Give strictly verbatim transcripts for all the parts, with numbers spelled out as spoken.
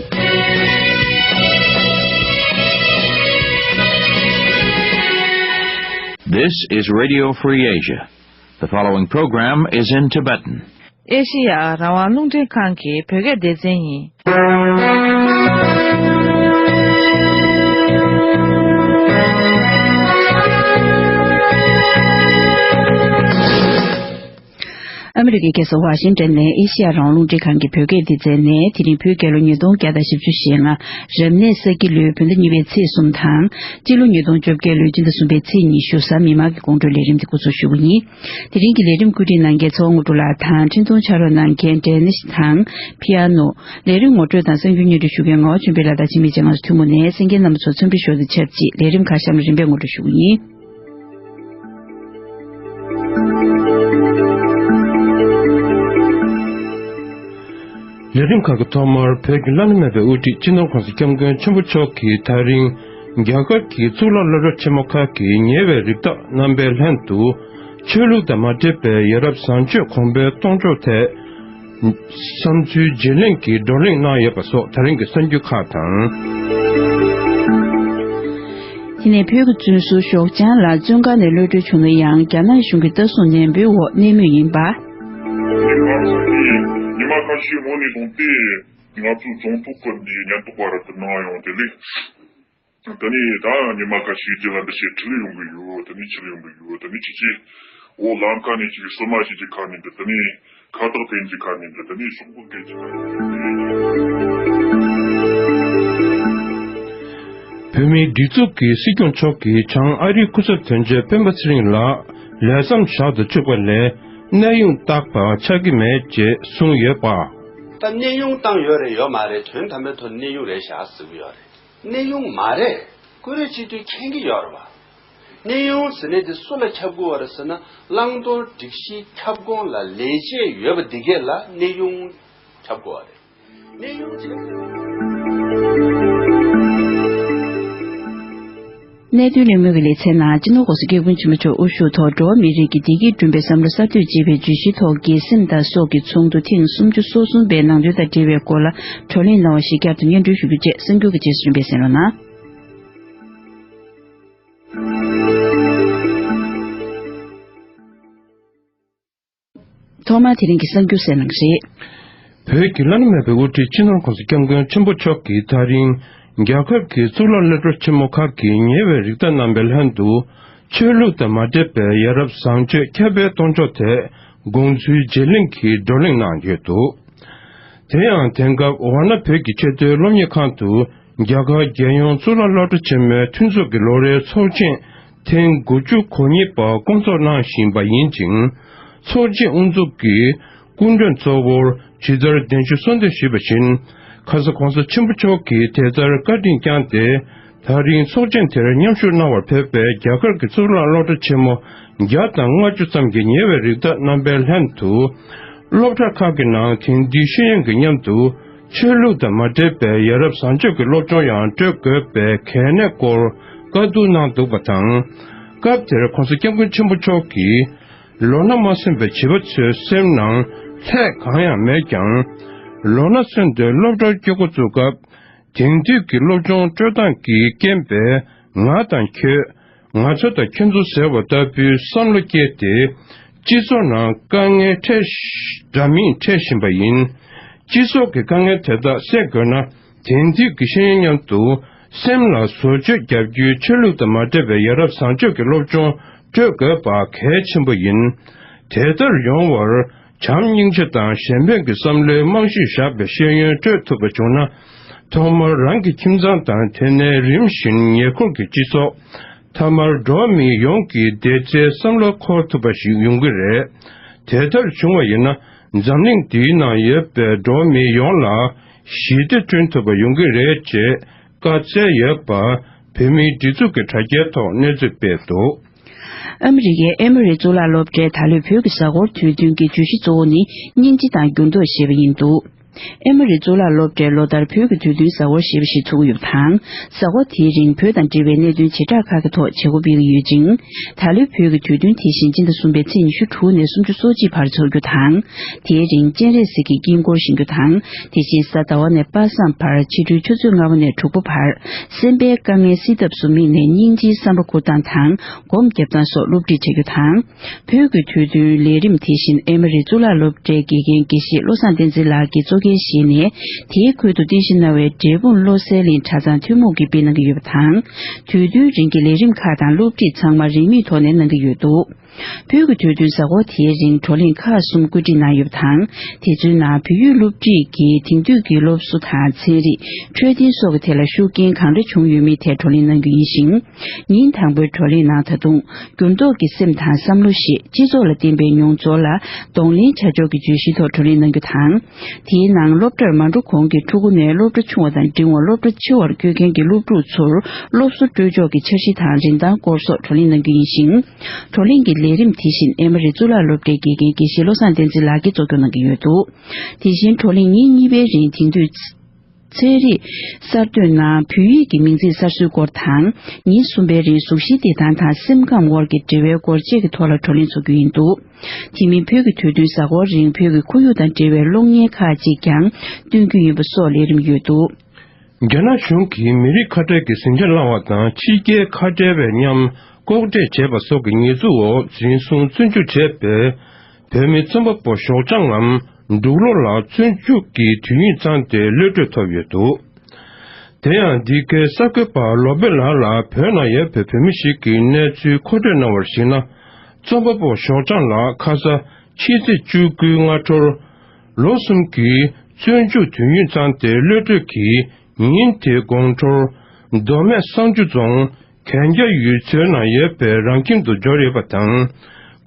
This is Radio Free Asia. The following program is in Tibetan. ཨེ་ཤི་ཡ་རང་དབང་རླུང་འཕྲིན་ཁང་གི་བོད་སྐད་སྡེ་ཚན་ཡིན། ཨ་མི་རི་ཀའི་རྒྱལ་ས་ཝ་ཤིང་ཏན་ནས་ཨེ་ཤི་ཡ་རང་དབང་རླུང་འཕྲིན་ཁང་གི་བོད་སྐད་སྡེ་ཚན་ནས། དེ་རིང་བོད་རྒྱལ་ལོ་ཉིས་སྟོང་བརྒྱ་དང་བཞི་བཅུ་ཞེ་ལྔ། རབ་གནས་ས་ཁྱི་ལོའི་བོད་ཟླ་གཉིས་པའི་ཚེས་གསུམ་དང་། སྤྱི་ལོ་ཉིས་སྟོང་བཅོ་བརྒྱད་ལོའི་སྤྱི་ཟླ་གསུམ་པའི་ཚེས་ཉི་ཤུ། གཟའ་མིག་དམར་གྱི་དགོང་དྲོའི་ལས་རིམ་འདི་འགོ་འཛུགས་ཞུ་གི་ཡིན། དེ་རིང་གི་ལས་རིམ་བཀོད་སྒྲིག་གནང་མཁན་ཚེ་དབང་དངོས་གྲུབ་ལགས་དང་། འཕྲིན་གཏོང་ཕྱག་རོགས་གནང་མཁན་ཌེ་ནིཤ་དང་། པི་ཡ་ནོ། ལས་རིམ་ངོ་སྤྲོད་དང་གསར་འགྱུར་སྙན་སྒྲོན་ཞུ་མཁན་ངག་དབང་ཆོས་འཕེལ་ལགས་དང་། འཆི་མེད་ཅན་ལགས་སུ་ཐུགས་སྨོན་ནས། གསན་མཁན་རྣམ་པ་ཚོ་འཚམས་འདྲི་ཞུ་བ་དང་ཆབས་ཅིག་ལས་རིམ་ཁག་གཤམ་ལ་རིམ་པས་ངོ་སྤྲོད་ཞུ་གི་ཡིན། ལས་རིམ་ཁག་གི་ཐོག་མར་བོད་ཀྱི་བླ་ན་མེད་པའི་དབུ་ཁྲིད་སྤྱི་ནོར་༸གོང་ས་༸སྐྱབས་མགོན་ཆེན་པོ་མཆོག་གིས་ད་རིང་རྒྱ་གར་གྱི་གཙུག་ལག་སློབ་གྲྭ་ཆེན་མོ་ཁག་གི་ཉེ་བའི་རིགས་བདག་རྣམ་པའི་ལྷན་དུ། ཆོས་ལུགས་དང་མ་འབྲེལ་བའི་ཡ་རབས་བཟང་སྤྱོད་གོང་འཕེལ་གཏོང་ཕྱོགས་ཐད་བསམ་ཚུལ་བརྗེ་ལེན་གྱི་བགྲོ་གླེང་གནང་ཡོད་པ་སོགས་ད་རིང་གི་གསར་འགྱུར་ཁག་དང་། དེ་ནས་བོད་ཀྱི་བཙུན་ཟུར་ཞོགས་ལྗང་ལགས་བཙོན་ཁང་ནས་གློད་གྲོལ་བྱུང་ན་ཡང་། རྒྱ་ནག་གཞུང་གི་ལྟ་སྲུང་ནན་པོའི་འོག་གནས་མུས་ཡིན་པ། ཉི་མ་ཁ་ཤས་སྔོན་ནས་བཟུང་སྟེ་ང་ཚོའི་རྫོང་ཐོག་གི་འདི་ཉེན་རྟོག་པ་ར་དེ་ནང་ཡོང་དེ་ལས། ད་ནི་ད་ཉི་མ་ཁ་ཤས་རྗེས་ལ་འདི་ཞིག་ཁྲིད་ཡོང་གི་ཡོད། ད་ནི་ཁྲིད་ཡོང་གི་ཡོད། ད་ནི་ཁྱེད་ཀྱིས་འོ་ལམ་ཁ་ནས་ཅིག་སོ་མ་ཞིག་གི་ཁ་ནས་འདི། ད་ནི་ཁ་བཏགས་འཐེན་གྱི་ཁ་ནས་འདི། ད་ནི་སོག་པོ་སྐད་ཀྱི་ཁ་ནས་འདི། བོད་མིའི་སྒྲིག་འཛུགས་ཀྱི་སྲིད་སྐྱོང་མཆོག་གིས་བྱང་ཨ་རིའི་སྐུ་ཚབ་དོན་གཅོད་སྤེན་པ་ཚེ་རིང་ལགས་ལས་མཚམས་བཞག་ཏུ་བཅུག་པ་ལས་གནས་དབྱུང་བཏང་པ་ཆགས་ཀྱི་མེད་ཅེས་གསུངས་ཡོད་པ། ད་གནས་དབྱུང་བཏང་ཡོད་རེད་ཡོད་མ་རེད། དོན་དམ་པའི་ཐོག་གནས་དབྱུང་རེད་བཞག་ཟེར་གྱི་ཡོད་རེད། གནས་དབྱུང་མ་རེད། ཀུ་རེ་སྤྱི་འཐུས་མཁྱེན་གྱི་ཡོད་རེད་བ། གནས་དབྱུང་ཟེར་ནས་དེ་སུ་ལ་ཁྱབ་དགོས་བ་རེད་ཟེར་ན། བླང་དོར་སྒྲིག་གཞིའི་ཁྱབ་ཁོངས་ལ་ལས་བྱེད་ཡོད་པ་འདི་གས་ལ་གནས་དབྱུང་ཁྱབ་དགོས་བ་རེད། གནས་དབྱུང་བྱས། གནད་དོན་གླེང་མོལ་གྱི་ལེ་ཚན་ནང་སྤྱི་ནོར་༸གོང་ས་༸སྐྱབས་མགོན་ཆེན་པོ་མཆོག་དབུ་བཞུགས་ཐོག་འགྲོ་བ་མིའི་རིགས་ཀྱི་བདེ་སྐྱིད་བསྐྲུན་པའི་བསམ་བློ་གསར་གཏོད་ཅེས་པའི་བརྗོད་གཞིའི་ཐོག་སྒེར་སེམས་དང་སྲོག་གི་ཚོགས་འདུ་ཐེངས་སུམ་ཅུ་སོ་གསུམ་པའི་ནང་དོན་དང་འབྲེལ་བའི་སྐོར་ལ་བགྲོ་གླེང་གནང་བ་ཞིག་བསྐྱར་དུ་སྙན་སྒྲོན་ཞུ་རྒྱུ་བཅས་གསར་འགྱུར་གྱི་རྗེས་སུ་རིམ་པས་གསན་རོགས་གནང་། ཐོག་མར་དེ་རིང་གི་གསར་འགྱུར་གསན་གནང་རེད། བོད་ཀྱི་བླ་ན་མེད་པའི་དབུ་ཁྲིད་སྤྱི་ནོར་༸གོང་ས་༸སྐྱབས་མགོན་ཆེན་པོ་མཆོག་གིས་ད་རིང་རྒྱ་གར་གྱི་གཙུག་ལག་སློབ་གྲྭ་ཆེན་མོ་ཁག་གི་ཉེ་བའི་རིགས་བདག་རྣམ་པའི་ལྷན་དུ། ཆོས་ལུགས་དང་མ་འབྲེལ་བའི་ཡ་རབས་བཟང་སྤྱོད་ཁྱབ་སྤེལ་གཏོང་ཕྱོགས་ཐད་དགོངས་ཚུལ་བརྗེ་ལེན་གྱི་བགྲོ་གླེང་གནང་ཡོད་འདུག། དེ་ཡང་དེང་སྐབས་འོ་ན་བོད་ཀྱི་ཆེས་མཐོའི་སློབ་གཉེར་ཁང་དུ་རྒྱ་གར་རྒྱལ་ཡོངས་གཙུག་ལག་སློབ་གྲྭ་ཆེན་མོའི་མཐུན་ཚོགས་ཀྱི་ལོ་རེའི་ཚོགས་ཆེན་ཐེངས་དགུ་བཅུ་གོ་གཉིས་པ་སྐོང་ཚོགས་གནང་བཞིན་པ་ཡིན་ཅིང་། ཚོགས་ཆེན་དབུ་འཛུགས་ཀྱི་སྐུ་མགྲོན་གཙོ་བོར་ཇི་ལྟར་གདན་ཞུ་གསོལ་འདེབས་ཞུས་པ་བཞིན། ཁ་ས་༸གོང་ས་ཆེན་པོ་མཆོག་གིས་དེ་ལྟར་བཀའ་དྲིན་བསྐྱངས་ཏེ། ད་རིང་ཚོགས་ཆེན་དེར་མཉམ་ཞུགས་གནང་བར་ཕེབས་པའི་རྒྱ་གར་གྱི་གཙུག་ལག་སློབ་གྲྭ་ཆེན་མོ་བརྒྱ་དང་ལྔ་བཅུ་ཙམ་གྱི་ཉེ་བའི་རིགས་བདག་རྣམ་པའི་ལྷན་དུ། སློབ་གྲྭ་ཁག་གི་ནང་དེང་དུས་ཤེས་ཡོན་གྱི་མཉམ་དུ་ཆོས་ལུགས་དང་མ་འབྲེལ་བའི་ཡ་རབས་བཟང་སྤྱོད་ཀྱི་སློབ་སྦྱོང་ཡང་སྤྲོད་དགོས་པའི་གལ་གནད་སྐོར་བཀའ་བསྡུར་གནང་འདུག་པ་དང་། སྐབས་དེར་༸གོང་ས་༸སྐྱབས་མགོན་ཆེན་པོ་མཆོག་གིས། ལོ་ན་མ་སོན་པའི་བྱིས་པ་ཚོའི་སེམས་ནང་ལྷད་གང་ཡང་མེད་ཀྱང་། ལོ་ན་སོན་ཏེ་སློབ་གྲྭར་སྐྱོད་འགོ་བཙུགས་སྐབས། དེང་དུས་ཀྱི་སློབ་སྦྱོང་སྤྲོད་སྟངས་ཀྱི་རྐྱེན་པས་ང་དང་ཁྱོད། ང་ཚོ་དང་ཁྱོད་ཚོ་ཟེར་བ་ལྟ་བུའི་བསམ་བློ་སྐྱེས་ཏེ། སྤྱི་ཚོགས་ནང་དཀའ་ངལ་འཕྲད་ཤ་འདྲ་མིན་འཕྲད་བཞིན་པ་ཡིན། སྤྱི་ཚོགས་ཀྱི་དཀའ་ངལ་དེ་དག་སེལ་དགོས་ན། དེང་དུས་ཀྱི་ཤེས་ཡོན་མཉམ་དུ་སེམས་ལ་བཟོ་བཅོས་བརྒྱབ་རྒྱུའི་ཆོས་ལུགས་དང་མ་འབྲེལ་བའི་ཡ་རབས་བཟང་སྤྱོད་ཀྱི་སློབ་སྦྱོང་སྤྲོད་དགོས་པ་གལ་ཆེན་པོ་ཡིན། དེ་ལྟར་ཡོང་བར་བྱམས་སྙིང་རྗེ་དང་གཞན་ཕན་གྱི་བསམ་བློའི་རྨང་གཞིར་བཞག་པའི་ཤེས་ཡོན་སྤྲོད་ཐུབ་པ་བྱུང་ན། ཐོག་མར་རང་གི་ཁྱིམ་ཚང་དང་དེ་ནས་རིམ་བཞིན་ཉེ་འཁོར་གྱི་སྤྱི་ཚོགས། མཐའ་མར་འགྲོ་བ་མི་ཡོངས་ཀྱི་བདེ་རྩའི་བསམ་བློ་འཁོར་ཐུབ་པ་ཞིག་ཡོང་གི་རེད། དེ་ལྟར་བྱུང་བ་ཡིན་ན། འཛམ་གླིང་འདིའི་ནང་ཡོད་པའི་འགྲོ་བ་མི་ཡོངས་ལ་ཞི་བདེ་བསྐྲུན་ཐུབ་པ་ཡོང་གི་རེད་ཅེས་བཀའ་སྩལ་ཡོད་པ། བོད་མིའི་སྒྲིག་འཛུགས་ཀྱི་དྲ་རྒྱའི་ཐོག་གནས་ཚུལ་སྤེལ་འདུག། ཨ་མི་རི་ཀའི་ཨེ་མོ་རི་གཙུག་ལག་སློབ་གྲྭའི་ད་ལོའི་བོད་ཀྱི་གཟའ་འཁོར་དུས་སྟོན་གྱི་བརྗོད་གཞི་གཙོ་བོ་ནི་སྙིང་རྗེ་དང་འགྱུར་ལྡོག་ཞེས་པ་ཡིན་འདུག། ཨེ་མ་རི་གཙུག་ལག་སློབ་གྲྭས་ལོ་ལྟར་བོད་ཀྱི་དུས་སྟོན་གཟའ་འཁོར་ཞེས་པ་ཞིག་ཚུགས་ཀྱི་ཡོད་པ་དང་། གཟའ་འཁོར་དེའི་རིང་བོད་དང་འབྲེལ་བའི་གནད་དོན་བྱེ་བྲག་ཁག་གི་ཐོག་བྱེད་སྒོ་སྤེལ་གྱི་ཡོད་ཅིང་། ད་ལོའི་བོད་ཀྱི་དུས་སྟོན་དེ་བཞིན་སྤྱི་ཟླ་གསུམ་པའི་ཚེས་ཉི་ཤུ་དྲུག་ནས་སུམ་ཅུ་སོ་གཅིག་བར་འཚོགས་རྒྱུ་དང་། དེའི་རིང་སྤྱན་རས་གཟིགས་ཀྱི་དཀྱིལ་འཁོར་བཞེངས་རྒྱུ་དང་། དེ་བཞིན་གཟའ་ཟླ་བ་ནས་དཔག་བསམ་བར་ཕྱི་དྲོའི་ཆུ་ཚོད་ལྔ་པ་ནས་དྲུག་པ་བར་སེམས་པའི་དཀའ་ངལ་སེལ་ཐབས་སུ་དམིགས་ནས་སྙིང་རྗེའི་བསམ་པ་འཁུར་སྟངས་དང་སྒོམ་རྒྱབ་སྟངས་སོགས་སློབ་ཁྲིད་བྱ་རྒྱུ་དང་། བོད་ཀྱི་དུས་སྟོན་ལས་རིམ་དེ་བཞིན་ཨེ་མ་རི་གཙུག་ལག་སློབ་གྲྭའི་དགེ་རྒན་དགེ་བཤེས་བློ་བཟང་བསྟན་འཛིན་ལགས་ཀྱིས་གཙོ་འགན་བཞེས་ནས། དེའི་ཁུལ་དུ་རྟེན་གཞི་གནང་བའི་འབྲས་སྤུངས་བློ་གསལ་གླིང་གྲྭ་ཚང་ཐུན་མོང་གིས་སྤེལ་གནང་གི་ཡོད་པ་དང་། དུས་སྟོན་རིང་གི་ལས་རིམ་ཁག་དང་སློབ་ཁྲིད་ཚང་མ་རིན་མེད་ཐོག་ནས་གནང་གི་ཡོད་འདུག་བོད་ཀྱི་དུས་སྟོན་གཟའ་འཁོར་དེའི་རིང་བགྲོ་གླེང་ཁག་གསུམ་བཀོད་སྒྲིག་གནང་ཡོད་པ་དང་། དེ་ཚོའི་ནང་བོད་ཡིག་སློབ་ཁྲིད་ཀྱིས་དེང་དུས་ཀྱི་སློབ་གསོ་དང་ཚན་རིག་འཕྲོད་བསྟེན་སོགས་ཀྱི་ཐད་ལ་ཤུགས་རྐྱེན་གང་འདྲ་བྱུང་ཡོད་མེད་ཐད་བགྲོ་གླེང་གནང་རྒྱུ་ཡིན་ཞིང་། ཉིན་དང་པོའི་བགྲོ་གླེང་ནང་ད་དུང་འགྱུར་ལྡོག་གི་སེམས་དང་བསམ་བློ་ཞེས་སྤྱི་ཚོགས་ལ་བརྟེན་པའི་མྱོང་ཚོར་ལ་གདོང་ལེན་བྱ་ཕྱོགས་ཀྱི་བརྗོད་གཞིའི་ཐོག་བགྲོ་གླེང་གནང་རྒྱུ་དང་། དེའི་ནང་སློབ་གྲྭར་མ་འགྲོ་གོང་གི་ཕྲུ་གུ་ནས་སློབ་གྲྭ་ཆུང་བ་དང་འབྲིང་བ། སློབ་གྲྭ་ཆེ་བར་བསྐྱོད་མཁན་གྱི་སློབ་ཕྲུག་ཚོར་སློབ་གསོ་སྤྲོད་ཕྱོགས་ཀྱི་འཆར་གཞི་དང་རིན་ཐང་སྐོར་སོགས་བགྲོ་གླེང་གནང་རྒྱུ་ཡིན་ཞིང་། བགྲོ་གླེང་གི་ལས་རིམ་དེ་བཞིན་ཨེ་མ་རི་གཙུག་ལག་སློབ་གྲྭའི་དགེ་རྒན་དགེ་བཤེས་བློ་བཟང་བསྟན་འཛིན་ལགས་ཀྱིས་གཙོ་སྐྱོང་གནང་གི་ཡོད་འདུག་དེ་བཞིན་བགྲོ་གླེང་ཉིན་གཉིས་པའི་རིང་དེང་དུས་ཚན་རིག་གསར་གཏོད་ནང་བོད་ཡིག་གི་མིང་ཚིག་གསར་བཟོའི་སྐོར་དང་། ཉིན་གསུམ་པའི་རིང་གཟུགས་གཞིའི་བདེ་ཐང་དང་སེམས་ཁམས་དབར་གྱི་འབྲེལ་བའི་སྐོར་བཅས་ཀྱི་ཐོག་ལ་བགྲོ་གླེང་ཚོགས་རྒྱུ་ཡིན་འདུག་དེ་མིན་བོད་ཀྱི་དུས་སྟོན་གཟའ་འཁོར་རིང་བོད་ཀྱི་ཁོར་ཡུག་དང་འབྲེལ་བའི་གློག་བརྙན་ཁག་ཅིག་ཀྱང་སྟོན་རྒྱུ་ཡིན་པ་སོགས་ལས་རིམ་ཡོད་འདུག་རྒྱ་ནག་གཞུང་གིས་མི་རིགས་ཁ་བྲལ་གྱི་ཟིང་ཆ་བསླངས་པ་དང་། ཕྱི་རྒྱལ་ཁ་བྲལ་བའི་ཉམས་ལྐོག་འདྲེན་བྱས་པ་སོགས་ཀྱི་ཉེས་འཛུགས་འོག་འཛིན་བཟུང་བཙོན་འཇུག་བྱས་པའི་བོད་མི་རྩོམ་པ་པོ་ཞོགས་ལྗང་ངམ་འབྲུག་ལོ་ལགས་བཙོན་འཇུག་གི་དུས་ཡུན་ཚང་སྟེ་གློད་གྲོལ་ཐོབ་ཡོད་འདུག་དེ་ཡང་འདི་གའི་གསར་འགོད་པ་ལོ་པེ་ལགས་ལ་བོད་ནང་ཡོད་པའི་བོད་མི་ཞིག་གིས་གནས་ཚུལ་མཁོ་སྤྲོད་གནང་བར་གཞིགས་ན། རྩོམ་པ་པོ་ཞོགས་ལྗང་ལགས་ཁ་ས་ཕྱི་ཚེས་བཅུ་དགུའི་སྔ་དྲོར་ལོ་གསུམ་གྱི་བཙོན་འཇུག་དུས་ཡུན་ཚང་སྟེ་གློད་གྲོལ་གྱིས་ཉིན་དེའི་དགོང་དྲོར་མདོ་སྨད་བསང་ཆུ་རྫོང་གན་རྒྱ་ཡུལ་ཚོའི་ནང་ཡོད་པའི་རང་ཁྱིམ་དུ་འབྱོར་ཡོད་པ་དང་།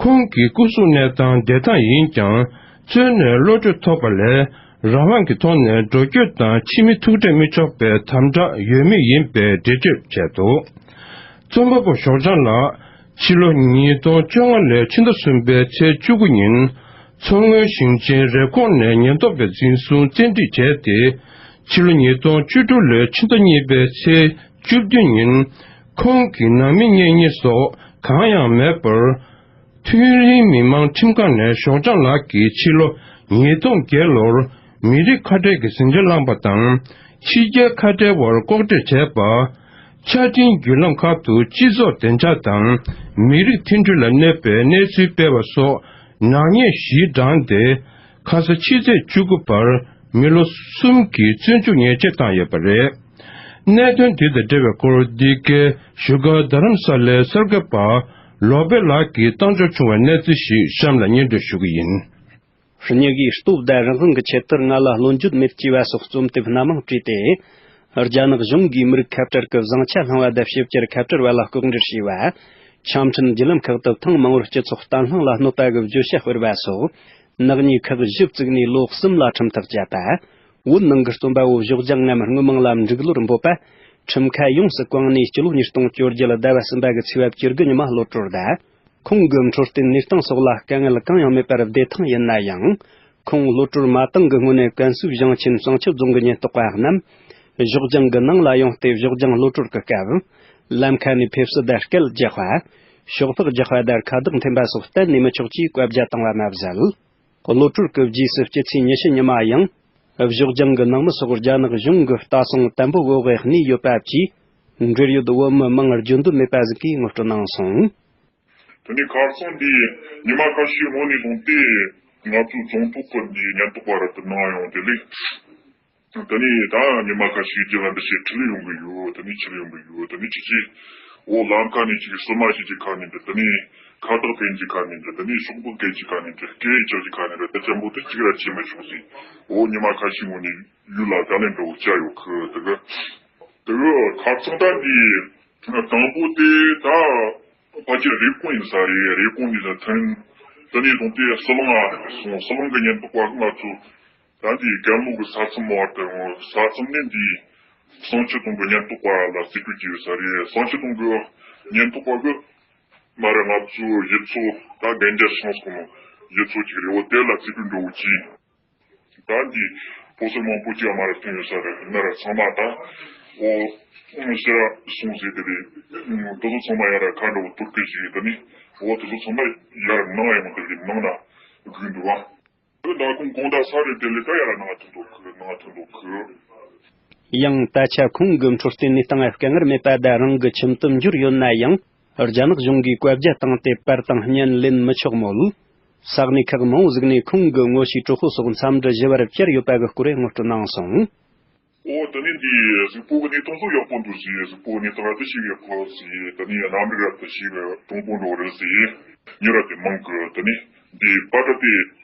ཁོང་གི་སྐུ་གཟུགས་གནས་སྟངས་བདེ་ཐང་ཡིན་ཀྱང་། བཙོན་ནས་གློད་གྲོལ་ཐོབ་པ་ལས་རང་དབང་གི་ཐོག་ནས་འགྲོ་སྐྱོད་དང་ཕྱི་མི་ཐུག་འཕྲད་མི་ཆོག་པའི་དམ་དྲག་ཡོད་མུས་ཡིན་པའི་འགྲེལ་བརྗོད་བྱས་འདུག་རྩོམ་པ་པོ་ཞོགས་ལྗང་ལགས་ཕྱི་ལོ་ཉིས་སྟོང་བཅོ་ལྔ་ལོའི་ཕྱི་ཟླ་གསུམ་པའི་ཚེས་བཅུ་དགུ་ཉིན། མཚོ་སྔོན་ཞིང་ཆེན་རེབ་གོང་ནས་ཉེན་རྟོག་པས་འཛིན་བཟུང་བཙན་ཁྲིད་བྱས་ཏེ། ཕྱི་ལོ་ཉིས་སྟོང་བཅུ་དྲུག་ལོའི་ཕྱི་ཟླ་གཉིས་པའི་ཚེས་བཅུ་བདུན་ཉིན། ཁོང་གི་ནང་མི་གཉེན་ཉེ་སོགས་གང་ཡང་མེད་པར། མཐོ་རིམ་མི་མང་ཁྲིམས་ཁང་ནས་ཞོགས་ལྗང་ལགས་ཀྱིས་ཕྱི་ལོ་ཉིས་སྟོང་བརྒྱད་ལོར་མི་རིགས་ཁ་བྲལ་གྱི་ཟིང་ཆ་བསླངས་པ་དང་། ཕྱི་རྒྱལ་ཁ་བྲལ་བར་ལྐོག་འདྲེན་བྱས་པ། ཆ་འཕྲིན་བརྒྱུད་ལམ་ཁག་ཏུ་སྤྱི་ཚོགས་བདེ་འཇགས་དང་མི་རིགས་མཐུན་སྒྲིལ་ལ་གནོད་པའི་གནས་ཚུལ་སྤེལ་བ་སོགས་ནག་ཉེས་བཞི་བགྲངས་ཏེ། ཁ་ས་ཕྱི་ཚེས་བཅུ་དགུ་བར་མི་ལོ་གསུམ་གྱི་བཙོན་འཇུག་ཉེས་ཆད་བཏང་ཡོད་པ་རེད། གནད་དོན་འདི་དང་འབྲེལ་བའི་སྐོར། འདི་གའི་བཞུགས་སྒར་རྡ་རམ་ས་ལའི་གསར་འགོད་པ་ལོ་པེ་ལགས་ཀྱིས་བཏང་འབྱོར་བྱུང་བའི་གནས་ཚུལ་ཞིག་གཤམ་ལ་སྙན་སྒྲོན་ཞུ་གི་ཡིན། སྙི་གིས་ལྟོ་བདའ་རང་དབང་གི་ཆེད་དུ་ང་ལ་བློ་འགྱོད་མེད་ཅེས་པ་སོགས་རྩོམ་དེབ་སྣ་མང་བྲིས་ཏེ། རྒྱ་ནག་གཞུང་གིས་མི་རིགས་ཁ་བྲལ་གྱི་བཟང་ཆ་བསླངས་པ་དང་ཕྱི་རྒྱལ་ཁ་བྲལ་བ་ལ་ལྐོག་འབྲེལ་བྱས་པ། ཆ་འཕྲིན་བརྒྱུད་ལམ་ཁག་ཏུ་ཐེངས་མང་བོར་སྤྱི་ཚོགས་བརྟན་ལྷིང་ལ་གནོད་པ་གི་བརྗོད་བྱ་སྤེལ་བ་སོགས། ནག་ཉེས་ཁག་བཞི་བཙུགས་ནས་ལོ་གསུམ་ལ་ཁྲིམས་ཐག་བཅད་པ། བོད་ནང་གི་རྩོམ་པ་བོ་ཞོགས་ལྗང་ངམ་དངོས་མིང་ལ་འབྲུག་ལོར་འབོད་པ། ཁྲིམས་ཁ་ཡོངས་སུ་བཀང་ནས་སྤྱི་ལོ་ཉིས་སྟོང་བཅོ་བརྒྱད་ཟླ་བ་གསུམ་པ་གི་ཚེས་པ་བཅུ་དགུ་ཉི་མ་གློད་གྲོལ་དང་། ཁོང་གི་འཕྲོད་བསྟེན་གནས་སྟངས་སོགས་ལ་དཀའ་ངལ་གང་ཡང་མེད་པར་བདེ་ཐང་ཡིན་ན་ཡང་། ཁོང་གློད་གྲོལ་མ་བཏང་གི་སྔོན་ནས་ཀན་སུའུ་ཞིང་ཆེན་བསང་ཆུ་རྫོང་གི་ཉེན་རྟོག་པ་རྣམས་ཞོགས་ལྗང་གི་ནང་ལ་ཡོང་སྟེ། ཞོགས་ལྗང་གློད་གྲོལ་གྱི་སྐབས། ལམ་ཁ་ནས་ཕེབས་བསུ་དང་སྐད་རྒྱག་པ། ཤོག་ལྷག་རྒྱག་པ་དང་ཁ་བཏགས་འཐེན་པ་སོགས་གཏན་ནས་མི་ཆོག་ཅེས་བཀའ་རྒྱ་བཏང་བ་མ་ཟད། གློད་གྲོལ་གྱི་རྗེས་སུ་སྤྱི་ཚེས་ཉི་ཤུ་ཉི་མ་ཡང་། ཞོགས་ལྗང་གི་ནང་མི་སོགས་རྒྱ་ནག་གཞུང་གི་ལྟ་སྲུང་དམ་པོ་འོག་གནས་ཡོད་པ་བཅས། འབྲེལ་ཡོད་བོད་མི་མང་རྒྱུན་དུ་མེད་པ་ཟིག་གིས་ངོ་སྤྲོད་གནང་སོང་། དེ་ནས་ཁ་སང་འདི་ཉི་མ་ཁ་ཤས་སྔོན་ནས་བཟུང་སྟེ། ང་ཚོའི་རྫོང་ཐོག་གི་འདི་ཉེན་རྟོག་པ་ར་དེ་ནང་ཡོང་དེ་ལས། དེ་ནས་ད་ཉི་མ་ཁ་ཤས་རྗེས་ལ་འདི་ཞིག་ཁྲིད་ཡོང་གི་ཡོད། དེ་ནས་ཁྲིད་ཡོང་གི་ཡོད། དེ་ནས་ཁྱེད་ཀྱིས་འོ་ལམ་ཁ་ནས་ཅིག་བསུ་མ་ཞིག་གི་ཁ་ནས་འདི། དེ་ནས་ཁ་བཏགས་འཐེན་གྱི་ཁ་ནས་འདི། དེ་ནས་ཤོག་བུ་སྐད་ཀྱི་ཁ་ནས་འདི། སྐད་ཅིག་གི་ཁ་ནས་འདི། དེ་ཅན་པོ་དེ་གཅིག་ར་བྱེད་མི་ཆོག་ཟེར། འོ་ཉི་མ་ཁ་ཤས་སྔོན་ནས་ཡུལ་ལ་བརྡ་ལན་འདྲ་བོ་བསྐྱལ་ཡོད་གི། དེ་གི་དེ་གི་ཁ་སང་ད་འདི། དང་པོ་དེ་ད་ཕལ་ཆེར་རེབ་གོང་ཡིན་ས་རེད། རེབ་གོང་ནས་ད་ཐོན། དེ་ནས་བཟུང་སྟེ་ཟི་ལིང་ང་སོང་། ཟི་ལིང་གི་ཉེན་རྟོག་པ་ང་ཚོ་ད་འདི་རྒན་ལོ་གི་ས་མཚམས་བར་དུ་ཡོང་། ས་མཚམས་ནས་འདི་བསང་ཆུ་རྫོང་གི་ཉེན་རྟོག་པ་ལ་རྩིས་སྤྲོད་བྱས་ཡོད་ས་རེད། བསང་ཆུ་རྫོང་གི་ཉེན་རྟོག་པ་གི་མ་ར་ང་ཚོའི་གཞི་ཚོགས་ད་གན་རྒྱ་ཤང་སོང་གཞི་ཚོགས་ཅིག་རེད། འོ་དེ་ལ་རྩིས་སྤྲོད་འགྲོ་བོ་གྱིས། ད་འདི་ སྤོ་སོར་མང་པོ་ཅིག་མ་ར་ཐོན་ཡོད་ས་རེད། ན་ར་ཚང་མ་ད་ཨོ་ཤེ་ར་སོང་ཟེར་དེ་རེད། དེ་ཚོ་ཚང་མ་ཡ་ར་ཁ་འགྲོ་བོ་ཐུར་ཀི་ཞིག་ད་ནི་ཨོ་དེ་ཚོ་ཚང་མ་ཡ་ར་ནང་ཡ་མ་དེ་རེད་ནང་ན་སྒུག་འདུག་བ། ད་ཁོང་དགོང་དག་ས་རེད་དེ་ལས་ད་ཡ་ར་ནང་ཐོན་འདུག་གི་ནང་ཐོན་འདུག་གི། ཡང་ད་ཆ་ཁོང་གི་འཕྲོད་བསྟེན་གནས་སྟངས་དཀའ་ངལ་མེད་པ་དང་རང་གི་ཁྱིམ་དུ་འབྱོར་ཡོད་ན་ཡང་། རྒྱ་ནག་གཞུང་གིས་བཀའ་རྒྱ་བཏང་སྟེ་པར་དང་བརྙན་ལེན་མི་ཆོག་མོད། ས་གནས་ཁག་མང་བོ་ཟིག་ནས་ཁོང་གི་ངོ་ཤེས་གྲོགས་པོ་སོགས་འཚམས་འདྲི་ཞུ་བར་བཅར་ཡོད་པ་གི་སྐོར་ངོ་སྤྲོད་གནང་སོང་། ཨོ་ད་ནི་འདི་གཟུགས་པོ་གི་གནས་སྟངས་སུ་ཡག་པོ་འདུག་ཟེར། གཟུགས་པོ་གནས་སྟངས་ར་ཏི་ཞིག་ཡག་པོ་ཟེར། ད་ནི་ཡ་ནམ་རིག་ར་ཏི་ཞིག་གྲོང་པོ་འགྲོ་རེད་ཟེར། ཉེ་ར་ཏི་མང་གི་ད་ནི་འདི་པ་ཏྲ་ཏི་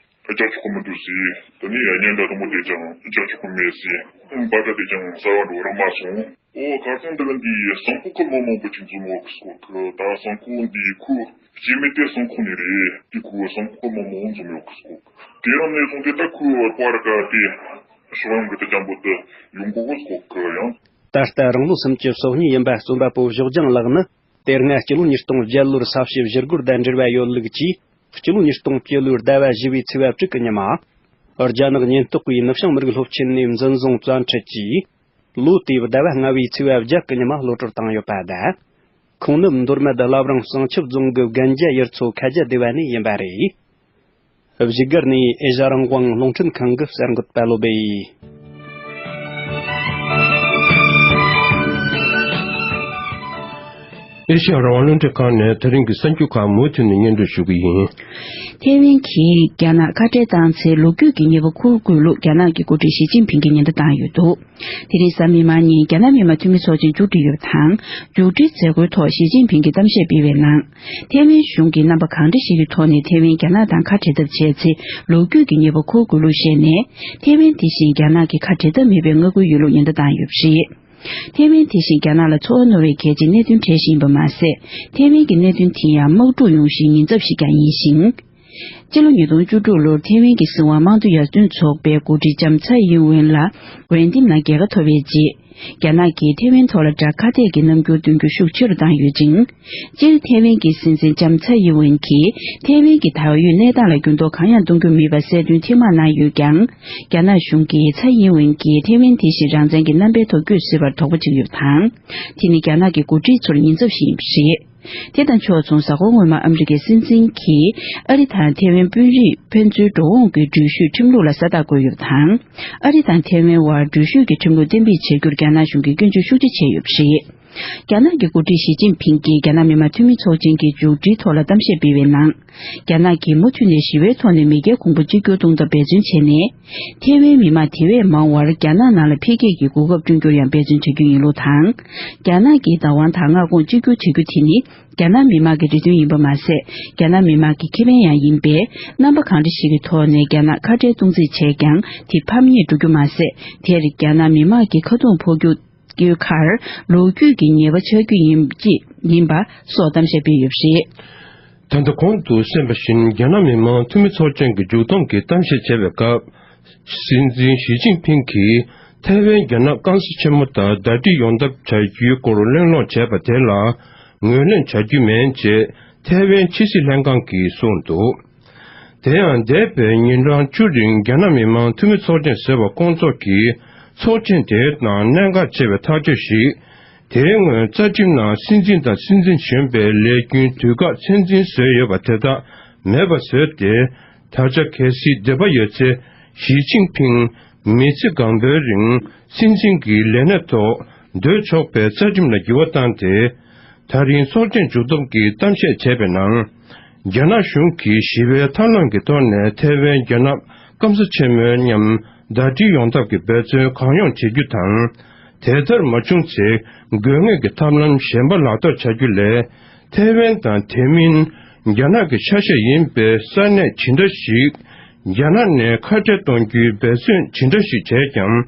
རྒྱག་ཆོག་གི་མི་འདུག་ཟེར། ད་ནི་ཡ་ཉེན་བརྡ་དུམ་བུ་དེ་ཀྱང་རྒྱག་ཆོག་གི་མེད་ཟེར། པ་ཏྲ་དེ་ཀྱང་གསར་བ་འགྲོ་ར་མ་སོང་། ཨོ་ཁ་སང་འདི་ག་འདི་སང་ཁོག་གི་མི་མང་པོ་ཅིག་འཛོམས་ཡོད་གི་སྐོར་གི། ད་སང་ཁོག་འདི་ཁོ་སྐྱེ་དམན་དེ་སང་ཁོག་ནས་རེད། དེ་ཁོ་སང་ཁོག་གི་མི་མང་འཛོམས་ཡོད་གི་སྐོར་གི། དེ་རང་ནས་བཟུང་སྟེ་ད་ཁོ་པར་ག་དེ་ཕྱོགས་ཡོང་གི་དེ་ཅང་པོ་དེ་ཡོང་གོ་གི་སྐོར་གི་ཡང་། ད་ལྟ་རང་ལོ་སུམ་ཅུ་སོ་གཉིས་ཡིན་པ་རྩོམ་པ་པོ་ཞོགས་ལྗང་ལགས་ནི། དེ་སྔ་སྤྱི་ལོ་ཉིས་སྟོང་བརྒྱད་ལོར་ས་བྱི་ཞི་རྒོལ་དང་འབྲེལ་བ་ཡོད་ལུགས་ཀྱིས། སྤྱི་ལོ་ཉིས་སྟོང་བཅུ་ལོའི་ཟླ་བ་བཞི་བའི་ཚེས་པ་དྲུག་གི་ཉི་མ། རྒྱ་ནག་ཉེན་རྟོག་པས་ནུབ་བྱང་མི་རིགས་སློབ་ཆེན་ནས་འཛིན་བཟུང་བཙན་ཁྲིད་ཀྱིས། ལོ་དེའི་ཟླ་བ་ལྔ་བའི་ཚེས་པ་བརྒྱད་ཀྱི་ཉི་མ་གློད་གྲོལ་བཏང་ཡོད་པ་དང་། ཁོང་ནི་མདོ་སྨད་བླ་བྲང་བྱང་ཆུབ་རྫོང་གི་རྒན་རྒྱ་ཡུལ་ཚོ་ཁ་རྒྱ་སྡེ་བ་ནས་ཡིན་པ་རེད། བཞུགས་སྒར་ནས་ཨེ་ཤ་རང་དབང་རླུང་འཕྲིན་ཁང་གི་གསར་འགོད་པ་བློ་སྦེ། ཨེ་ཤ་རང་དབང་རླུང་འཕྲིན་ཁང་ནས་ད་རིང་གི་གསར་འགྱུར་ཁག་མུ་མཐུད་ནས་སྙན་སྒྲོན་ཞུ་གི་ཡིན། ཐའེ་ཝན་གྱིས་རྒྱ་ནག་ཁ་བྲལ་བཏང་ཚེ་ལོ་རྒྱུས་ཀྱི་ཉེས་པ་འཁུར་དགོས་ལུགས་རྒྱ་ནག་གི་འགོ་ཁྲིད་ཞི་ཅིན་ཕིང་གིས་ཉེན་བརྡ་བཏང་ཡོད་འདུག་དེ་རིང་གཟའ་མིག་དམར་ཉིན་རྒྱ་ནག་མི་དམངས་འཐུས་མི་ཚོགས་ཆེན་མཇུག་སྒྲིལ་ཡོད་པ་དང་། མཇུག་སྒྲིལ་མཛད་སྒོའི་ཐོག་ཞི་ཅིན་ཕིང་གིས་གཏམ་བཤད་སྤེལ་བའི་ནང་། ཐའེ་ཝན་གཞུང་གིས་རྣམ་པ་གང་འདྲ་ཞིག་གི་ཐོག་ནས་ཐའེ་ཝན་རྒྱ་ནག་དང་ཁ་བྲལ་ཐབས་བྱས་ཚེ་ལོ་རྒྱུས་ཀྱི་ཉེས་པ་འཁུར་དགོས་ལུགས་བཤད་ནས། ཐའེ་ཝན་དེ་བཞིན་རྒྱ་ནག་གི་ཁ་བྲལ་ཐབས་མེད་པའི་མངའ་ཁུལ་ཡིན་ལུགས་ཉེན་བརྡ་བཏང་ཡོད་པ་རེད། ཐའེ་ཝན་དེ་བཞིན་རྒྱ་ནག་ལ་ཚོར་བ་རྣོ་བའི་གལ་ཆེའི་གནད་དོན་གྲས་ཤིག་ཡིན་པ་མ་ཟད། ཐའེ་ཝན་གྱི་གནད་དོན་དེ་ཡང་དམག་འཁྲུག་ཡོང་ཞིང་ཉེན་ཚབས་ཤིག་ཀྱང་ཡིན་ཞིང་། སྤྱི་ལོ་ཉིས་སྟོང་བཅུ་དྲུག་ལོར་ཐའེ་ཝན་གྱི་སྲིད་དབང་དམངས་གཙོ་ཡར་ཐོན་ཚོགས་པའི་འགོ་ཁྲིད་ལྕམ་ཚའེ་ཡིན་ཝེན་ལ་འོས་འདེམས་ནང་རྒྱལ་ཁ་ཐོབ་པའི་རྗེས། རྒྱ་ནག་གིས་ཐའེ་ཝན་ཐོག་ལ་དགྲ་ཁ་གཏད་ཀྱི་རྣམ་འགྱུར་སྟོན་རྒྱུ་ཤུགས་ཆེ་རུ་བཏང་ཡོད་ཅིང་། སྤྱིར་ཐའེ་ཝན་གྱི་སྲིད་འཛིན་ལྕམ་ཚའེ་ཡིན་ཝེན་གྱིས་ཐའེ་ཝན་གྱི་ད་ཡོད་གནས་སྟངས་ལ་འགྱུར་ལྡོག་གང་ཡང་གཏོང་རྒྱུ་མེད་པ་གསལ་སྟོན་ཐེངས་མང་གནང་ཡོད་ཀྱང་། རྒྱ་ནག་གཞུང་གིས་ཚའེ་ཡིན་ཝེན་གྱིས་ཐའེ་ཝན་དེ་བཞིན་རང་བཙན་གྱི་རྣམ་པའི་ཐོག་བསྐྱོད་སྲིད་པར་དོགས་པ་བྱེད་ཀྱི་ཡོད་པ་དང་། དེ་ནི་རྒྱ་ནག་གི་འགོ་ཁྲིད་ཚོར་ཉེན་ཚབས་ཤིག་ཡིན་པ་རེད། དེ་དང་ཕྱོགས་མཚུངས། གཟའ་འཁོར་སྔོན་མ་ཨ་མི་རི་ཀའི་སྲིད་འཛིན་གྱིས་ཨ་རི་དང་ཐའེ་ཝན་དཔོན་རིགས་ཕན་ཚུན་འགྲོ་འོང་གི་འགྲུལ་བཞུད་ཁྲིམས་ལུགས་ལ་ས་རྟགས་བཀོད་ཡོད་པ་དང་། ཨ་རི་དང་ཐའེ་ཝན་དབར་འགྲུལ་བཞུད་ཀྱི་ཁྲིམས་ལུགས་གཏན་འབེབས་བྱེད་རྒྱུར་རྒྱ་ནག་གཞུང་གིས་སྐྱོན་བརྗོད་ཤུགས་ཆེ་བྱས་ཡོད་པ་རེད། རྒྱ་ནག་གི་འགོ་ཁྲིད་ཞི་ཅིན་ཕིང་གིས་རྒྱ་ནག་མི་དམངས་འཐུས་མི་ཚོགས་ཆེན་གྱི་མཇུག་སྒྲིལ་ཐོག་ལ་གཏམ་བཤད་སྤེལ་བའི་ནང་། རྒྱ་ནག་གིས་མུ་མཐུད་ནས་ཞི་བའི་ཐོག་ནས་མེས་རྒྱལ་གོང་བུ་གཅིག་གྱུར་གཏོང་ཐབས་འབད་བརྩོན་བྱས་ནས། ཐའེ་ཝན་མི་དམངས་དེ་བས་མང་བར་རྒྱ་ནག་ནང་ལ་འཕེལ་རྒྱས་ཀྱི་གོ་སྐབས་བསྐྲུན་རྒྱུར་ཡང་འབད་བརྩོན་བྱ་རྒྱུ་ཡིན་ལུགས་དང་། རྒྱ་ནག་གི་བདག་དབང་དང་མངའ་ཁོངས་གཅིག་གྱུར་བྱ་རྒྱུ་དེ་ནི། རྒྱ་ནག་མི་དམངས་ཀྱི་རེ་འདུན་ཡིན་པ་མ་ཟད། རྒྱ་ནག་མི་དམངས་ཀྱི་ཁེ་ཕན་ཡང་ཡིན་པས། རྣམ་པ་གང་འདྲ་ཞིག་གི་ཐོག་ནས་རྒྱ་ནག་ཁ་བྲལ་གཏོང་རྩིས་བྱས་ཀྱང་། དེ་ཕམ་ཉེས་འགྲོ་རྒྱུ་མ་ཟད། དེར་རྒྱ་ནག་མི་དམངས་ཀྱི་ཁ་རྡུང་ཕོག་རྒྱུ། སྐྱོ་ཁར་ལོ་རྒྱུས་ཀྱི་ཉེས་པ་ཆགས་རྒྱུ་ཡིན་ཅེས་ཡིན་པ་སོགས་གཏམ་བཤད་སྤེལ་ཡོད་པ་རེད། ད་ལྟ་གོང་དུ་གསན་པ་བཞིན། རྒྱ་ནག་མི་དམངས་འཐུས་མི་ཚོགས་ཆེན་གྱི་མཇུག་བསྡོམས་ཀྱི་གཏམ་བཤད་བྱས་པའི་སྐབས། སྲིད་འཛིན་ཞི་ཅིན་ཕིང་གིས་ཐའེ་ཝན་རྒྱ་ནག་སྐམ་ས་ཆེན་མོ་དང་ཟླ་སྒྲིལ་ཡོང་ཐབས་བྱ་རྒྱུའི་སྐོར་གླེང་སློང་བྱས་པ་དེ་ལ་ངོས་ལེན་བྱ་རྒྱུ་མིན་ཅེས་ཐའེ་ཝན་ཕྱི་སྲིད་ལྷན་ཁང་གིས་གསུངས་འདུག་དེ་ཡང་འདས་པའི་ཉིན་གྲངས་བཅུ་རིང་རྒྱ་ནག་མི་དམངས་འཐུས་མི་ཚོགས་ཆེན་ཟེར་བ་སྐོང་ཚོགས་ཀྱིས་ཚོགས་ཆེན་དེའི་ནང་གནད་འགག་ཆེ་བའི་ཐག་གཅོད་ཞིག་དེའི་སྔོན་རྩ་ཁྲིམས་ནང་སྲིད་འཛིན་དང་སྲིད་འཛིན་གཞོན་པའི་ལས་རྒྱུན་དུས་བཀག་ཚད་འཛིན་བཟོས་ཡོད་པ་དེ་དག་མེད་པ་བཟོས་ཏེ། ད་ཆ་གལ་སྲིད་འདོད་པ་ཡོད་ཚེ་ཞི་ཅིན་ཕིང་མི་ཚེ་གང་པོའི་རིང་སྲིད་འཛིན་གྱི་ལས་གནས་ཐོག་སྡོད་ཆོག་པའི་རྩ་ཁྲིམས་ལ་འགྱུར་བ་བཏང་སྟེ། ད་རིང་ཚོགས་ཆེན་མཇུག་བསྡོམས་ཀྱིས་གཏམ་བཤད་བྱས་པའི་ནང་། རྒྱ་ནག་གཞུང་གིས་ཞི་བའི་ཐབས་ལམ་གྱི་ཐོག་ནས་ཐའེ་ཝན་རྒྱ་ནག་སྐམ་ས་ཆེན་མོའི་མཉམ་ཟླ་སྒྲིལ་ཡོང་ཐབས་ཀྱི་འབད་བརྩོན་གང་ཡོང་བྱེད་རྒྱུ་དང་། དེ་ལྟར་མ་བྱུང་ཚེ་དགོས་ངེས་ཀྱི་ཐབས་ལམ་གཞན་པ་ལག་བསྟར་བྱ་རྒྱུ་ལས། ཐའེ་ཝན་དང་དེ་མིན་རྒྱ་ནག་གི་ཆ་ཤས་ཡིན་པའི་ས་གནས་ཇི་འདྲ་ཞིག་རྒྱ་ནག་ནས་ཁ་བྲལ་གཏོང་རྒྱུའི་འབད་བརྩོན་ཇི་འདྲ་ཞིག་བྱས་ཀྱང་།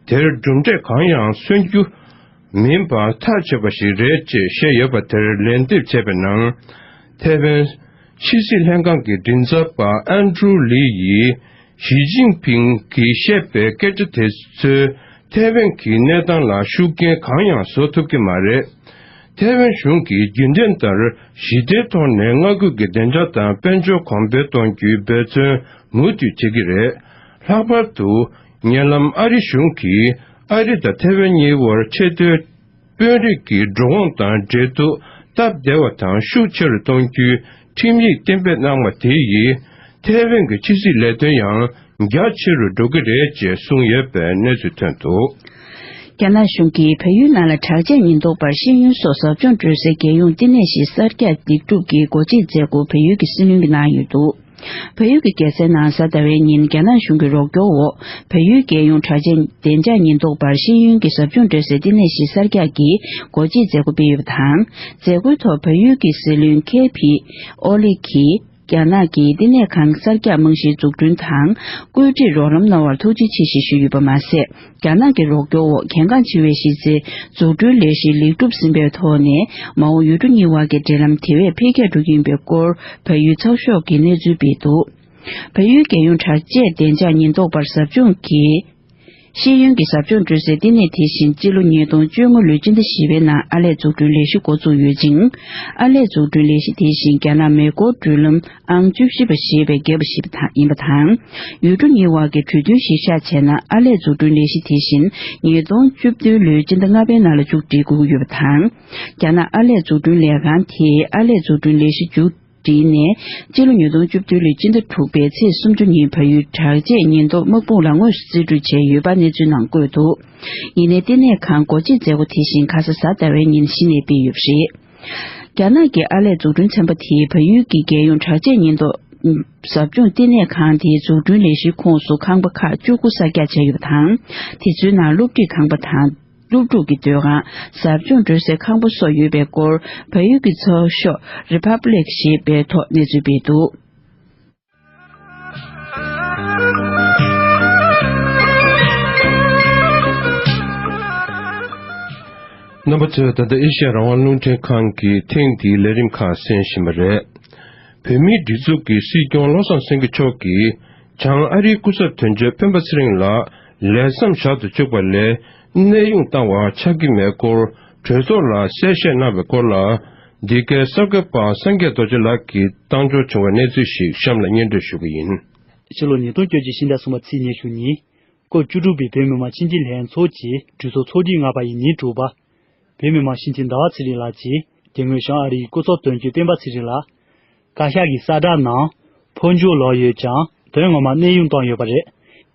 དེར་གྲུབ་འབྲས་གང་ཡང་སོན་རྒྱུ་མིན་པ་ཐག་ཆོད་པ་ཞིག་རེད་ཅེས་བཤད་ཡོད་པ་དེར་ལན་འདེབས་བྱས་པའི་ནང་། ཐའེ་ཝན་ཕྱི་སྲིད་ལྷན་ཁང་གི་མགྲིན་ཚབ་པ་ཨན་ཌྲུ་ལི་ཡིས། ཞི་ཅིན་ཕིང་གིས་བཤད་པའི་སྐད་ཆ་དེ་ཚོས་ཐའེ་ཝན་གྱི་གནས་སྟངས་ལ་ཤུགས་རྐྱེན་གང་ཡང་བཟོ་ཐུབ་ཀྱི་མ་རེད། ཐའེ་ཝན་གཞུང་གིས་རྒྱུན་ལྡན་ལྟར་ཞི་བདེའི་ཐོག་ནས་མངའ་ཁུལ་གྱི་བདེ་འཇགས་དང་དཔལ་འབྱོར་གོང་འཕེལ་གཏོང་རྒྱུའི་འབད་བརྩོན་མུ་མཐུད་བྱེད་ཀྱི་རེད། ལྷག་པར་དུ། ཉེ་ལམ་ཨ་རི་གཞུང་གིས་ཨ་རི་དང་ཐེ་ཝན་གཉིས་དབར་ཆེས་མཐོའི་དཔོན་རིགས་ཀྱི་འགྲོ་འོང་དང་འབྲེལ་གཏུག་སྟབས་བདེ་བ་དང་ཤུགས་ཆེ་རུ་གཏོང་རྒྱུའི་ཁྲིམས་ཡིག་གཏན་འབེབས་གནང་བ་དེ་ཡིས་ཐེ་ཝན་གྱི་ཕྱི་སྲིད་ལས་དོན་ཡང་རྒྱ་ཆེ་རུ་འགྲོ་གི་རེད་ཅེས་གསུངས་ཡོད་པའི་གནས་ཚུལ་ཐོན་འདུག། རྒྱ་ནག་གཞུང་གིས་བལ་ཡུལ་ནང་ལ་དྲག་ཆས་ཉེན་རྟོག་པར་ཤེས་ཡོན་སོགས་ཟབ་སྦྱོང་སྤྲོད་སའི་རྒྱལ་ཡོངས་བསྟི་གནས་ཤིག་གསར་རྒྱག་ལེགས་གྲུབ་ཀྱིས་སྒོ་འབྱེད་མཛད་སྒོ་བལ་ཡུལ་གྱི་སྲིད་བློན་གྱིས་གནང་ཡོད་འདུག། བལ་ཡུལ་གྱི་རྒྱལ་སའི་ནང་གཟའ་ཟླ་བའི་ཉིན་རྒྱ་ནག་གཞུང་གི་རོགས་སྐྱོར་འོག་བལ་ཡུལ་རྒྱལ་ཡོངས་དྲག་ཆས་བདེ་འཇགས་ཉེན་རྟོག་པར་ཤེས་ཡོན་གྱི་ཟབ་སྦྱོང་སྤྲོད་སའི་བསྟི་གནས་ཤིག་གསར་རྒྱག་གིས་སྒོ་འབྱེད་མཛད་སྒོ་སྤེལ་ཡོད་པ་དང་། མཛད་སྒོའི་ཐོག་བལ་ཡུལ་གྱི་སྲིད་བློན་ཁེ་ཕི་ཨོ་ལི་གིས། རྒྱ་ནག་གིས་བསྟི་གནས་ཁང་གསར་རྒྱག་རྨང་གཞིའི་འཛུགས་སྐྲུན་དང་བཀོད་སྒྲིག་རོགས་རམ་གནང་བར་ཐུགས་རྗེ་ཆེ་ཞེས་ཞུས་ཡོད་པ་མ་ཟད། རྒྱ་ནག་གི་རོགས་སྐྱོར་འོག་གལ་འགངས་ཆེ་བའི་གཞི་རྩའི་འཛུགས་སྐྲུན་ལས་གཞི་ལེགས་གྲུབ་ཟིན་པའི་ཐོག་ནས་མ་འོངས་ཡུལ་གྲུ་གཉིས་དབར་གྱི་འབྲེལ་ལམ་དེ་བས་འཕེལ་རྒྱས་འགྲོ་གི་ཡིན་པའི་སྐོར་བལ་ཡུལ་ཚགས་ཤོག་གིས་གནས་ཚུལ་སྤེལ་འདུག། བལ་ཡུལ་རྒྱལ་ཡོངས་དྲག་ཆས་བདེ་འཇགས་ཉེན་རྟོག་པར་ཟབ་སྦྱོང་གིས། ཤེས་ཡོན་གྱི་ཟབ་སྦྱོང་སྤྲོད་སའི་བསྟི་གནས་དེ་བཞིན་སྤྱི་ལོ་ཉིས་སྟོང་བཅོ་ལྔ་ལོའི་སྤྱི་ཟླ་བཞི་པའི་ནང་ཨར་ལས་འཛུགས་སྐྲུན་ལས་གཞི་འགོ་བཙུགས་ཡོད་ཅིང་། ཨར་ལས་འཛུགས་སྐྲུན་ལས་གཞི་དེ་བཞིན་རྒྱ་ནག་མེ་འཁོར་འགྲུལ་ལམ་ཨང་བཅུ་བཞི་པ་ཞེས་པའི་བརྒྱབ་པ་ཞིག་ཡིན་པ་དང་། ཡུལ་གྲུ་གཉིས་དབར་གྱི་གྲོས་མཐུན་གཞིར་བཞག་བྱས་ན་ཨར་ལས་འཛུགས་སྐྲུན་ལས་གཞི་དེ་བཞིན་ཉིས་སྟོང་བཅུ་བདུན་ལོའི་སྤྱི་ཟླ་ལྔ་པའི་ནང་ལ་མཇུག་སྒྲིལ་དགོས་ཀྱི་ཡོད་པ་དང་། རྒྱ་ནག་ཨར་ལས་འཛུགས་སྐྲུན་ལས་ཁང་དེས་ཨར་ལས་འཛུགས་སྐྲུན་ལས་གཞི་མཇུག་བསྒྲིལ་ནས་སྤྱི་ལོ་ཉིས་སྟོང་བཅུ་བདུན་ལོའི་སྤྱི་ཟླ་དྲུག་པའི་ཚེས་སུམ་ཅུ་ཉིན་བལ་ཡུལ་དྲག་ཆས་ཉེན་རྟོག་དམག་དཔུང་ལ་དངོས་སུ་རྩིས་སྤྲོད་བྱས་ཡོད་པ་གནས་ཚུལ་ནང་བཀོད་འདུག། ཡིན་ནའི་བསྟི་གནས་ཁང་སྒོ་འབྱེད་མཛད་སྒོ་དེ་བཞིན་ཁ་ས་གཟའ་ཟླ་བའི་ཉིན་གཞི་ནས་སྤེལ་ཡོད་པ་རེད། རྒྱ་ནག་གི་ཨར་ལས་འཛུགས་སྐྲུན་ཚན་པ་དེས་བལ་ཡུལ་གྱི་རྒྱལ་ཡོངས་དྲག་ཆས་ཉེན་རྟོག་ཟབ་སྦྱོང་བསྟི་གནས་ཁང་དེའི་འཛུགས་སྐྲུན་ལས་གཞིའི་ཁོངས་སུ་ཁང་པ་ཁག་བཅུ་དགུ་གསར་རྒྱག་བྱས་ཡོད་པ་དང་། དེ་ཚོའི་ནང་སློབ་ཁྲིད་ཁང་པ་དང་། སློབ་ཕྲུག་གི་སྡོད་ཁང་། ཟབ་སྦྱོང་སྤྲོད་སའི་ཁང་པ་སོགས་ཡོད་པའི་སྐོར་བལ་ཡུལ་གྱི་ཚགས་ཤོག་Republic ཞེས་པའི་ཐོག་གནས་ཚུལ་སྤེལ་འདུག། རྣམ་པ་ཚོས་ད་ལྟ་ཨེ་ཤ་ཡ་རང་དབང་རླུང་འཕྲིན་ཁང་གི་ཐེངས་འདིའི་ལས་རིམ་ཁག་གསན་བཞིན་པ་རེད། བོད་མིའི་སྒྲིག་འཛུགས་ཀྱི་སྲིད་སྐྱོང་བློ་བཟང་སེང་གེ་མཆོག་གིས་བྱང་ཨ་རིའི་སྐུ་ཚབ་དོན་གཅོད་སྤེན་པ་ཚེ་རིང་ལ་ལས་མཚམས་བཞག་ཏུ་བཅུག་པ་ལས་གནས་དབྱུང་བཏང་བ་ཆགས་ཀྱི་མེད་སྐོར་གྲོས་ཚོགས་ལ་གསལ་བཤད་གནང་བའི་སྐོར་ལ། འདི་གའི་གསར་འགོད་པ་སངས་རྒྱས་རྡོ་རྗེ་ལགས་ཀྱིས་བཏང་འབྱོར་བྱུང་བའི་གནས་ཚུལ་ཞིག་གཤམ་ལ་སྙན་སྒྲོན་ཞུ་གི་ཡིན། ཕྱི་ལོ་ཉིས་སྟོང་བཅོ་བརྒྱད་ཕྱི་ཟླ་གསུམ་པ་ཚེས་ཉི་ཤུ་ཉིན། སྐབས་བཅུ་དྲུག་པའི་བོད་མི་མང་ཕྱི་འཐེན་ལྷན་ཚོགས་ཀྱི་གྲོས་ཚོགས་ཚོགས་དུས་ལྔ་པ་ཡི་ཉིན་དྲུག་པ། བོད་མི་མང་སྤྱི་འཐུས་ཟླ་བ་ཚེ་རིང་ལགས་ཀྱིས་དེ་སྔོན་བྱང་ཨ་རིའི་སྐུ་ཚབ་དོན་གཅོད་སྤེན་པ་ཚེ་རིང་ལ། བཀའ་ཤག་གི་གསལ་བསྒྲགས་ནང་འཕོ་འགྱུར་ལོག་ཡོད་ཀྱང་དོན་ངོ་མར་གནས་དབྱུང་བཏང་ཡོད་པ་རེད།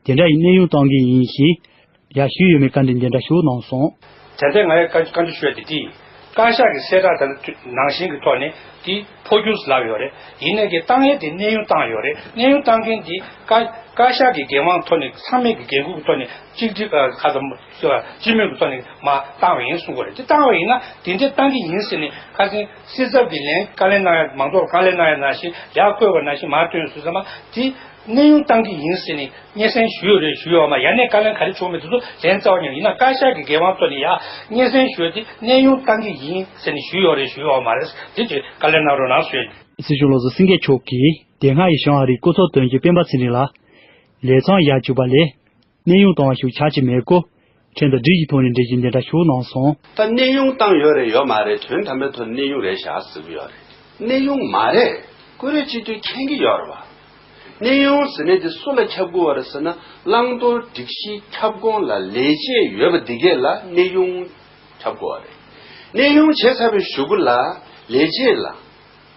དེ་འདྲ་ཡིན་གནས་དབྱུང་གཏོང་གི་ཡིན་ཞེས་ཡར་ཞུས་ཡོད་མེད་བཀའ་འདྲི་འདི་འདྲ་ཞུ་གནང་སོང་། ད་ལྟ་ང་ཡང་བཀའ་བཀའ་འདྲི་ཞུ་ཡ་དེ་དེ་ཡིན། བཀའ་ཤག་གི་གསལ་བསྒྲགས་དང་ནང་བཞིན་གྱི་ཐོག་ནས་དེ་འཕོ་འགྱུར་ལབ་ཡོད་རེད། ཡིན་ནའི་གི་བཏང་ཡས་དེ་གནས་དབྱུང་བཏང་ཡོད་རེད། གནས་དབྱུང་བཏང་མཁན་དེ་བཀའ་བཀའ་ཤག་གི་འགན་དབང་ཐོག་ནས་ཚང་མས་ཀྱི་འགན་འཁུར་གྱི་ཐོག་ནས་གཅིག་སྒྲིལ་ཁ་ཙམ་སྤྱི་མོས་ཀྱི་ཐོག་ནས་མ་བཏང་བ་ཡིན་གསུང་གི་རེད། དེ་བཏང་བ་ཡིན་ན་དེ་འདྲ་བཏང་གི་ཡིན་ཟེར་ནས་ཁ་སང་སྲིད་ཚབ་ཀྱི་ལན་བཀའ་ལན་གནང་ཡ་མང་ཚོགས་ལ་བཀའ་ལན་གནང་ཡ་ནང་བཞིན་ཡར་བཀོད་པ་ནང་བཞིན་མར་བཏོན་སོང་ཙང་མ་དེ། གནས་དབྱུང་བཏང་གི་ཡིན་ཟེར་ནས་སྙན་སེང་ཞུས་ཡོད་རེད་ཞུས་ཡོད་མ་ཡ་ནས་བཀའ་ལན་ག་རེ་བྱུང་མེད་དེ་ཚོ་ལན་རྩ་བ་ཉིད་ཡིན་ན་བཀའ་ཤག་གི་འགན་དབང་ཐོག་ནས་ཡ་སྙན་སེང་ཞུས་ཏེ་གནས་དབྱུང་བཏང་གི་ཡིན་ཟེར་ནས་ཞུས་ཡོད་རེད་ཞུས་ཡོད་མ་རེད། དེ་ཚོས་བཀའ་ལན་གནང་རོགས་གནང་ཞུས། སྲིད་སྐྱོང་བློ་བཟང་སེང་གེ་མཆོག་གིས་དེ་སྔ་ཡི་བྱང་ཨ་རིའི་སྐུ་ཚབ་དོན་གཅོད་སྤེན་པ་ཚེ་རིང་ལ་ལས་མཚམས་བཞག་བཅུག་པ་ལས་གནས་དབྱུང་བཏང་བ་ཞིག་ཆགས་ཀྱི་མེད་སྐོར། ཕྲན་དུ་འགྲིག་གི་ཐོག་ནས་འགྲེལ་བཤད་འདི་འདྲ་ཞུ་གནང་སོང་། ད་གནས་དབྱུང་བཏང་ཡོད་རེད་ཡོད་མ་རེད། དོན་དམ་པའི་ཐོག་གནས་དབྱུང་རེད་བཞག་ཟེར་གི་ཡོད་རེད། གནས་དབྱུང་མ་རེད། ཀུ་རེ་སྤྱི་འཐུས་མཁྱེན་གི་ཡོད་རེད་བ། གནས་དབྱུང་ཟེར་ནས་འདི་སུ་ལ་ཁྱབ་དགོས་བ་རེད་ཟེར་ན་བླང་དོར་སྒྲིག་གཞི་ཁྱབ་ཁོངས་ལ་ལས་བྱེད་ཡོད་པ་འདི་གས་ལ་གནས་དབྱུང་ཁྱབ་དགོས་བ་རེད། གནས་དབྱུང་བྱས་ཚར་བའི་གཞུག་གུ་ལ་ལས་བྱེད་ལ་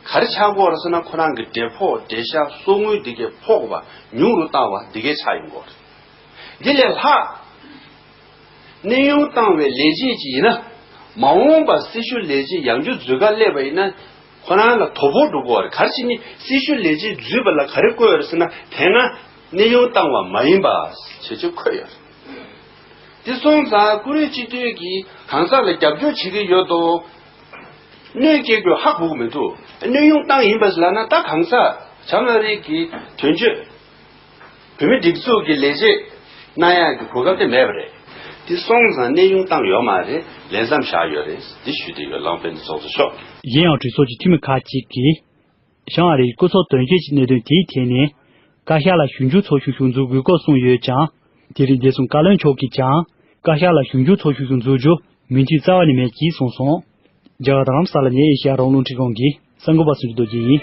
ག་རེ་ཆགས་དགོས་བ་རེད་ཟེར་ན་ཁོ་རང་གི་འབྲས་ཕོགས་འབྲས་ཤག་གསོག་དངུལ་འདི་གས་ཕོག་པ་ཉུང་རུ་བཏང་བ་འདི་གས་ཆགས་ཡོང་དགོས་རེད། འདི་ལས་ལྷག་གནས་དབྱུང་བཏང་བའི་ལས་བྱེད་ཅིག་ཡིན་ན། མ་འོངས་པར་སྲི་ཞུ་ལས་བྱེད་ཡང་བསྐྱར་འཛུལ་ག་སླེབས་པ་ཡིན་ན། ཁོ་རང་ལ་དོ་ཕོག་འགྲོ་གི་ཡོད་རེད། ག་རེ་བྱས་ནས་སྲི་ཞུ་ལས་བྱེད་འཛུལ་བ་ལ་ག་རེ་བཀོད་ཡོད་རེད་ཟེར་ན། དེ་སྔ་གནས་དབྱུང་བཏང་བ་མ་ཡིན་པ་ཞེས་ཆེ་འཁོད་ཡོད་རེད། དེ་སོང་ཙང་ཀུ་རེ་སྤྱི་འཐུས་ཀྱིས་གང་ཟག་ལ་རྒྱབ་སྐྱོར་བྱེད་ཀྱི་ཡོད་དོ། གནོད་སྐྱེལ་རྒྱུ་ཧ་གོ་གི་མི་འདུག། གནས་དབྱུང་བཏང་ཡིན་པ་ལབ་ན་ད་གང་ཟག་བྱང་ཨ་རི་གི་དོན་གཅོད། བོད་མི་སྒྲིག་འཛུགས་ཀྱི་ལས་བྱེད་གནང་ཡག་གི་གོ་སྐབས་དེ་མེད་པ་རེད། དེ་སོང་ཙང་གནས་དབྱུང་བཏང་ཡོད་མ་རེད། ལས་མཚམས་བཞག་ཡོད་རེད། འདི་ཞུ་བསྡད་ཡོད། ལམ་སྤེལ་ནས་ཚོགས་གཙོ་མཆོག། གཞན་ཡང་གྲོས་ཚོགས་ཀྱི་འཐུས་མི་ཁག་ཅིག་གིས་བྱང་ཨ་རིའི་སྐུ་ཚབ་དོན་གཅོད་ཀྱི་གནད་དོན་དེའི་ཐད་ནས་བཀའ་ཤག་ལ་ཞིབ་འཇུག་ཚོགས་ཆུང་ཞིག་འཛུགས་དགོས་སྐོར་གསུངས་ཡོད་ཀྱང་། དེ་རིང་བདེ་སྲུང་བཀའ་བློན་མཆོག་གིས་ཀྱང་བཀའ་ཤག་ལ་ཞིབ་འཇུག་ཚོགས་ཆུང་ཞིག་འཛུགས་རྒྱུ་མོས་མཐུན་རྩ་བ་ནས་མེད་ཅེས་གསུངས་སོང་། རྒྱ་གར་རྡ་རམ་ས་ལ་ནས་ཨེ་ཤེ་ཡ་རང་དབང་རླུང་འཕྲིན་ཁང་གི་གསར་འགོད་པ་སུ་ཇི་རྡོ་རྗེ་ཡིན།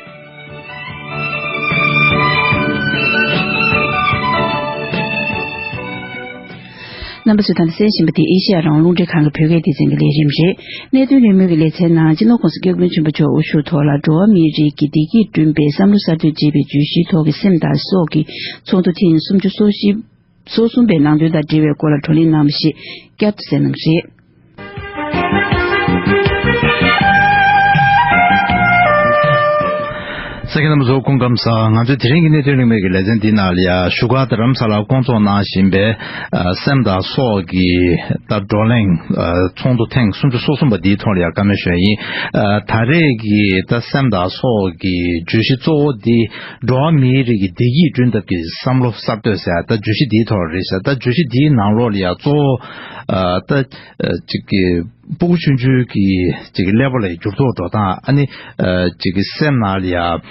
རྣམ་པ་ཚོས་ད་ལྟ་གསན་བཞིན་པ་དེ་ཨེ་ཤེ་ཡ་རང་དབང་རླུང་འཕྲིན་ཁང་གི་བོད་སྐད་སྡེ་ཚན་གྱི་ལས་རིམ་རེད། གནད་དོན་རེས་མོས་ཀྱི་ལེ་ཚན་ནང་སྤྱི་ནོར་༸གོང་ས་༸སྐྱབས་མགོན་ཆེན་པོ་མཆོག་དབུ་བཞུགས་ཐོག་ལ་འགྲོ་བ་མིའི་རིགས་ཀྱི་བདེ་སྐྱིད་བསྐྲུན་པའི་བསམ་བློ་གསར་གཏོད་ཅེས་པའི་བརྗོད་གཞིའི་ཐོག་གི་སེམས་དང་སྲོག་གི་ཚོགས་འདུ་ཐེངས་སུམ་ཅུ་སོ་བཞི། སོ་གསུམ་པའི་ནང་དོན་དང་འབྲེལ་བའི་སྐོར་ལ་བགྲོ་གླེང་གནང་བ་ཞིག་བསྐྱར་དུ་གསན་གནང་གི་རེད། གསན་མཁན་རྣམ་པ་ཚོ་སྐུ་ཁམས་བཟང་། ང་ཚོའི་དེ་རིང་གི་གནད་དོན་རིས་མེད་ཀྱི་ལེ་ཚན་འདིའི་ནང་ལ་ཡ་བཞུགས་སྒར་རྡ་རམ་ས་ལར་བསྐོང་ཚོགས་གནང་བཞིན་པའི་ཨ་སེམས་དང་སྲོག་གི་ད་བགྲོ་གླེང་ཨ་ཚོགས་འདུ་ཐེངས་སུམ་ཅུ་སོ་གསུམ་པ་འདིའི་ཐོག་ལ་ཡ་བཀའ་མོལ་ཞུ་ཡ་ཡིན། ཨ་ད་རེས་ཀྱི་ད་སེམས་དང་སྲོག་གི་བརྗོད་གཞི་གཙོ་བོ་འདི་འགྲོ་བ་མིའི་རིགས་ཀྱི་བདེ་སྐྱིད་བསྐྲུན་ཐབས་ཀྱི་བསམ་བློ་གསར་གཏོད་ཟེར་ཡ་ད་བརྗོད་གཞི་འདིའི་ཐོག་རེད་ཟེར། ད་བརྗོད་གཞི་འདིའི་ནང་ལོགས་ལ་ཡ་གཙོ་བོ་ཨ་ད་ཨ་ཅིག་གི་སྤུ་གུ་ཆུང་ཆུང་གི་ཅིག་ཀླད་པ་ལ་འགྱུར་ལྡོག་འགྲོ་སྟངས། ཨ་ནི་ཨ་ཅིག་གི་སེམས་ནང་ལ་ཡ་ཨ་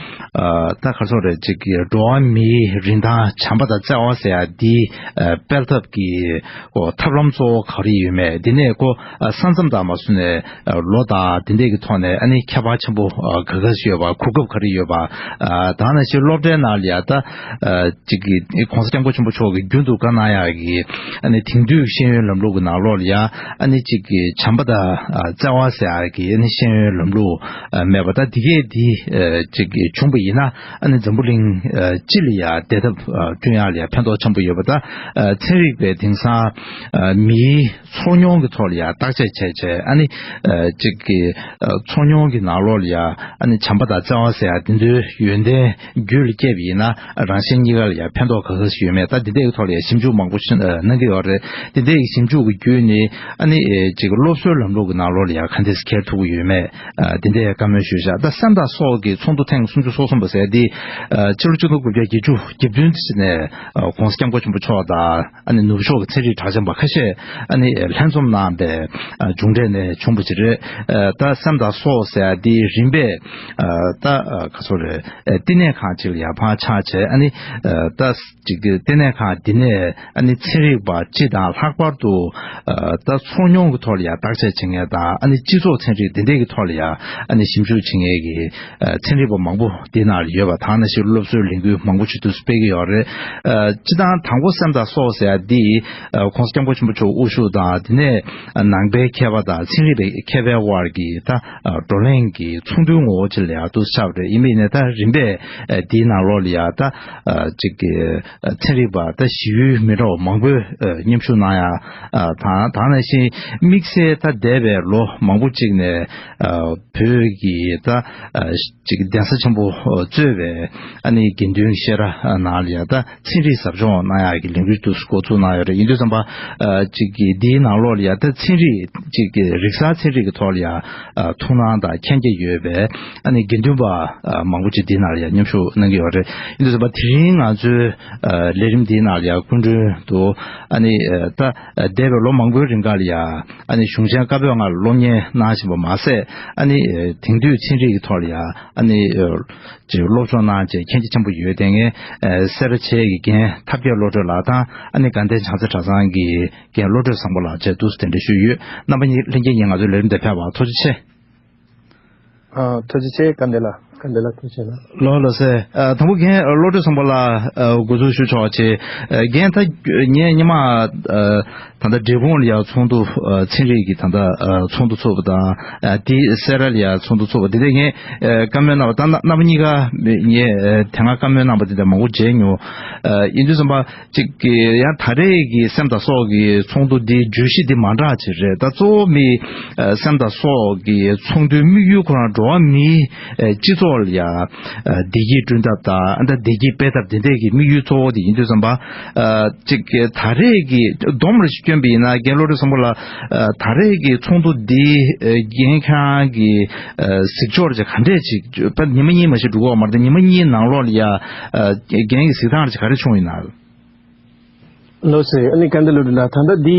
ད་ག་རེ་ཟེར་རེད། ཅིག་གི་འགྲོ་བ་མིའི་རིན་ཐང་བྱམས་པ་དང་བརྩེ་བ་ཟེར་ཡ་འདི་ཨ་སྤེལ་ཐབས་ཀྱི་ཨོ་ཐབས་ལམ་གཙོ་བོ་ག་རེ་ཡོད་མེད། འདི་ནས་ཁོ་ཨ་ས་མཚམས་དང་མ་སོ་ནས་ཨ་ལོ་དང་འདི་འདྲས་ཀྱི་ཐོག་ནས་ཨ་ནི་ཁྱད་པར་ཆེན་པོ་ཨ་ག་ག་ཞིག་ཡོད་པ། གོ་སྐབས་ག་རེ་ཡོད་པ། ཨ་ད་ནང་བཞིན་སློབ་གྲྭའི་ནང་ལ་ཡ་ད་ཨ་གཅིག་གི་༸གོང་ས་༸སྐྱབས་མགོན་ཆེན་པོ་མཆོག་གིས་རྒྱུན་དུ་བཀའ་གནང་ཡག་གི་ཨ་ནི་དེང་དུས་ཤེས་ཡོན་ལམ་ལུགས་ཀྱི་ནང་ལོགས་ལ་ཡ་ཨ་ནི་གཅིག་གི་བྱམས་པ་དང་ཨ་བརྩེ་བ་ཟེར་ཡག་གི་ཨ་ནི་ཤེས་ཡོན་ལམ་ལུགས་ཨ་མེད་པ། ད་འདི་གས་འདི་ཨ་གཅིག་གི་བྱུང་བ་ཡིན་ན་ཨ་ནི་འཛམ་བུ་གླིང་ཨ་སྤྱི་ལ་ཡ་བདེ་ཐབས་ཨ་བསྐྲུན་ཡག་ལ་ཡ་ཕན་ཐོགས་ཆེན་པོ་ཡོད་པ། ད་ཨ་ཚན་རིག་པའི་དེང་སང་ཨ་མིའི་ཚོར་མྱོང་གི་ཐོག་ལ་ཡ་བརྟག་དཔྱད་བྱས་བྱས། ཨ་ནི་ཨ་གཅིག་གི་ཨ་ཚོར་མྱོང་གི་ནང་ལོགས་ལ་ཡ་ཨ་ནི་བྱམས་པ་དང་བརྩེ་བ་ཟེར་ཡ་དེ་ཚོའི་ཡོན་ཏན་རྒྱུད་ལ་སྐྱེས་པ་ཡིན་ན་རང་གཞན་གཉིས་ཀ་ལ་ཡ་ཕན་ཐོགས་ག་ག་ཞིག་ཡོད་མེད། ད་འདི་འདྲའི་ཐོག་ལ་ཡ་ཞིབ་འཇུག་མང་པོ་ཞིག་ཨ་གནང་གི་ཡོད་རེད། འདི་འདྲའི་ཞིབ་འཇུག་གི་བརྒྱུད་ནས་ཨ་ནི་ཨ་གཅིག་གི་སློབ་གསོའི་ལམ་ལུགས་ཀྱི་ནང་ལོགས་ལ་ཡ་ག་འདྲས་འཁྱེར་ཐུབ་ཀྱི་ཡོད་མེད། ཨ་འདི་འདྲའི་བཀའ་མོལ་ཞུས་བཞག་ད་སེམས་དང་སྲོག་གི་ཚོགས་འདུ་ཐེངས་སུམ་ཅུ་སོ་གསུམ་པ་ཟེར་འདི་ཨ་ཕྱི་ལོ་ཆིག་སྟོང་དགུ་བརྒྱ་བརྒྱད་ཅུ་གྱ་བདུན་ནས་ཨ་༸གོང་ས་༸སྐྱབས་མགོན་ཆེན་པོ་མཆོག་དང་ཨ་ནི་ནུབ་ཕྱོགས་ཀྱི་ཚན་རིག་གྲགས་ཅན་པ་ཁ་ཤས་ཨ་ནི་ལྷན་འཛོམས་གནང་པའི་ཨ་མཇུག་འབྲས་ནས་བྱུང་བ་ཅིག་རེད། ཨ་ད་སེམས་དང་སྲོག་ཟེར་ཡ་འདི་རིམ་པས་ཨ་ད་ཨ་ག་ཚོད་རེད། ཨ་བསྟི་གནས་ཁང་ཅིག་ལ་ཡ་ཕར་ཆགས་བྱས། ཨ་ནི་ཨ་ད་ཅིག་གི་བསྟི་གནས་ཁང་འདི་ནས་ཨ་ནི་ཚན་རིག་པ་སྤྱི་དང་ལྷག་པར་དུ་ཨ་ད་ཚོར་མྱོང་གི་ཐོག་ལ་ཡ་བརྟག་དཔྱད་བྱེད་མཁན་དང་། ཨ་ནི་སྤྱི་ཚོགས་ཚན་རིག་འདི་འདྲས་ཀྱི་ཐོག་ལ་ཡ་ཨ་ནི་ཞིབ་འཇུག་བྱེད་མཁན་གྱི་ཨ་ཚན་རིག་པ་མང་པོ་འདི་ནང་ལ་ཡོད་པ། ད་ནང་བཞིན་སློབ་གསོའི་ལས་འགུལ་མང་པོ་ཞིག་ཏུ་སྤེལ་གྱི་ཡོད་རེད། ཨ་སྤྱི་བཏང་དང་པོ་སེམས་དང་སྲོག་ཟེར་ཡ་འདི་ཨ་༸གོང་ས་༸སྐྱབས་མགོན་ཆེན་པོ་མཆོག་དབུ་བཞུགས་དང་། དེ་ནས་ཨ་ནང་པའི་མཁས་པ་དང་ཚན་རིག་པའི་མཁས་པའི་དབར་གྱི་ད་ཨ་བགྲོ་གླེང་གི་ཚོགས་འདུའི་ངོ་བོ་ཅིག་ལ་ཡ་འདུག་སེ་ཆགས་པ་རེད། ཡིན་པ་ཡིན་ནའི་ད་རིམ་པས་ཨ་འདིའི་ནང་ལོགས་ལ་ཡ་ད་ཨ་གཅིག་གི་ཚན་རིག་པ་ད་ཞི་ཡུལ་མི་འདྲ་བ་མང་པོས་ཨ་མཉམ་ཞུགས་གནང་ཡ། ཨ་དང་ད་ནང་བཞིན་དམིགས་བསལ་ད་འདས་པའི་ལོ་མང་པོ་གཅིག་ནས་ཨ་བོད་ཀྱི་ད་ཨ་གཅིག་གདན་ས་ཆེན་པོ་གཙོས་པའི་ཨ་ནི་དགེ་འདུན་བཤད་གྲྭ་ནང་ལ་ཡ་ད་ཚན་རིག་ཟབ་སྦྱོང་གནང་ཡ་གི་ལས་འགུལ་དུ་འགོ་ཚུགས་གནང་ཡོད་རེད། ཡིན་དུས་ཙམ་པ་ཨ་གཅིག་གི་འདིའི་ནང་ལོགས་ལ་ཡ་ད་ཚན་རིག་གཅིག་གི་རིག་གསར་ཚན་རིག་གི་ཐོག་ལ་ཡ་ཨ་ཐུགས་སྣང་དང་མཁྱེན་རྒྱ་ཡོད་པའི་ཨ་ནི་དགེ་འདུན་པ་ཨ་མང་པོ་ཅིག་འདི་ནང་ལ་ཡང་མཉམ་ཞུགས་གནང་གི་ཡོད་རེད། ཡིན་དུས་ཙམ་པ་དེ་རིང་ང་ཚོའི་ཨ་ལས་རིམ་འདིའི་ནང་ལ་ཡང་སྐུ་མགྲོན་དུ་ཨ་ནི་ཨ་ད་ཨ་འདས་པའི་ལོ་མང་པོའི་རིང་ག་ལ་ཡང་ཨ་ནི་གཞུང་ཆེན་བཀའ་པོད་ལྔ་ལ་སློབ་གཉེར་གནང་བཞིན་པ་མ་ཟད། ཨ་ནི་ཨ་དེང་དུས་ཚན་རིག་གི་ཐོག་ལ་ཡང་ཨ་ནི་ཨ་ཅིག་སློབ་སྦྱོང་གནང་བྱས་མཁྱེན་རྒྱ་ཆེན་པོ་ཡོད། དེ་ངས་ཨ་སེ་ར་བྱེས་ཀྱི་རྒན་ཐབས་མཁས་བློ་གྲོས་ལགས་དང་། ཨ་ནི་དགའ་ལྡན་བྱང་རྩེ་གྲྭ་ཚང་གི་རྒན་བློ་གྲོས་བཟང་པོ་ལགས་བཅས་འདུག་སེ་གདན་འདྲེན་ཞུས་ཡོད། རྣམ་པ་གཉིས་ལྷན་རྒྱས་གཉིས་ང་ཚོའི་ལས་རིམ་དེ་ཕེབས་པར་ཐུགས་རྗེ་ཆེ། ཨ་ཐུགས་རྗེ་ཆེ། དགའ་ལྡན་ལགས། དགའ་ལྡན་ལགས་ཐུགས་རྗེ་ཆེ་གནང་། ལགས་ལགས་སེ། ཨ་དང་པོ་རྒན་བློ་གྲོས་བཟང་པོ་ལགས་ཨ་འགོ་འཛུགས་ཞུ་ཆོག་ཅེས། ཨ་རྒན་ད་ངས་སྔོན་མ་ཨ་ད་ལྟ་འབྲས་སྤུངས་ལ་ཡང་ཚོགས་འདུ་ཨ་ཚན་རིག་གི་ད་ལྟ་ཨ་ཚོགས་འདུ་ཚོགས་པ་དང་། ཨ་དེ་སེ་ར་ལ་ཡང་ཚོགས་འདུ་ཚོགས་པ་དེ་འདྲ་ངས་ཨ་བཀའ་མོལ་གནང་བ་དང་། རྣམ་པ་གཉིས་ཀ་ངས་ཨ་དེ་སྔ་བཀའ་མོལ་གནང་བ་དེ་འདྲ་མང་པོ་མཇལ་མྱོང་། ཨ་ཡིན་དུས་ཙམ་པ། གཅིག་གི་ཡང་ད་རེས་ཀྱི་སེམས་དང་སྲོག་གི་ཚོགས་འདུ་འདི་བརྗོད་གཞི་འདི་མ་འདྲ་ཅིག་རེད། ད་གཙོ་བོ་མི་ཨ་སེམས་དང་སྲོག་གི་ཚོགས་འདུའི་དམིགས་ཡུལ་ཁོ་རང་འགྲོ་བ་མིའི་ཨ་སྤྱི་ཚོགས་ལ་ཡ་ཨ་བདེ་སྐྱིད་བསྐྲུན་ཐབས་དང་། ཨ་ད་བདེ་སྐྱིད་སྤེལ་ཐབས་འདི་འདྲས་ཀྱི་དམིགས་ཡུལ་གཙོ་བོ་དེ་ཡིན་དུས་ཙམ་པ། ཨ་གཅིག་གི་ད་རེས་ཀྱི་སྡོམ་རེ་ཞིག་བསྐྱོན་པ་ཡིན་ན། རྒན་བློ་གྲོས་བཟང་པོ་ལགས། ཨ་ད་རེས་ཀྱི་ཚོགས་འདུ་འདི་ཨ་རྒན་ཁྱེད་རང་གི་ཨ་གཟིགས་ཕྱོགས་རེ་ག་འདྲས་ཅིག་ད་ཉི་མ་གཉིས་མ་ཞིག་འགྲོ་གི་ཡོད་མ་རེད། ད་ཉི་མ་གཉིས་ནང་ལོགས་ལ་ཡ་ཨ་རྒན་གྱི་གཟིགས་སྟངས་རེ་ག་རེ་བྱུང་ཡོད་ན། ལགས་སེ། ཨ་ནི་དགའ་ལྡན་བློ་གྲོས་ལགས། ད་ལྟ་འདི་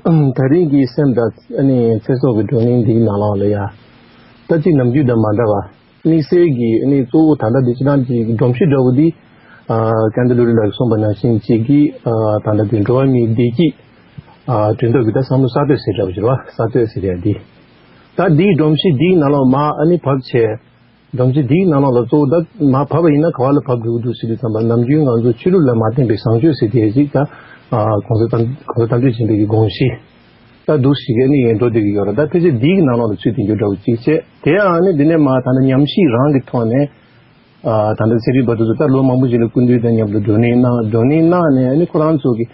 ཨམ་ད་རིང་གི་སེམས་དང་ཨ་ནི་ཚེ་སྲོག་གི་བགྲོ་གླེང་འདིའི་ནང་ལོགས་ལ་ཡ། ད་ཅིག་ནམ་རྒྱུན་དང་མ་འདྲ་བ། དམིགས་བསལ་གྱི་ཨ་ནི་གཙོ་བོ་ད་ལྟ་འདི་སྤྱིར་བཏང་གི་སྒྲོམ་གཞི་འདྲ་བོ་འདི། ཨ་དགའ་ལྡན་བློ་གྲོས་ལགས་ཀྱིས་གསུངས་པ་ནང་བཞིན་གཅིག་གི་ཨ་ད་ལྟ་འདི་འགྲོ་བ་མིའི་བདེ་སྐྱིད་ཨ་བསྐྲུན་ཐབས་ཀྱི་ད་བསམ་བློ་གསར་གཏོད་ཟེར་འདྲ་བོ་ཅིག་རེད་བ། གསར་གཏོད་ཟེར་ཡ་འདི། ད་འདིའི་སྒྲོམ་གཞི་འདིའི་ནང་ལོགས་མར་ཨ་ནི་བབས་བྱས། སྒྲོམ་གཞི་འདིའི་ནང་ལོགས་ལ་གཙོ་བོ་ད་མར་བབས་པ་ཡིན་ན་ག་བ་ལ་བབས་འགྲོ་གི་འདུག་ཟེར་དུས་ཙམ་པ། ནམ་རྒྱུན་ང་ཚོ་ཆོས་ལུགས་ལ་མ་བརྟེན་པའི་བཟང་སྤྱོད་ཟེར་དེ་ཅིག་ད་ ཨ་གོང་ས་དང་གོང་ས་དམ་ཆོས་ཆེན་པོའི་གི་དགོངས་གཞི་ད་འདུག་ཞིག་ཨ་ནི་ཡན་འགྲོ་བསྡད་ཀྱི་ཡོད་རེད། ད་ཕལ་ཆེར་འདིའི་གི་ནང་ལོགས་ལ་ཚུད་བསྡད་རྒྱུ་འདྲ་བོ་གཅིག་བྱས། དེ་ཡང་ཨ་ནི་འདི་ནས་མ་ད་ནི་ཉམས་ཞིབ་རང་གི་ཐོག་ནས་ཨ་ད་ལྟ་ཚན་རིག་པ་དེ་ཚོ་ད་ལོ་མང་པོ་ཞིག་ལ་སྐུ་མདུན་དང་མཉམ་དུ་བགྲོ་གླེང་གནང་། བགྲོ་གླེང་གནང་ནས་ཨ་ནི་ཁོ་རང་ཚོ་གི་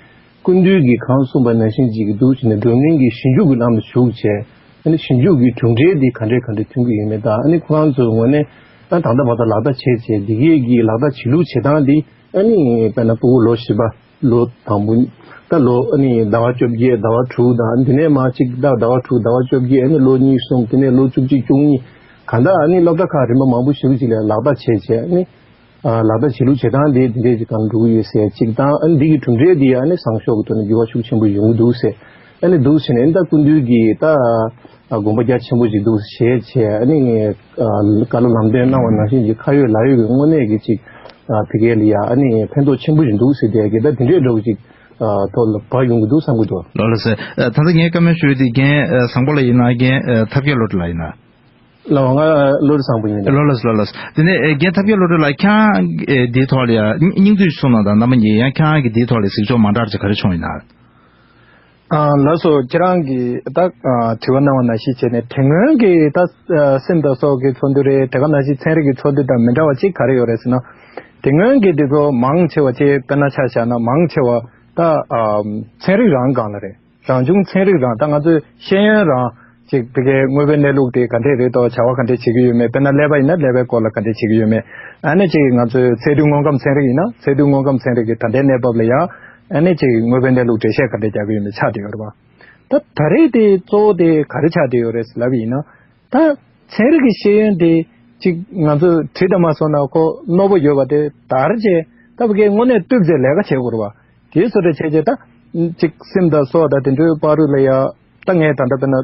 སྐུ་མདུན་གྱིས་གང་གསུངས་པ་ནང་བཞིན་ཅིག་གི་འདུག་བྱས་ནས་བགྲོ་གླེང་གི་ཞིབ་འཇུག་གི་ལམ་ལ་ཞུགས་བྱས། ཨ་ནི་ཞིབ་འཇུག་གི་གྲུབ་འབྲས་འདི་ག་འདྲས་ག་འདྲས་ཐོན་གྱི་ཡོད་མེད་དང་། ཨ་ནི་ཁོ་རང་ཚོའི་ངོས་ནས་ཨ་ད་ལྟ་བར་དུ་ལག་བསྟར་བྱས་བྱས་འདི་གའི་གི་ལག་བསྟར་བྱེད་ལུགས་བྱེད་སྟངས་འདི་ཨ་ནི་དཔེར་ན་ཕྲུ་གུ་ལོ་བཞི་པ་ལོ་དང་པོ་ད་ལོ་ཨ་ནི་ཟླ་བ་བཅོ་བརྒྱད་ཟླ་བ་དྲུག་དང་འདི་ནས་མ་གཅིག་ད་ཟླ་བ་དྲུག་ཟླ་བ་བཅོ་བརྒྱད་ཨ་ནི་ལོ་གཉིས་གསུམ་དེ་ནས་ལོ་བཅུ་གཅིག་བཅུ་གཉིས་གང་ལྟར་ཨ་ནི་སློབ་གྲྭ་ཁག་རིམ་པ་མང་པོ་ཞིག་ཅིག་ལ་ལག་བསྟར་བྱས་བྱས་ཨ་ནི། ཨ་ལག་བསྟར་བྱེད་ལུགས་བྱེད་སྟངས་དེ་འདི་འདྲས་ཀྱི་སྒང་འགྲོ་གི་ཡོད་ཟེར་གཅིག་དང་། ཨ་ནི་འདི་གི་གྲུབ་འབྲས་འདི་ཨ་ནི་བཟང་ཕྱོགས་ཀྱི་ཐོག་ནས་འགྱུར་བ་ཤུགས་ཆེན་པོ་ཡོང་གི་འདུག་ཟེར། ཨ་ནི་འདུག་ཟེར་ནས་ཨ་ནི་ད་སྐུ་མདུན་གྱིས་ད་ཨ་དགོངས་པ་རྒྱ་ཆེན་པོ་ཞིག་འདུག་བཞེས་བྱས། ཨ་ནི་ཨ་བཀའ་སློབ་ལམ་སྟོན་གནང་བ་ནང་བཞིན་གྱི་ཁ་ཡོད་ལག་ཡོད་ཀྱི་དངོས་གནས་ཀྱི་ཅིག་ཨ་ཕ་གི་ལ་ཡ་ཨ་ནི་ཕན་ཐོགས་ཆེན་པོ་ཞིག་འདུག་ཟེར། དེ་གི་ད་དེ་འདྲས་འདྲ་བོ་ཅིག་ཨ་ཐོག་ལ་བབས་ཡོང་གི་འདུག་བསམ་གྱི་འདུག་ལགས་ལགས་སེ། ཨ་ད་ལྟ་ངས་བཀའ་མོལ་ཞུ་ཡས་དེ་རྒན་ཨ་བཟང་པོ་ལགས་ཡིན་ན། རྒན་ཨ་ཐབས་མཁས་བློ་གྲོས་ལགས་ཡིན་ན། ལགས་ང་བློ་གྲོས་བཟང་པོ་ཡིན། ལགས་ལགས་ལགས་ལགས། དེ་ནས་ཨེ་རྒན་ཐབས་མཁས་བློ་གྲོས་ལགས། ཁྱེད་རང་གི་འདིའི་ཐོག་ལ་ཡ་སྙིང་བསྡུས་གསུངས་གནང་དང་། རྣམ་པ་གཉིས་ཡང་ཁྱེད་རང་གི་འདིའི་ཐོག་ལ་གཟིགས་ཕྱོགས་མ་འདྲ་ཅིག་ག་རེ་བྱུང་ཡིན་ན། ཨ་ལགས་སོ། ཁྱེད་རང་གིས་ད་ཨ་དྲི་བ་གནང་བ་ནང་བཞིན་བྱས་ནས་དེ་སྔོན་གྱི་ད་ཨ་སེམས་དང་སྲོག་གི་ཚོགས་འདུ་རེད། དེ་ག་ནང་བཞིན་ཚན་རིག་གི་ཚོགས་འདུ་དང་མི་འདྲ་བ་ཅིག་ག་རེ་ཡོད་རེད་ཟེར་ན། དེ་སྔོན་གྱི་འདི་ཚོ་མང་ཆེ་བ་ཅིག་དཔེར་ན་ཆ་བཞག་ན་མང་ཆེ་བ་ད་ཨ་ཚན་རིག་རང་སྒང་ལ་རེད། རང་བྱུང་ཚན་རིག་རང་ད་ང་ཚོའི་ཤེས་ཡོན་རང་ཅིག་དེ་གའི་དངོས་པོའི་གནས་ལུགས་དེ་ག་འདྲས་རེད་དོ། བྱ་བ་ག་འདྲས་བྱེད་ཀྱི་ཡོད་མེད། དཔེར་ན་ཀླད་པ་ཡིན་ན་ཀླད་པའི་སྐོར་ལ་ག་འདྲས་བྱེད་ཀྱི་ཡོད་མེད། ཨ་ནི་ཅིག་ང་ཚོའི་ཚད་རྡུལ་དངོས་ཁམས་ཚན་རིག་ཡིན་ན་ཚད་རྡུལ་དངོས་ཁམས་ཚན་རིག་གི་ད་ལྟའི་གནས་བབ་ལ་ཡང་ཨ་ནི་ཅིག་དངོས་པོའི་གནས་ལུགས་འགྲེལ་བཤད་ག་འདྲས་རྒྱག་གི་ཡོད་མེད་ཆགས་བསྡད་ཡོད་རེད་པ། ད་ད་རེས་དེ་གཙོ་བོ་དེ་ག་རེ་ཆགས་བསྡད་ཡོད་རེད་ལབ་ཡིན་ན། ད་ཚན་རིག་གི་ཤེས་ཡོན་དེ་ཅིག་ང་ཚོས་བྲིས་དང་མ་སོང་ན་ཁོ་རྣོ་པོ་ཡོད་པ་དེ་དར་རྗེས་ད་བ་གའི་དངོས་གནས་གཏུབ་རྗེས་ལས་ཀ་བྱེད་དགོས་རེད་པ། དེའི་བཟོ་འདྲ་བྱས་རྗེས་ད་ཅིག་སེམས་དང་སྲོག་དང་དེ་འདྲའི་བར་དུ་ལ་ཡ་ད་ངས་ད་ལྟ་དཔེར་ན་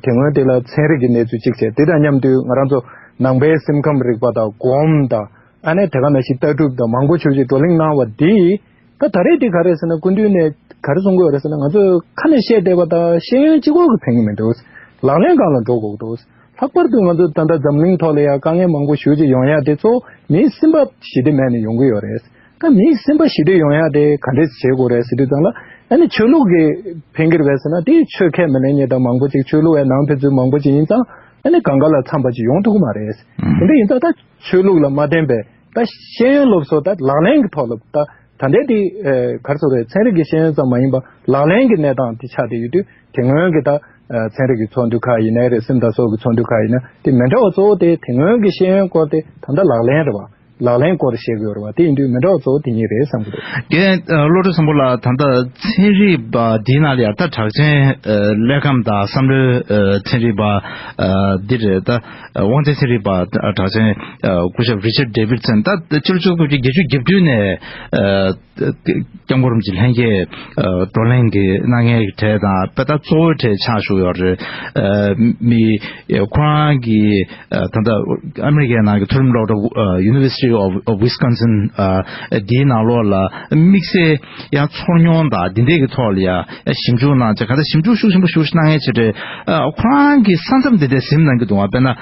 དེ་སྔོན་དེ་ལ་ཚན་རིག་གི་གནས་ཚུལ་ཅིག་བྱས། དེ་དང་མཉམ་དུ་ང་རང་ཚོ་ནང་པའི་སེམས་ཁམས་རིག་པ་དང་སྒོམ་དང་ཨ་ནེ་དེ་ག་ནང་བཞིན་ལྟ་གྲུབ་དང་མང་པོ་ཞིག་ཅིག་བགྲོ་གླེང་གནང་བ་འདིས། ད་ད་རེས་འདི་ག་རེ་ཟེར་ན་སྐུ་མདུན་ནས་ག་རེ་གསུང་གི་ཡོད་རེད་ཟེར་ན། ང་ཚོས་ཁ་ནས་བཤད་བསྡད་པ་དང་ཤེས་ཡོན་གཅིག་པོ་གིས་ཕན་གྱི་མི་འདུག་ལག་ལེན་སྒང་ལ་འགྲོ་དགོས་ཀྱི་འདུག་ལྷག་པར་དུ་ང་ཚོ་ད་ལྟ་འཛམ་གླིང་ཐོག་ལ་ཡང་དཀའ་ངལ་མང་པོ་ཞེ་པོ་ཅིག་ཡོང་ཡ་དེ་གཙོ་བོ་མིའི་སེམས་པ་ཞི་བདེ་མེད་ནས་ཡོང་གི་ཡོད་རེད། ད་མིའི་སེམས་པ་ཞི་བདེ་ཡོང་ཡ་དེ་ག་འདྲས་བྱེད་དགོས་རེད་ཟེར་དུས་ཙང་ལ་ཨ་ནི་ཆོས་ལུགས་ཀྱིས་ཕན་གྱི་རེད་པས་ཟེར་ན། དེ་ཆོས་ཁས་མི་ལེན་མཁན་དང་མང་པོ་ཅིག་ཆོས་ལུགས་ཡ་ནང་ཕན་ཚུན་མང་པོ་ཅིག་ཡིན་ཙང་ཨ་ནི་གང་ག་ལ་འཚམ་པ་ཅིག་ཡོང་ཐུབ་ཀྱི་མ་རེད། དེ་འདྲ་ཡིན་ཙང་ད་ཆོས་ལུགས་ལ་མ་བརྟེན་པའི་ད་ཤེས་ཡོན་སློབ་གསོ་ད་ལག་ལེན་གྱི་ཐོག་ལ་ད་ད་ལྟའི་དེ་ཨ་ག་རེ་ཟེར་དགོས་རེད། ཚན་རིག་གི་ཤེས་ཡོན་ཙམ་མ་ཡིན་པ་ལག་ལེན་གྱི་གནས་སྟངས་དེ་ཆགས་བསྡད་ཡོད་དུས་དེ་སྔོན་གྱི་ད་ཨ་ཚན་རིག་གི་ཚོགས་འདུ་ཁག་ཡིན་ནའི་རེད། སེམས་དང་སྲོག་གི་ཚོགས་འདུ་ཁག་ཡིན་ན་དེ་མི་འདྲ་བ་གཙོ་བོ་དེ་དེ་སྔོན་གྱི་ཤེས་ཡོན་སྐོར་དེ་ད་ལྟ་ལག་ལེན་རེད་པ། ལག་ལེན་སྐོར་བཤད་དགོས་རེད་པ། དེ་ཡིན་དུས་མི་འདྲ་བ་གཙོ་བོ་དེ་གཉིས་རེད་བསམ་གྱི་འདུག་རྒན་ཨ་བློ་གྲོས་བཟང་པོ་ལགས། ད་ལྟ་ཚན་རིག་པ་འདིའི་ནང་ལ་ཡང་ད་གྲགས་ཅན་ཨ་ཀླད་ཁམས་དང་བསམ་བློའི་ཨ་ཚན་རིག་པ་ཨ་འདི་རེད། ད་ཨ་དབང་ཆེན་ཚན་རིག་པ་ཨ་གྲགས་ཅན་ཨ་སྐུ་ཞབས་རི་ཆར་ཌེ་བིད་སན། ད་ཕྱི་ལོ་ཆིག་སྟོང་དགུ་བརྒྱ་བརྒྱད་ཅུ་གྱ་བདུན་ནས་ཨ་སྐྱབས་མགོན་རིན་པོ་ཆེ་ལྷན་རྒྱས་ཨ་བགྲོ་གླེང་གི་གནང་མཁན་གྱི་གྲས་དང་དཔེ་ད་གཙོ་བོའི་གྲས་ཆགས་བཞུགས་ཡོད་རེད། ཨ་མི་ཨ་ཁོ་རང་གི་ཨ་ད་ལྟ་ཨ་མི་རི་ཀའི་ནང་གི་མཐོ་རིམ་སློབ་གྲྭ་ཨ་University of Wisconsin ཨ་འདིའི་ནང་ལོགས་ལ་དམིགས་བསལ་ཡང་ཚོར་མྱོང་དང་འདི་འདྲས་ཀྱི་ཐོག་ལ་ཡང་ཞིབ་འཇུག་གནང་བྱས། གང་ལྟར་ཞིབ་འཇུག་ཤུགས་ཆེན་པོ་ཞུ་གནང་མཁན་ཆེ་གྲས་ཨ་ཁོ་རང་གི་ས་མཚམས་འདི་འདྲས་ཟིན་གནང་གི་འདུག་པ། དཔེར་ན་ཨ་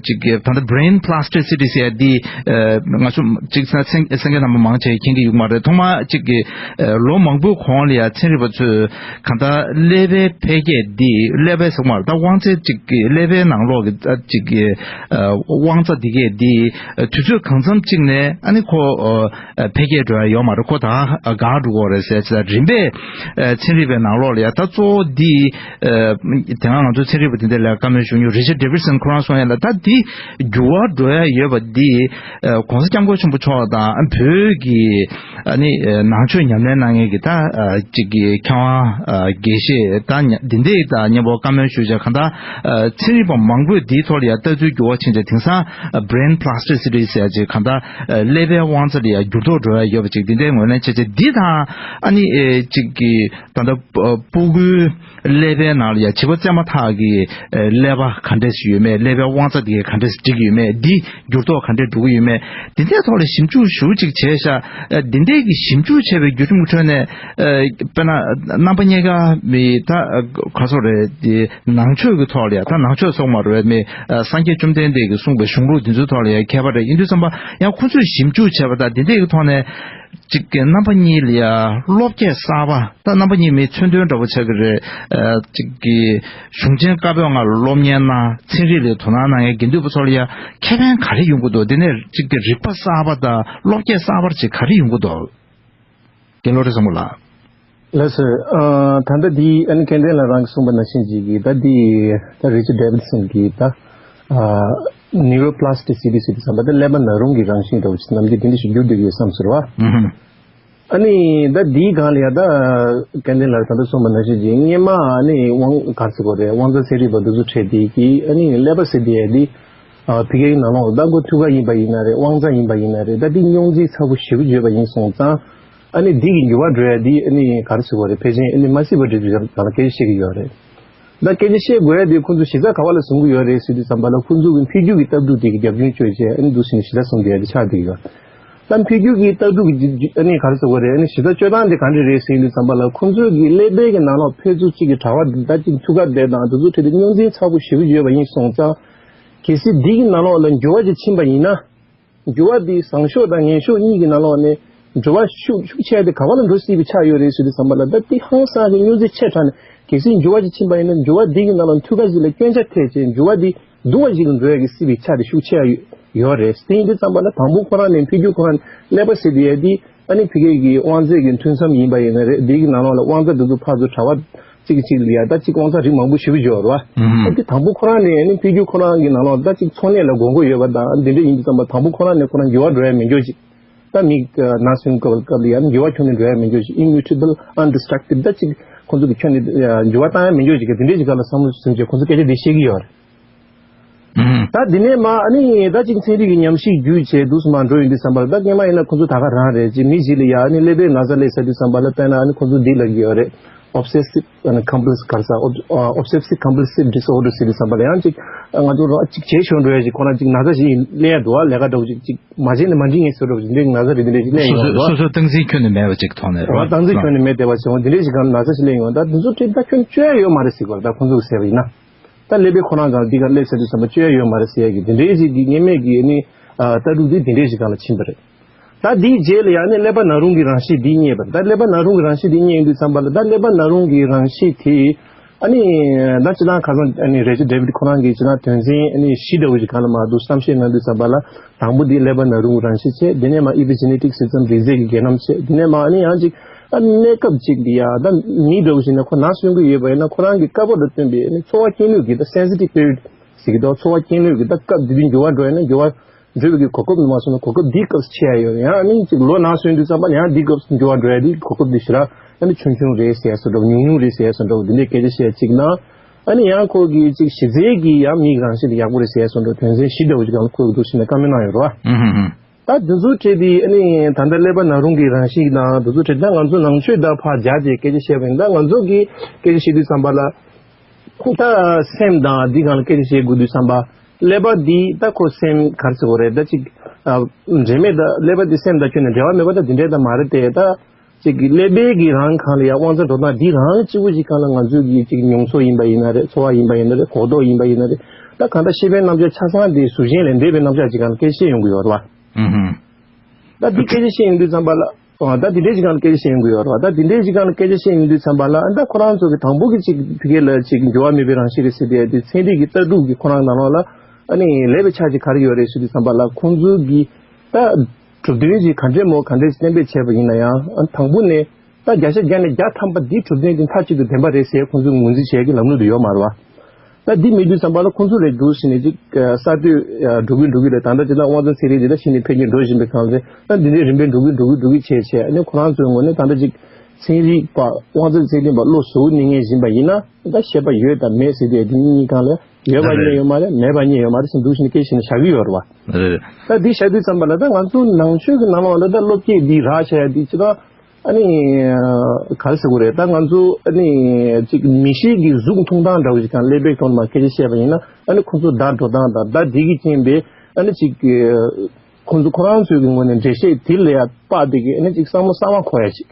ཅིག་གི་ད་ལྟ་brain plasticity ཟེར་ཡ་འདི་ཨ་ང་ཚོ་ཅིག་ས་སེང་སེང་གེ་རྣམ་པ་མང་ཆེ་མཁྱེན་གྱི་ཡོད་མ་རེད། ཐོག་མར་ཅིག་གི་ཨ་ལོ་མང་པོའི་གོང་ལ་ཡང་ཚན་རིག་པ་ཚོས་གང་ལྟར་ཀླད་པའི་འཕེལ་རྒྱས་འདི་ཀླད་པའི་ཟེར་མ་རེད། ད་དབང་རྩའི་ཅིག་གི་ཀླད་པའི་ནང་ལོགས་ཀྱི་ཨ་ཅིག་གི་ཨ་དབང་རྩ་འདི་གས་འདི་ཨ་དུས་ཚོད་གང་འཚམ་ཅིག་ནས་ཨ་ནི་ཁོ་ཨ་འཕེལ་རྒྱས་འགྲོ་ཡ་ཡོད་མ་རེད། ཁོ་ད་འགག་འགྲོ་གི་རེད་ཟེར་ཅིག་ད་རིམ་པས་ཨ་ཚན་རིག་པའི་ནང་ལོགས་ལ་ཡ་ད་གཙོ་བོ་འདི་ཨ་དེ་སྔ་ང་ཚོ་ཚན་རིག་པ་དེ་འདྲ་ལ་བཀའ་མོལ་ཞུ་མྱོང་རི་ཆར་ཌེ་བིད་སན་ཁོ་རང་གསུང་ཡ་ལ་ད་འདི་འགྱུར་བ་འགྲོ་ཡ་ཡོད་པ་འདི་ཨ་༸གོང་ས་༸སྐྱབས་མགོན་ཆེན་པོ་མཆོག་དང་བོད་ཀྱི་ཨ་ནི་ནང་ཆོས་ཉམས་ལེན་གནང་མཁན་གྱི་ད་ཅིག་གི་མཁས་དབང་དགེ་བཤེས་ད་འདི་འདྲས་ད་མཉམ་པོ་བཀའ་མོལ་ཞུས་བྱས། གང་ལྟར་ཚན་རིག་པ་མང་པོས་འདིའི་ཐོག་ལ་ཡང་ལྟ་ཚུལ་འགྱུར་བ་ཕྱིན་བྱས། དེང་སང་brain plasticity ཟེར་ཡ་ཅིག་གང་ལྟར་ཀླད་པའི་དབང་རྩ་ལ་ཡང་འགྱུར་ལྡོག་འགྲོ་ཡ་ཡོད་པ་ཅིག་འདི་འདྲའི་ངོས་ལེན་བྱས་བྱས། འདི་དང་ཨ་ནི་ཅིག་གི་ད་ལྟ་སྤུ་གུའི་ཀླད་པའི་ནང་ལ་ཡང་བྱིས་པ་བཙས་མ་ཐག་གི་ཀླད་པ་ག་འདྲས་ཡོད་མེད། ཀླད་པའི་དབང་རྩ་དེ་ག་འདྲས་འགྲིག་ཡོད་མེད། འདི་འགྱུར་ལྡོག་ག་འདྲས་འགྲོ་གི་ཡོད་མེད། འདི་འདྲའི་ཐོག་ལ་ཞིབ་འཇུག་ཞེ་པོ་ཅིག་བྱས་ཤག་འདི་འདྲའི་གི་ཞིབ་འཇུག་བྱས་པའི་བརྒྱུད་རིམ་གྱི་ཁྲོད་ནས་དཔེར་ན་རྣམ་པ་གཉིས་ཀ་མི་ད་ག་ཚོད་རེད། འདི་ནང་ཆོས་ཀྱི་ཐོག་ལ་ཡང་ད་ནང་ཆོས་སོགས་མ་རེད་མི་སངས་རྒྱས་བཅོམ་ལྡན་འདས་ཀྱིས་གསུངས་པའི་གཞུང་ལུགས་འདི་ཚོའི་ཐོག་ལ་ཡང་མཁས་པ་རེད། ཡིན་དུས་ཙམ་པ་ཡང་ཁོ་ཚོས་ཞིབ་འཇུག་བྱས་པ་དང་འདི་འདྲའི་གི་ཐོག་ནས། གཅིག་གི་རྣམ་པ་གཉིས་ལ་ཡ་སློབ་དགེ་གསར་པ་ད་རྣམ་པ་གཉིས་མི་མཚོན་དོན་འདྲ་པོ་ཆགས་ཀྱི་རེད། ཨ་གཅིག་གི་གཞུང་ཆེན་བཀའ་པོད་ལྔ་ལ་སློབ་གཉེར་གནང་ཚན་རིག་ལ་དོ་སྣང་གནང་མཁན་དགེ་འདུན་པ་ཚོ་ལ་ཡ་ཁེ་ཕན་ག་རེ་ཡོང་གི་འདུག་དེ་ནས་གཅིག་གི་རིག་པ་གསར་པ་དང་སློབ་དགེ་གསར་པར་ཅིག་ག་རེ་ཡོང་གི་འདུག་རྒན་བློ་བདེ་བཟང་པོ་ལགས། ལགས་སོ། ཨ་ད་ལྟ་འདི་ཨ་ནི་སྐལ་ལྡན་ལགས་རང་གིས་གསུངས་པ་ནང་བཞིན་ཅིག་གིས་ད་འདི་ད་རི་ཅར་ཌི་ཌེ་བིད་སན་གྱིས་ད་ཨ་ནིའུ་རོ་པི་ལ་སི་ཊི་སི་ཊི་ཟེར་དུས་ཙམ་པ་ད་ཀླད་པ་ན་རུང་གི་རང་བཞིན་འདྲ་བོ་ཅིག་ནམ་རྒྱུན་དེ་འདྲ་ཞིག་བསྒྱུར་བསྡད་ཀྱི་ཡོད་བསམ་ཟེར་བ། ཨ་ནི་ད་འདིའི་སྒང་ལ་ཡ་ད་སྐལ་ལྡན་ལགས་ད་ལྟ་གསུངས་པ་ནང་བཞིན་ཅིག་སྔོན་མ་ཨ་ནི་དབང་ག་རེ་ཟེར་དགོས་རེད། དབང་རྩ་ཚན་རིག་པ་འདི་ཚོ་ཁྲིད་དེ་གིས་ཨ་ནི་ཀླད་པ་ཟེར་དེ་ཡ་འདི་ཨ་ཕ་གིའི་ནང་ལོགས་ལ་ད་ཁོ་ཐུགས་ཀ་ཡིན་པ་ཡིན་ན་རེད། དབང་རྩ་ཡིན་པ་ཡིན་ན་རེད། ད་འདི་རྙོག་འཛིང་ཚ་པོ་ཞེ་པོ་ཡོད་པ་ཡིན་སོང་ཙང་། ཨ་ནི་འདི་གི་འགྱུར་བ་འགྲོ་ཡ་འདི་ཨ་ནི་ག་རེ་ཟེར་དགོས་རེད། ཕལ་ཆེར་ཨ་ནི་མ་སྲིད་པ་འདྲ་འདྲ་གང་ལ་སྐད་ཆ་བཤད་ཀྱི་ཡོད་རེད། ད་སྐད་ཆ་བཤད་དགོས་ཡ་འདི་ཁོང་ཚོ་གཞི་རྩ་ག་བ་ལ་བཟུང་གི་ཡོད་རེད་ཟེར་དུས་ཙམ་པ་ལ་ཁོང་ཚོ་གི་འཕེལ་འགྱུར་གྱི་ལྟ་གྲུབ་དེ་གི་རྒྱབ་ལྗོངས་བཅོས་བྱས་ཨ་ནི་འདུག་ཟེར་ནས་གཞི་རྩ་བཟུང་བསྡད་ཡ་འདི་ཆགས་བསྡད་ཀྱི་ཡོད། ད་འཕེལ་འགྱུར་གྱི་ལྟ་གྲུབ་ཀྱི་ཨ་ནི་ག་རེ་ཟེར་དགོས་རེད། ཨ་ནི་གཞི་རྩ་བཅོས་སྟངས་དེ་ག་འདྲ་རེད་ཟེར་དུས་ཙམ་པ་ལ་ཁོང་ཚོ་གི་ཀླད་པའི་གི་ནང་ལོགས་ཕན་ཚུན་གཅིག་གི་དྲ་བ་ད་གཅིག་ཐུག་ག་བསྡད་དང་དེ་ཚོ་ཁྲིད་དེ་རྙོག་འཛིང་ཚ་པོ་ཞེ་པོ་ཡོད་པ་ཡིན་སོང་ཙང་། གལ་སྲིད་འདི་གི་ནང་ལོགས་ལ་འགྱུར་བ་ཅིག་ཕྱིན་པ་ཡིན་ན། འགྱུར་བ་འདི་བཟང་ཕྱོགས་དང་ངན་ཕྱོགས་གཉིས་ཀྱི་ནང་ལོགས་ནས་འགྱུར་བ་ཤུགས་ཤུགས་ཆེ་དེ་ག་བ་ལ་འགྲོ་སྲིད་པའི་ཆགས་ཡོད་རེད་ཟེར་དུས་ཙམ་པ་ལ་ད་འདི་ཧང་སང་གི་རྙོག་འཛིང་ཆེ་དྲགས་ནས་གལ་སྲིད་འགྱུར་བ་ཅིག་ཕྱིན་པ་ཡིན་ན་འགྱུར་བ་འདི་གི་ནང་ལ་མཐུད་ཀ་ཞིག་ལ་སྐྱོན་ཆ་ཐེབས་བྱས་འགྱུར་བ་འདི་སྡུག་པ་ཞིག་ལ་འགྲོ་ཡ་གི་སྲིད་པའི་ཆ་དེ་ཤུགས་ཆེ་ཡ་ཡོད་རེད། དེ་ཡིན་དུས་ཙམ་པ་ལ་དང་པོ་ཁོ་རང་ནས་འཕེལ་འགྱུར་ཁོ་རང་ཀླད་པ་ཟེར་དེ་ཡ་འདི་ཨ་ནི་ཕ་གི་གི་དབང་རྩའི་གི་མཐུད་མཚམས་ཡིན་པ་ཡིན་ན་རེད། འདི་གི་ནང་ལོགས་ལ་དབང་རྩ་འདི་ཚོ་ཕར་ཚུར་དྲ་བ་གཅིག་གིས་གཅིག་ལ་ཡ་ད་གཅིག་དབང་རྩ་རིགས་མང་པོ་ཞེ་པོ་ཡོད་རེད་བ། ཨ་དེ་དང་པོ་ཁོ་རང་ནས་ཨ་ནི་འཕེལ་འགྱུར་ཁོ་རང་གི་ནང་ལོགས་ད་གཅིག་འཚོ་གནས་ལ་དགོས་མཁོ་ཡོད་པ་དང་འདི་འདྲ་ཡིན་དུས་ཙམ་པ་དང་པོ་ཁོ་རང་ནས་ཁོ་རང་འགྱུར་བ་འགྲོ་ཡ་མེད་འགྱོ་ཅིག་ད་མི་ན་སོན་སྐབས་སྐབས་ལ་ཡ་འགྱུར་བ་ཁྱོན་ནས་འགྲོ་ཡ་མེད་འགྱོ་ཅིག immutable indestructible ད་གཅིག་ཁོ་ཚོ་གི་ཁྱོན་ནས་འགྱུར་བ་བཏང་ཡ་མེད་འགྱོ་ཅིག་གི་དེ་འདྲའི་ཅིག་སྒང་ལ་བསམ་བློ་ཟིན་བྱས་ཁོ་ཚོ་སྐད་ཆ་འདི་བཤད་ཀྱི་ཡོད་རེད། ད་འདི་ནས་མ་ཨ་ནི་ད་ཅིག་ཚན་རིག་གི་ཉམས་ཞིབ་བརྒྱུད་བྱས་འདུག་སེ་མ་འགྲོ་ཡོང་དུས་ཙམ་པ་ལ་ད་སྔོན་མ་ཡིན་ན་ཁོ་ཚོ་ད་ག་རང་རེད། ཅིག་མི་ཞིག་ལ་ཡ་ཨ་ནི་ཀླད་པའི་ན་ཚ་སླེབས་ཚར་དུས་ཙམ་པ་ལ་དཔེར་ན་ཨ་ནི་ཁོ་ཚོ་འདི་ལབ་ཀྱི་ཡོད་རེད། obsessive and compulsive ག་རེ་ཟེར། ob- obsessive compulsive disorder ཟེར་དུས་ཙམ་པ་ལ་ཡང་ཅིག་ང་ཚོ་རང་ཅིག་བྱེད་ཆོག་འགྲོ་ཡ་ཅིག་ཁོ་རང་ཅིག་ན་ཚ་ཞིག་སླེབས་ཡ་འདུག་བ། ལས་ཀ་འདྲ་བོ་ཅིག་ཅིག་མ་བྱས་ན་མ་འགྲིག་ངེས་བཟོ་འདྲ་བོ་ཅིག་འདི་ན་ཚ་རེད། འདི་འདྲ་ཞིག་སླེབས་སོ་ཡོང་སོ་འདུག་བ། སོ་སོ་སྟངས་འཛིན་ཁྱོན་ནས་མེད་པ་ཅིག་ཐོག་ནས་རེད་བ། སྟངས་འཛིན་ཁྱོན་ནས་མེད་བསྡད་པ་བྱུང་བ་འདི་འདྲ་ཞིག་གང་ན་ཚ་ཞིག་སླེབས་ཡོང་ད་འདི་ཚོ་ཁྲིད་ད་ཁྱོན་བཅོས་ཡ་ཡོད་མ་རེད་ཟེར་གི་བ། ད་ཁོང་ཚོ་གི་ཟེར་བ་ཡིན་ན། ད་ཀླད་པའི་ཁོ་རང་གང་འདི་ག་སླེབས་ཚར་དུས་ཙམ་པ་བཅོས་ཡ་ཡོད་མ་རེད་ཟེར་ཡ་གི་འདི་འདྲའི་ཞིག་གི་སྔོན་མའི་གི་ནི་ལྟ་གྲུབ་འདི་འདི་འདྲའི་ཞིག་སྒང་ལ་ཕྱིན་པ་རེད། ད་འདིའི་རྗེས་ལ་ཡང་ནི་ཀླད་པ་ན་རུང་གི་རང་བཞིན་འདི་རྙེད་པ་རེད། ད་ཀླད་པ་ན་རུང་གི་རང་བཞིན་འདི་རྙེད་ཡོང་དུས་ཙམ་པ་ལ་ད་ཀླད་པ་ན་རུང་གི་རང་བཞིན་དེ་ཨ་ནི་ད་སྤྱིར་བཏང་ཁ་སང་ཨ་ནི་རེ་ཅར་ཌེ་བིད་ཁོ་རང་གིས་སྤྱིར་བཏང་དོན་ཚན་ཨ་ནི་བཞི་འདྲ་བོ་ཞིག་སྒང་ལ་མར་འདུག་བསམ་ཤེས་གནང་དུས་ཙམ་པ་ལ་དང་པོ་འདི་ཀླད་པ་ན་རུང་གི་རང་བཞིན་བྱས། དེ་ནས་མར་ཨི་པི་ཇེ་ནེ་ཊིག་ཟེར་ཙམ་རིགས་རྫས་ཀྱི་རྒྱུན་རྣམ་བྱས། དེ་ནས་མར་ཨ་ནི་ཡང་ཅིག་ཨ་ནི་གནས་སྐབས་ཅིག་འདི་ཡ་ད་མི་འདྲ་བོ་ཞིག་ནས་ཁོ་ན་གསོན་གྱི་ཡོད་པ་ཡིན་ན་ཁོ་རང་གི་དཀའ་བ་དང་བསྟུན་པའི་ཨ་ནི་ཚོར་བ་སྐྱེ་ནུས་ཀྱི་ད་སེན་སི་ཊིབ་པི་རི་ཡོཌ་ཟེར་གྱི་འདུག་ཚོར་བ་སྐྱེ་ནུས་ཀྱི་ད་སྐབས་འདི་འདྲའི་འགྱུར་བ་འགྲོ་ཡ་ན་འགྱུར་བ་འགྲོ་བའི་གི་གོ་སྐབས་ནི་མ་སོང་ན་གོ་སྐབས་འདིའི་སྐབས་སུ་ཆེ་ཡ་ཡོད། ཡང་ཨ་ནི་ཅིག་ལོ་ན་སོན་དུས་ཙམ་པ་ལ་ཡང་འདིའི་སྐབས་སུ་འགྱུར་བ་འགྲོ་ཡ་འདི་གོ་སྐབས་འདི་ཞེ་དྲག་ཨ་ནི་ཆུང་ཆུང་རེད་ཟེར་ཡ་བཟོ་འདྲ་བོ་ཉུང་ཉུང་རེད་ཟེར་ཡ་བཟོ་འདྲ་བོ་འདི་འདྲའི་སྐད་ཆ་བཤད་ཡ་གཅིག་དང་། ཨ་ནི་ཡང་ཁོ་གི་ཅིག་གཞི་རྩའི་གི་ཡང་མིའི་རང་བཞིན་དེ་ཡག་པོ་རེད་ཟེར་ཡ་བཟོ་འདྲ་དོན་ཚན་བཞི་འདྲ་བོ་ཅིག་སྒང་ལ་ཁོས་འདུག་ཟེར་ནས་བཀའ་མོལ་གནང་ཡོད་རེད་བ། ད་འདི་ཚོ་བྲིས་ཏེ་ཨ་ནི་ད་ལྟ་ཀླད་པ་ན་རུང་གི་རང་བཞིན་དང་འདི་ཚོ་བྲིས་ད་ང་ཚོ་ནང་ཆོས་དང་ཕར་སྦྱར་ཏེ་སྐད་ཆ་བཤད་པ་ཡིན། ད་ང་ཚོ་གི་སྐད་ཆ་བཤད་དུས་ཙམ་པ་ལ། ད་སེམས་དང་འདི་སྒང་ལ་སྐད་ཆ་བཤད་དགོས་དུས་ཙམ་པ། ཀླད་པ་འདི་ད་ཁོ་སེམས་ག་རེ་ཟེར་དགོས་རེད། ད་ཅིག་ཨ་འབྲེལ་མེད་ད་ཀླད་པ་འདི་སེམས་དང་ཁྱོན་ནས་འབྲེལ་བ་མེད་པ་ད་འདི་འདྲ་ད་མ་རེད་དེ། ད་ཅིག་གི་ཀླད་པའི་གི་རང་སྒང་ལ་ཡ་དབང་རྩ་འགྲོ་སྟངས་འདི་རང་གཅིག་པུ་ཅིག་སྒང་ལ་ང་ཚོའི་གི་ཅིག་མྱོང་ཚོར་ཡིན་པ་ཡིན་ན་རེད། ཚོར་བ་ཡིན་པ་ཡིན་ན་རེད། གོ་རྟོགས་ཡིན་པ་ཡིན་ན་རེད། ད་གང་ལྟར་ཤེས་པའི་རྣམ་གཞག་ཆ་ཚང་འདི་གཟུགས་ཅན་ལས་འདས་པའི་རྣམ་གཞག་ཅིག་སྒང་ལ་སྐད་ཆ་བཤད་ཡོང་གི་ཡོད་རེད་བ། ད་འདི་སྐད་ཆ་བཤད་ཡོང་དུས་ཙམ་པ་ལ། ཨ་ད་འདི་འདྲའི་ཅིག་སྒང་ལ་སྐད་ཆ་བཤད་ཡོང་གི་ཡོད་རེད་བ། ད་འདི་འདྲའི་ཅིག་སྒང་ལ་སྐད་ཆ་བཤད་ཡོང་དུས་ཙམ་པ་ལ་ཨ་ད་ཁོ་རང་ཚོ་གི་དང་པོ་གི་ཅིག་ཕ་གི་ལ་ཅིག་འགྱུར་བ་མེད་པའི་རང་བཞིན་རེད་ཟེར་དེ་དེ་ཚན་རིག་གི་ལྟ་གྲུབ་ཀྱི་ཁོ་རང་ནང་ལོགས་ལ་ཨ་ནི་ལེགས་པའི་ཆ་ཅིག་ག་རེ་ཡོད་རེད་ཟེར་དུས་ཙམ་པ་ལ་ཁོང་ཚོ་གི་ད་གྲུབ་དོན་ཅིག་ག་འདྲས་མོ་ག་འདྲས་གཏན་འབེབས་བྱས་པ་ཡིན་ན་ཡང་ཨ་དང་པོ་ནས་ད་བརྒྱ་ཆ་བརྒྱ་ནས་བརྒྱ་ཐམ་པ་འདི་གྲུབ་དོན་དེ་མཐའ་གཅིག་ཏུ་བདེན་པ་རེད་ཟེར་ཁོང་ཚོས་ངོས་འཛིན་བྱེད་ཀྱི་ལམ་ལུགས་དེ་ཡོད་མ་རེད་བ། ད་འདི་མེད་དུས་ཙམ་པ་ལ་ཁོང་ཚོ་ལས་འདུག་ཟེར་ནས་ཅིག་གསར་གཏོད་འགྲོ་གི་འགྲོ་གི་ལས་ད་ལྟ་ཅིག་ད་དབང་རྩ་ཚན་རིག་འདི་ལ་གཞི་ནས་འཕེལ་རྒྱས་འགྲོ་བཞིན་པའི་སྒང་ལ་ད་འདི་འདྲའི་རིམ་པས་འགྲོ་གི་འགྲོ་གི་འགྲོ་གི་བྱས་བྱས་ཨ་ནི་ཁོ་རང་ཚོའི་ངོས་ནས་ད་ལྟ་ཅིག་ཚན་རིག་པ་དབང་རྩ་ཚད་ལྡན་པ་བློ་གཟུ་བོ་གནས་མཁན་ཡིན་པ་ཡིན་ན་ད་ཤེས་པ་ཡོད་དང་མེད་ཟེར་དུས་འདི་གཉིས་སྒང་ལ་ཡོད་པ་རྙེད་ཡོད་མ་རེད། མེད་པ་རྙེད་ཡོད་མ་རེད་ཟེར་འདུག་ཟེར་ནས་སྐད་ཆ་བཤད་ནས་བཞག་གི་ཡོད་རེད་བ། རེད། ད་འདི་བཤད་དུས་ཙམ་པ་ལ་ད་ང་ཚོ་ནང་ཆོས་ཀྱི་ནང་ལོགས་ལ་ད་བློ་སྐྱེད་འདི་རག་བྱ་ཡ་འདི་ཅི་ད། ཨ་ནི་ག་རེ་ཟེར་དགོས་རེད། ད་ང་ཚོ་ཨ་ནི་ཅིག་མི་ཤེས་ཀྱི་གཟུགས་མཐོང་སྟངས་འདྲ་བོ་ཞིག་དང་ཀླད་པའི་ཐོག་ནས་མར་སྐད་ཆ་བཤད་པ་ཡིན་ན་ཨ་ནི་ཁོ་ཚོ་བརྡ་འགྲོ་སྟངས་དང་བརྡ་འདི་གིས་རྐྱེན་པས་ཨ་ནི་ཅིག་ཁོ་ཚོ་ཁོ་རང་ཚོའི་གི་ངོས་ནས་འགྲེལ་བཤད་དེ་ལ་ཡ་དཔག་སྟེ་གི་ཨ་ནི་ཅིག་བསམ་བློ་གསར་བ་འཁོར་ཡ་ཅིག་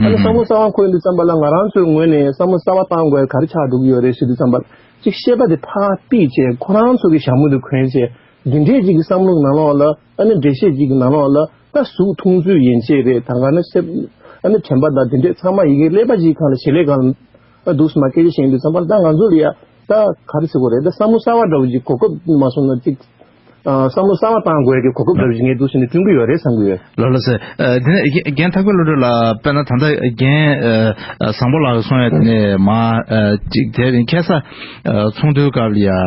ཨ་ནི་བསམ་བློ་གསར་བ་འཁོར་ཡོང་དུས་ཙམ་པ་ལ་ང་རང་ཚོའི་ངོས་ནས་བསམ་བློ་གསར་བ་བཏང་དགོས་ཡ་ག་རེ་ཆགས་འགྲོ་གི་ཡོད་རེད་ཟེར་དུས་ཙམ་པ་ལ་ཅིག་ཤེས་པ་དེ་ཕར་ཕུད་བྱས་ཁོ་རང་ཚོ་གི་ཞྭ་མོ་དེ་གོན་བྱས་འདི་འདྲས་ཅིག་གི་བསམ་བློ་ནང་ལོགས་ལ་ཨ་ནི་འགྲེལ་བཤད་ཅིག་གི་ནང་ལོགས་ལ། ད་གཟུགས་མཐོང་ཚུལ་ཡན་ཆད་རེད། ད་ག་ན་སེམས་ཨ་ནི་དྲན་པ་དང་དེ་འདྲས་ཚང་མ་ཡི་གེ་ཀླད་པ་གཅིག་སྒང་ལ་བྱེད་ལས་སྒང་ལ་འདུག་སེ་མར་སྐད་ཆ་བཤད་དུས་ཙམ་པ་ད་ང་ཚོ་ལ་ཡ་ད་ག་རེ་ཟེར་དགོས་རེད། ད་བསམ་བློ་གསར་བ་འདྲ་བོ་ཅིག་གོ་སྐབས་མ་སོང་ན་ཅིག་ཨ་བསམ་བློ་གསར་བ་བཏང་དགོས་ཀྱི་གོ་སྐབས་འདྲ་བོ་ཅིག་ངས་འདུག་སེ་ནས་བསྐྲུན་གྱི་ཡོད་རེད་བསམ་གྱི་ཡོད། ལགས་ལགས་སེ། ཨ་དེ་ནས་རྒན་རྒན་ཐར་རྒོད་བློ་གྲོས་ལགས། དཔེར་ན་ད་ལྟ་རྒན་ཨ་བཟང་པོ་ལགས་གསུངས་ཡ་དེ་ནས་མ་ཨ་ཅིག་དེ་རིང་ཁ་སང་ཨ་ཚོགས་འདུའི་སྐབས་ལ་ཡ་ཨ་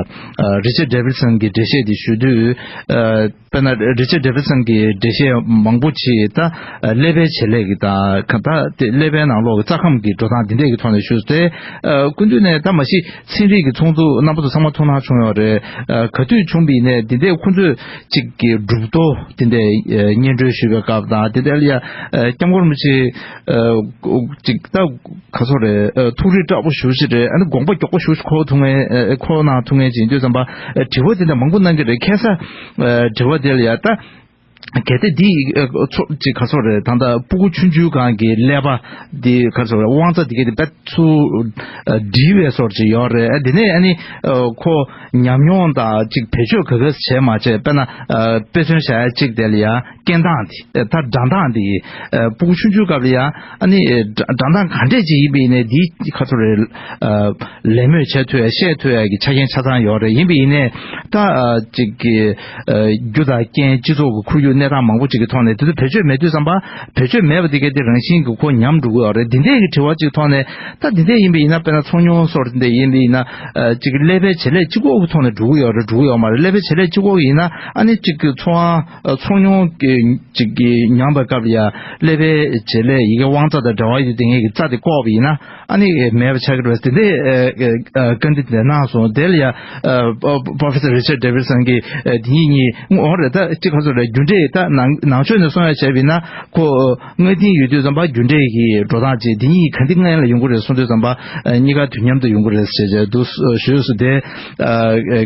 རི་ཅར་ཌེ་བིད་སན་གྱི་འགྲེལ་བཤད་དེ་ཞུ་དུས་ཨ་དཔེར་ན་རི་ཅར་ཌེ་བིད་སན་གྱི་འགྲེལ་བཤད་མང་པོ་ཅིག་ད་ཀླད་པའི་བྱེད་ལས་ཀྱི་དང་ག་ད་དེ་ཀླད་པའི་ནང་ལོགས་ཀྱི་རྩ་ཁམས་ཀྱི་འགྲོ་སྟངས་འདི་འདྲས་ཀྱི་ཐོག་ནས་ཞུས་ཏེ། ཨ་སྐུ་མདུན་ནས་ད་མ་གཞི་ཚན་རིག་གི་ཚོགས་འདུ་རྣམ་པ་ཚོ་ཚང་མ་ཐུགས་སྣང་བྱུང་ཡོད་རེད། ཨ་ག་དུས་བྱུང་བ་ཡིན་ནའི་འདི་འདྲས་ཁོང་ཚོས་གཅིག་གི་གྲུབ་ཐོབ་འདི་འདྲས་ཨ་སྙན་སྒྲོན་ཞུས་པའི་སྐབས་དང་འདི་འདྲས་ལ་ཡ་ཨ་སྐྱབས་མགོན་རིན་པོ་ཆེ་ཨ་གཅིག་ད་ག་སོ་རེད། ཨ་ཐུགས་རིག་དྲག་པོ་ཞེ་པོ་ཅིག་རེད། ཨ་ནི་དགོངས་པ་མགྱོགས་པོ་ཞེ་པོ་ཅིག་འཁོར་ཐུབ་མཁན་ཨ་འཁོར་གནང་ཐུབ་མཁན་ཅིག་ཡིན་དུས་ཙམ་པ་ཨ་དྲི་བ་འདི་འདྲ་མང་པོ་གནང་གི་རེད། ཁ་སང་ཨ་དྲི་བ་དེ་ལ་ཡ་ད། གལ་ཏེ་འདི་ཨ་ཚོ་ཅིག་ག་སོ་རེད། ད་ལྟ་སྤུ་གུ་ཆུང་ཆུང་སྒང་གི་ཀླད་པ་འདི་ག་སོ་རེད། དབང་རྩ་འདི་གའི་དེ་དཔེ་ཚུར་ཨ་འདྲིལ་བའི་སོར་ཅིག་ཡོད་རེད། ཨ་དེ་ནས་ཨ་ནི་ཨ་ཁོ་ཉམས་མྱོང་དང་ཅིག་བེད་སྤྱོད་ག་ག་བྱས་མ་བྱས། དཔེར་ན་ཨ་དཔེ་མཚོན་བཞག་ཡ་ཅིག་དེ་ལ་ཡ་སྐྱེ་སྟངས་འདི་ཨ་ད་སྦྲང་སྟངས་འདི་ཨ་སྤུ་གུ་ཆུང་ཆུང་སྐབས་ལ་ཡ་ཨ་ནི་ཨ་སྦྲང་སྦྲང་སྟངས་ག་འདྲས་ཅིག་ཡིན་པ་ཡིན་ནའི་འདི་ག་སོ་རེད། ཨ་ལད་མོ་བྱེད་ཐུབ་ཡ་བཤད་ཐུབ་ཡ་གི་ཆ་རྐྱེན་ཆ་ཚང་ཡོད་རེད། ཡིན་པ་ཡིན་ནའི་ད་ཨ་ཅིག་གི་ཨ་རྒྱུ་དང་རྐྱེན་སྤྱི་ཚོགས་ཀྱི་ཁོར་ཡུག་གནས་སྟངས་མང་པོ་ཅིག་གི་ཐོག་ནས་དེ་ཚོ་བེད་སྤྱོད་མེད་དུས་ཙམ་པ་བེད་སྤྱོད་མེད་པ་དེ་གའི་དེ་རང་བཞིན་གྱི་ཁོ་ཉམས་འགྲོ་གི་ཡོད་རེད། འདི་འདྲས་ཀྱི་དྲི་བ་ཅིག་ཐོག་ནས་ད་འདི་འདྲས་ཡིན་པ་ཡིན་ན་དཔེར་ན་ཚོང་མྱོང་སོགས་འདི་འདྲས་ཡིན་པ་ཡིན་ན་ཨ་ཅིག་ཀླད་པའི་བྱེད་ལས་གཅིག་པོ་གི་ཐོག་ནས་འགྲོ་གི་ཡོད་རེད་འགྲོ་གི་ཡོད་མ་རེད། ཀླད་པའི་བྱེད་ལས་གཅིག་པོ་གི་ཡིན་ན་ཨ་ནི་ཅིག་གི་ཚོང་ཨ་ཚོང་མྱོང་གི་ཅིག་གི་ཉམས་པའི་སྐབས་ལ་ཡ་ཀླད་པའི་བྱེད་ལས་ཡི་གེ་དབང་རྩ་དང་འབྲེལ་བ་ཡོད་དེ་ངེད་ཀྱི་རྩ་དེ་བཀོག་པ་ཡིན་ན། ཨ་ནི་མེད་པ་ཆགས་ཀྱི་རེད་ཟེར་དེ་ཨ་ཨ་བཀའ་འདྲི་དེ་གནང་སོང་། དེ་ལ་ཡ་ཨ་Professor Richard Davidson གིས་ཨ་དེ་ཉིད་གཉིས་འོ་རེད། ད་ཅི་ག་ཚོད་རེད། རྒྱུ་འབྲས་ད་ནང་ནང་ཆོས་ནས་གསུང་ཡ་བྱས་པ་ཡིན་ན་ཁོ་ཨ་སྔ་རྟིང་ཡོད་དུས་ཙམ་པ་རྒྱུ་འབྲས་ཀྱི་འགྲོ་སྟངས་ཅིག་དེ་གཉིས་ག་འདི་སྔ་ཡན་ལ་ཡོང་གི་རེད་གསུང་དུས་ཙམ་པ་ཨ་གཉིས་ཀ་དུས་མཉམ་དུ་ཡོང་གི་རེད་ཟེར་བྱས་འདུག་ཞུས་སོ། དེ་ཨ་ཨ་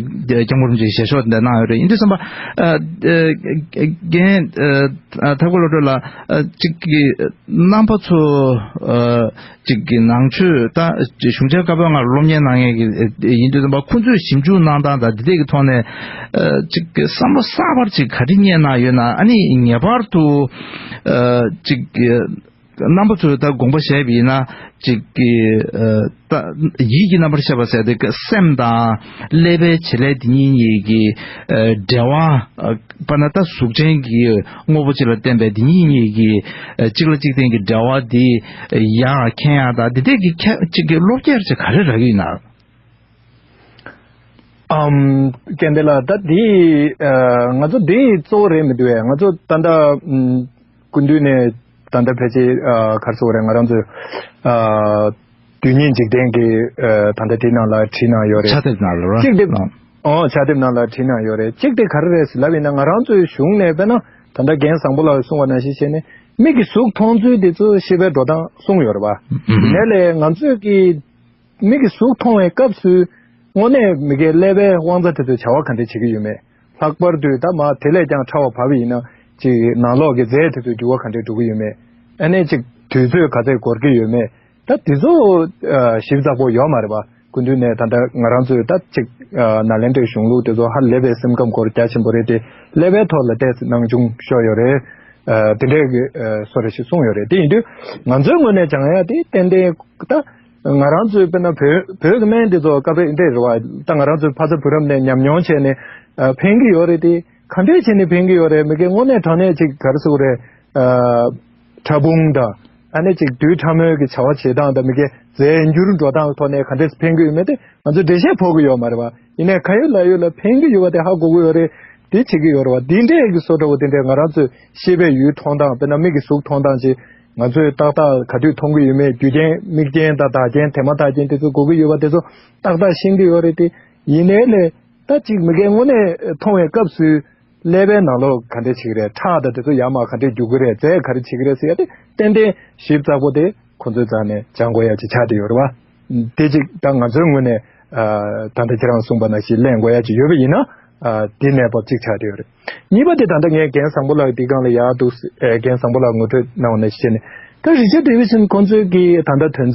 སྐྱབས་མགོན་རིན་པོ་ཆེའི་ཞལ་ཤོག་དེ་འདྲ་གནང་ཡོད་རེད། ཡིན་དུས་ཙམ་པ་ཨ་ཨ་རྒན་ཨ་ཨ་ཐར་རྒོད་བློ་གྲོས་ལགས་ཨ་ཅིག་གི་རྣམ་པ་ཚོ་ཨ་ཅིག་གི་ནང་ཆོས་ད་གཞུང་ཆེན་བཀའ་པོད་ལྔ་སློབ་གཉེར་གནང་མཁན་གྱི་ཡིན་དུས་ཙམ་པ་ཁོང་ཚོས་ཞིབ་འཇུག་གནང་སྟངས་དང་འདི་འདྲས་ཀྱི་ཐོག་ནས་ཨ་ཅིག་གི་བསམ་བློ་གསར་པར་ཅིག་ག་རེ་རྙེད་གནང་ཡོད་ན། ཨ་ནི་ངེས་པར་དུ་ཨ་ཅིག་གི་རྣམ་པ་ཚོས་ད་དགོངས་པ་བཞེས་པ་ཡིན་ན་ཅིག་གི་ཨ་ད་ཡིད་ཀྱི་རྣམ་པར་ཤེས་པ་ཟེར་དེ་སེམས་དང་ཀླད་པའི་བྱེད་ལས་འདི་གཉིས་གཉིས་ཀྱི་ཨ་འབྲེལ་བ་ཨ་དཔེར་ན་ད་གཟུགས་ཅན་གྱི་དངོས་པོ་གཅིག་ལ་བརྟེན་པའི་འདི་གཉིས་གཉིས་ཀྱི་ཨ་གཅིག་ལ་གཅིག་བརྟེན་གྱི་འབྲེལ་བ་འདི་ཡག་མཁན་ཡག་དང་འདི་འདྲས་ཀྱི་ཁྱད་གཅིག་གི་སློབ་སྐྱེལ་ཅིག་ག་རེ་རག་གི་ཡིན་ན། ཨམ། རྒན་བདེ་ལགས། ད་འདི་ཨ་ང་ཚོ་འདི་གཙོ་བོ་རེད་མི་འདུག་བས། ང་ཚོ་ད་ལྟ་ཨམ་སྐུ་མདུན་ནས་ད་ལྟ་ཕལ་ཆེར་ཨ་ག་རེ་ཟེར་དགོས་རེད། ང་རང་ཚོའི་ཨ་དུས་ཉིད་འཇིག་རྟེན་གྱི་ཨ་ད་ལྟ་དེ་ནང་ལ་བྲིས་གནང་ཡོད་རེད། ཕྱག་དེབ་ནང་ལ་ར། གཅིག་དེ་ཨ། ཨོ་ཕྱག་དེབ་ནང་ལ་བྲིས་གནང་ཡོད་རེད། གཅིག་དེ་ག་རེ་རེད་ཟེར་ལབ་ཡིན་ན་ང་རང་ཚོའི་གཞུང་ནས་དཔེར་ན་ད་ལྟ་རྒན་བཟང་པོ་ལགས་གསུངས་པ་ནང་བཞིན་བྱས་ནས་མིག་གིས་གཟུགས་མཐོང་ཚུལ་དེ་ཚོ་ཤེས་པའི་འགྲོ་སྟངས་གསུངས་ཡོད་རེད་པ། ཨུ་ཨུ། དེ་ནས་ལས་ང་ཚོས་ཀྱི་མིག་གིས་གཟུགས་མཐོང་བའི་སྐབས་སུ་དངོས་གནས་མི་དགེ་ཀླད་པའི་དབང་རྩ་དེ་ཚོས་བྱ་བ་ག་འདྲ་བྱེད་ཀྱི་ཡོད་མེད། ལྷག་པར་དུ་ད་མ་དེ་ལས་ཀྱང་ཕྲ་བ་བབས་ཡིན་ན་ཅིག་ནང་ལོགས་ཀྱི་རྫས་དེ་ཚོའི་འགྱུར་བ་ག་འདྲ་འགྲོ་གི་ཡོད་མེད། ཨ་ནི་ཅིག་དུས་ཚོད་ག་ཚད་འགོར་གྱི་ཡོད་མེད། ད་དེ་ཚོ་ཞིབ་ཚགས་པོ་ཡོད་མ་རེད་པ། སྐུ་མདུན་ནས་ད་ལྟ་ང་རང་ཚོའི་ད་ཅིག་ནཱ་ལེནྡྲའི་གཞུང་ལུགས་དེ་ཚོ་ཧ་ལས་པའི་སེམས་ཁམས་སྐོར་རྒྱ་ཆེན་པོ་རེད་དེ། ཀླད་པའི་ཐོག་ལ་ཏོག་ཙམ་སྣང་ཆུང་ཤོར་ཡོད་རེད། དེ་འདྲའི་གི་བཟོ་འདྲ་ཞིག་གསུངས་ཡོད་རེད། དེ་ཡིན་དུས་ང་ཚོའི་ངོས་ནས་སྦྱང་ཡ་དེ་ཏན་ཏན་ད་ང་རང་ཚོའི་དཔེར་ན་བོད་བོད་ཀྱི་སྨན་དེ་ཚོ་སྐབས་རེ་འདྲ་རེད་བ། ད་ང་རང་ཚོའི་ཕ་ཚ་བུ་རམ་ནས་ཉམས་མྱོང་བྱས་ནས་ཕན་གྱི་ཡོད་རེད་དེ། ག་འདྲས་བྱས་ནས་ཕན་གྱི་ཡོད་རེད། མི་དགེ་དངོས་གནས་དྲང་གནས་ཅིག་ག་རེ་ཟེར་དགོས་རེད། ཕྲ་ཕུང་དང་ཨ་ནི་ཅིག་རྡུལ་ཕྲ་མོའི་གི་བྱ་བ་བྱེད་སྟངས་དང་མི་དགེ་རྫས་འགྱུར་འགྲོ་སྟངས་ཐོག་ནས་ག་འདྲས་ཕན་གྱི་ཡོད་མེད་དེ་ང་ཚོ་འགྲེལ་བཤད་ཕོག་གི་ཡོད་མ་རེད་བ། ཡིན་ནའི་ག་ཡོད་ལ་ཡོད་ལ་ཕན་གྱི་ཡོད་པ་དེ་ཧ་གོ་གི་ཡོད་རེད། དེ་བྱེད་ཀྱི་ཡོད་རེད་བ། འདི་འདྲས་ཀྱི་བཟོ་འདྲ་བོ་དེ་འདྲས་ང་རང་ཚོའི་ཤེས་པའི་ཡུལ་མཐོང་སྟངས། དཔེར་ན་མིག་གིས་གཟུགས་མཐོང་སྟངས་ཅིག་ང་ཚོས་ཏག་ཏག་ག་དུས་མཐོང་གི་ཡོད་མེད། རྒྱུ་རྐྱེན་མིག་རྐྱེན་དང་བདག་རྐྱེན་དེ་མ་ཐག་རྐྱེན་དེ་ཚོ་གོ་གི་ཡོད་པ་དེ་ཚོ་ཏག་ཏག་ཤེས་ཀྱི་ཡོད་རེད་དེ། ཡིན་ནའི་ལས་ད་ཅིག་མི་དགེ་དངོས་གནས་མཐོང་བའི་སྐབས་སུ་ཀླད་པའི་ནང་ལོགས་ག་འདྲས་བྱེད་ཀྱི་རེད། ཁྲག་དང་དེ་ཚོ་ཡར་མར་ག་འདྲས་རྒྱུག་གི་རེད། རྫས་ག་རེ་བྱེད་ཀྱི་རེད་ཟེར་ཡ་དེ་ཏན་ཏན་ཞིབ་ཚགས་པོ་དེ་ཁོང་ཚོའི་རྩ་ནས་སྦྱང་དགོས་ཡ་ཅིག་ཆགས་བསྡད་ཡོད་རེད་བ། དེ་ཅིག་ད་ང་ཚོའི་ངོས་ནས་ཨ་ད་ལྟ་ཁྱེད་རང་གསུངས་པ་ནང་བཞིན་གླེང་དགོས་ཡ་ཅིག་ཡོད་པ་ཡིན་ན་ཨ་དེ་གནས་བབ་ཅིག་ཆགས་བསྡད་ཡོད་རེད། གཉིས་པ་དེ་ད་ལྟ་ངས་རྒན་བཟང་པོ་ལགས་འདི་སྒང་ལ་ཡར་འདུག་ཨེ་རྒན་བཟང་པོ་ལགས་ངོ་སྤྲོད་གནང་བ་ནང་བཞིན་བྱས་ནས་ད་རི་ཅར་ཌེ་ཝི་སན་ཁོང་ཚོའི་གི་ད་ལྟ་དོན་ཚན་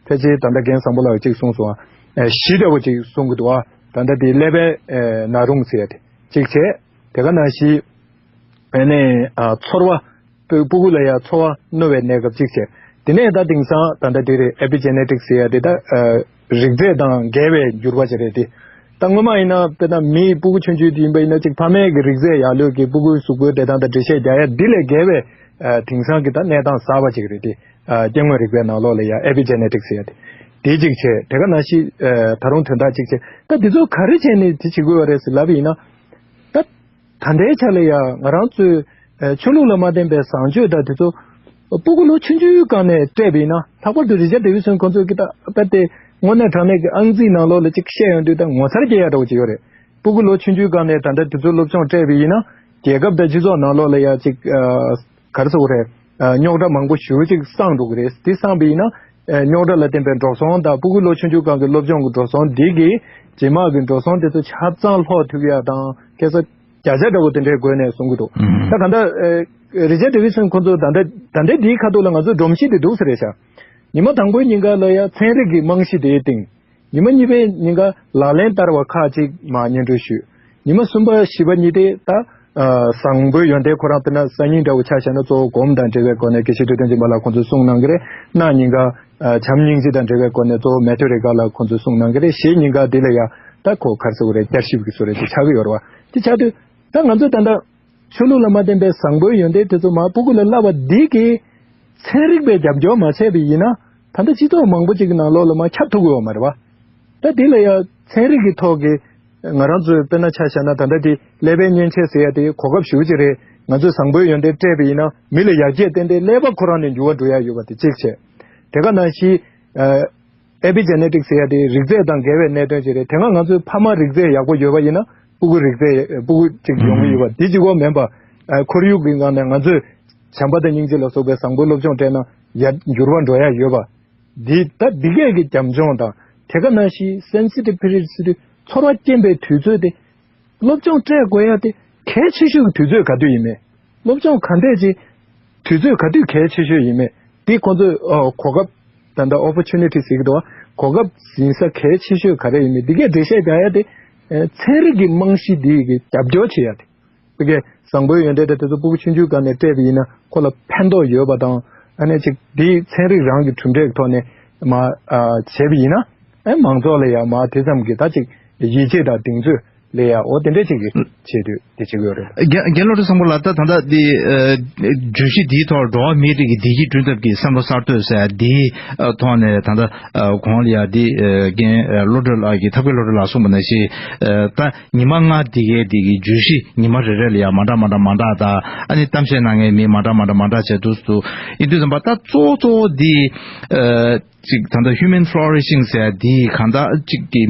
ཕལ་ཆེར་ད་ལྟ་རྒན་བཟང་པོ་ལགས་ཅིག་གསུངས་སོང་ཨ། བཞི་འདྲ་བོ་ཅིག་གསུང་གི་འདུག་ཨ། ད་ལྟ་དེ་ཀླད་པའི་ཨེ་ན་རུང་ཟེར་ཡ་དེ་ཅིག་བྱས། དེ་ག་ནང་བཞིན་ཨ་ནི་ཨ་ཚོར་བ། སྤུ་སྤུ་གུ་ལ་ཡང་ཚོར་བ་རྣོ་བའི་གནས་སྐབས་གཅིག་བྱས། དེ་ནས་ད་དེང་སང་ད་ལྟ་དེ་རེད། ཨེ་པི་ཇེ་ནེ་ཊིག་སི་ཟེར་ཡ་དེ་ད་ཨ་རིགས་རྫས་དང་འགལ་བའི་འགྱུར་བ་ཅིག་རེད་དེ། ད་སྔོན་མ་ཡིན་ན་དཔེར་ན་མིའི་སྤུ་གུ་ཆུང་ཆུང་དེ་ཡིན་པ་ཡིན་ན་ཅིག་ཕ་མའི་གི་རིགས་རྫས་ཡག་ལོས་ཀྱི་སྤུ་གུའི་གཟུགས་པོའི་བདེ་ཐང་དང་འགྲེལ་བཤད་རྒྱག་ཡ་འདི་ལས་བརྒལ་བའི་ཨ་དེང་སང་གི་ད་གནས་སྟངས་གསར་པ་ཅིག་རེད་དེ། ཨ་སྐྱེ་དངོས་རིག་པའི་ནང་ལོགས་ལ་ཡང་ཨེ་པི་ཇེ་ནེ་ཊིག་སི་ཟེར་ཡ་དེ་དེ་གཅིག་བྱས། དེ་ག་ནང་བཞིན་ཨ་ད་རུང་དོན་དག་གཅིག་བྱས། ད་འདི་ཚོ་ག་རེ་བྱས་ནས་དེ་བྱེད་དགོས་པ་རེད་ཟེར་ལབ་པ་ཡིན་ན། ད་ད་ལྟའི་ཆ་ལ་ཡང་ང་རང་ཚོའི་ཨ་ཆོས་ལུགས་ལ་མ་བརྟེན་པའི་བཟང་སྤྱོད་དང་དེ་ཚོ་སྤུ་གུ་ལོ་ཆུང་ཆུང་སྒང་ནས་སྤྲད་པ་ཡིན་ན། ལྷག་པར་དུ་རི་ཅར་ཌེ་ཝི་སོན་ཁོང་ཚོས་ཀྱི་ད་རྦད་དེ་དངོས་གནས་དྲང་གནས་ཀྱི་ཨང་རྩིས་ནང་ལོགས་ལ་ཅིག་བཤད་ཡོང་དུས་ད་ངོ་མཚར་སྐྱེ་ཡ་འདྲ་བོ་ཅིག་ཡོད་རེད། སྤུ་གུ་ལོ་ཆུང་ཆུང་སྒང་ནས་ད་ལྟ་དེ་ཚོ་སློབ་སྦྱོང་སྤྲད་པ་ཡིན་ན། རྒྱལ་ཁབ་དང་སྤྱི་ཚོགས་ནང་ལོགས་ལ་ཡ་ཅིག་ཨ་ག་རེ་ཟེར་དགོས་རེད། ཨ་རྙོག་དྲ་མང་པོ་ཞེ་པོ་ཅིག་སངས་འགྲོ་གི་རེད། དེ་སངས་པ་ཡིན་ན་ཨ་རྙོག་དྲ་ལ་བརྟེན་པའི་འགྲོ་སོང་དང་སྤུ་གུ་ལོ་ཆུང་ཆུང་སྒང་གི་སློབ་སྦྱོང་གི་འགྲོ་སོང་འདི་གི་རྗེས་མ་གི་འགྲོ་སོང་དེ་ཚོ་ཆ་ཚང་ལྷོག་ཐུབ་ཡ་དང་ཁ་སང་བརྒྱ་ཆ་འདྲ་བོ་དེ་འདྲའི་སྒོ་ནས་གསུང་གི་འདུག་ཨུམ། ད་གང་ལྟར་ཨ་རི་ཅར་ཌེ་ཝི་སོན་ཁོང་ཚོ་ད་ལྟ་ད་ལྟའི་འདིའི་ཁ་ཐུག་ལ་ང་ཚོ་སྒྲོམ་གཞི་དེ་འདུག་ཟེར་རེད་ཤག་ཉི་མ་དང་པོའི་ཉིན་ཀ་ལ་ཡ་ཚན་རིག་གི་རྨང་གཞི་དེའི་སྟེང་། ཉི་མ་གཉིས་པའི་ཉིན་ཀ་ལག་ལེན་བསྟར་བ་ཁག་ཅིག་མར་སྙན་སྒྲོན་ཞུས། ཉི་མ་གསུམ་པ་བཞི་པ་གཉིས་དེ་ད་ཨ་བཟང་པོའི་ཡོན་ཏན་ཁོ་རང་དཔེར་ན་སང་ཉིན་འདྲ་བོ་ཆ་བཞག་ན་གཙོ་བོ་སྒོམ་དང་འབྲེལ་བའི་སྒོ་ནས་དགེ་བཤེས་ཐུབ་བསྟན་སྦྱིན་པ་ལགས་ཁོང་ཚོས་གསུངས་གནང་གི་རེད། གནངས་ཉིན་ཀ་ཨ་བྱམས་སྙིང་རྗེ་དང་འབྲེལ་བའི་སྒོ་ནས་གཙོ་བོ་མེ་ཐོ་རི་ཀ་ལགས་ཁོང་ཚོས་གསུངས་གནང་གི་རེད། གཞེས་ཉིན་ཀ་འདི་ལ་ཡ་ད་ཁོ་ག་རེ་ཟེར་དགོས་རེད། བསྐྱར་ཞིབ་ཀྱི་བཟོ་འདྲ་ཅིག་ཆགས་ཀྱི་ཡོད་རེད་བ། དེ་ཆགས་དུས་ད་ང་ཚོས་ད་ལྟ་ཆོས་ལུགས་ལ་མ་བརྟེན་པའི་བཟང་པོའི་ཡོན་ཏན་དེ་ཚོ་མར་སྤུ་གུ་ལ་བསླབ་པ་འདི་གིས་ཚན་རིག་པས་རྒྱབ་སྐྱོར་མ་བྱས་པ་ཡིན་ན། ད་ལྟ་སྤྱི་ཚོགས་མང་པོ་ཅིག་གི་ནང་ལོགས་ལ་མར་ཁྱབ་ཐུབ་ཀྱི་ཡོད་མ་རེད་བ། ད་འདི་ལ་ཡང་ཚན་རིག་གི་ཐོག་གི་ང་རང་ཚོའི་དཔེར་ན་ཆ་བཞག་ན་ད་ལྟ་འདི་ཀླད་པའི་མཉེན་ཆས་ཟེར་ཡ་དེ་གོ་སྐབས་ཞེ་པོ་ཅིག་རེད། ང་ཚོས་བཟང་པོའི་ཡོན་ཏན་སྤྲད་པ་ཡིན་ན་མི་ལ་ཡར་རྒྱས་ཏན་ཏན་ཀླད་པ་ཁོ་རང་ནས་འགྱུར་བ་འགྲོ་ཡ་ཡོད་པ་དེ་གཅིག་བྱས། དེ་ག་ནང་བཞིན་ཨ་ཨེ་པི་ཇེ་ནེ་ཊིག་ཟེར་ཡ་དེ་རིགས་རྫས་དང་འགལ་བའི་གནད་དོན་ཅིག་རེད། དེ་སྔ་ང་ཚོའི་ཕ་མ་རིགས་རྫས་ཡག་པོ་ཡོད་པ་ཡིན་ན་སྤུ་གུ་རིགས་རྫས་སྤུ་གུ་ཅིག་ཡོང་གི་ཡོད་པ་དེ་གཅིག་པོ་མིན་པ། ཨ་ཁོར་ཡུག་གི་སྒང་ནས་ང་ཚོས་བྱམས་པ་དང་སྙིང་རྗེ་ལ་སོགས་པའི་བཟང་པོའི་སློབ་སྦྱོང་སྤྲད་ན་ཡར་འགྱུར་བ་འགྲོ་ཡ་ཡོད་པ། འདི་ད་འདི་གས་ཀྱི་རྒྱབ་ལྗོངས་དང་དེ་ག་ནང་བཞིན་སེན་སི་ཊིབ་པི་རི་ཡོཌ་ཟེར་དུས་ཚོར་བ་སྐྱེན་པའི་དུས་ཚོད་དེ། སློབ་སྦྱོང་སྤྲད་དགོས་ཡ་དེ་གལ་ཆེ་ཤོས་ཀྱི་དུས་ཚོད་ག་དུས་ཡིན་མེད། སློབ་སྦྱོང་ག་འདྲས་ཅིག་དུས་ཚོད་ག་དུས་གལ་ཆེ་ཤོས་ཡིན་མེད། དེ་ཁོང་ཚོས་ཨོ་གོ་སྐབས་ད་ལྟ་ཨོ་པོར་ཅུ་ནི་ཊི་ཟེར་གྱི་འདུག་བ། གོ་སྐབས་ཟིན་ས་གལ་ཆེ་ཤོས་ག་རེ་ཡིན་མེད་འདི་གས་འགྲེལ་བཤད་རྒྱག་ཡ་དེ་ཨེ་ཚན་རིག་གི་རྨང་གཞི་འདི་གི་རྒྱབ་སྐྱོར་བྱེད་ཡ་དེ། དེ་གས་བཟང་པོའི་ཡོན་ཏན་དེ་དེ་ཚོ་སྤུ་གུ་ཆུང་ཆུང་སྒང་ནས་སྤྲད་པ་ཡིན་ན་ཁོ་ལ་ཕན་ཐོགས་ཡོད་པ་དང་། ཨ་ནི་ཅིག་དེ་ཚན་རིག་རང་གི་གྲུབ་འབྲས་ཀྱི་ཐོག་ནས་མ་ཨ་བྱས་པ་ཡིན་ན། ཨེ་མང་ཚོགས་ལ་ཡང་མ་དེ་ཙམ་གྱི་ད་ཅིག་ཡིད་ཆེས་དང་གདེང་ཚོད་ལས་ཡ་འོ་དེ་འདྲ་ཅིག་གི་ཆེད་དུ་དེ་བྱེད་ཀྱི་ཡོད་རེད། རྒན་རྒན་བློ་གྲོས་བཟང་པོ་ལགས། ད་ད་ལྟ་འདི་ཨ་བརྗོད་གཞི་འདིའི་ཐོག་འགྲོ་བ་མིའི་རིགས་ཀྱི་བདེ་སྐྱིད་བསྐྲུན་ཐབས་ཀྱི་བསམ་བློ་གསར་གཏོད་ཟེར་འདིའི་ཨ་ཐོག་ནས་ད་ལྟ་ཨ་གོང་ལ་ཡ་འདི་ཨ་རྒན་ཨ་བློ་གྲོས་ལགས་ཀྱིས་ཐབས་མཁས་བློ་གྲོས་ལགས་གསུངས་པ་ནང་བཞིན་ཨ་ད་ཉི་མ་ལྔ་འདི་གའི་འདི་གི་བརྗོད་གཞི་ཉི་མ་རེ་རེ་ལ་ཡང་མ་འདྲ་མ་འདྲ་མ་འདྲ་དང་། ཨ་ནི་གཏམ་བཤད་གནང་མཁན་མི་མ་འདྲ་མ་འདྲ་མ་འདྲ་བྱས་འདུག་འདུག་ཡིན་དུས་ཙམ་པ་ད་གཙོ་བོ་གཙོ་བོ་འདི་ཨ་ཅིག་ད་ལྟ་Human Flourishing ཟེར་འདི་གང་ལྟར་ཅིག་གི་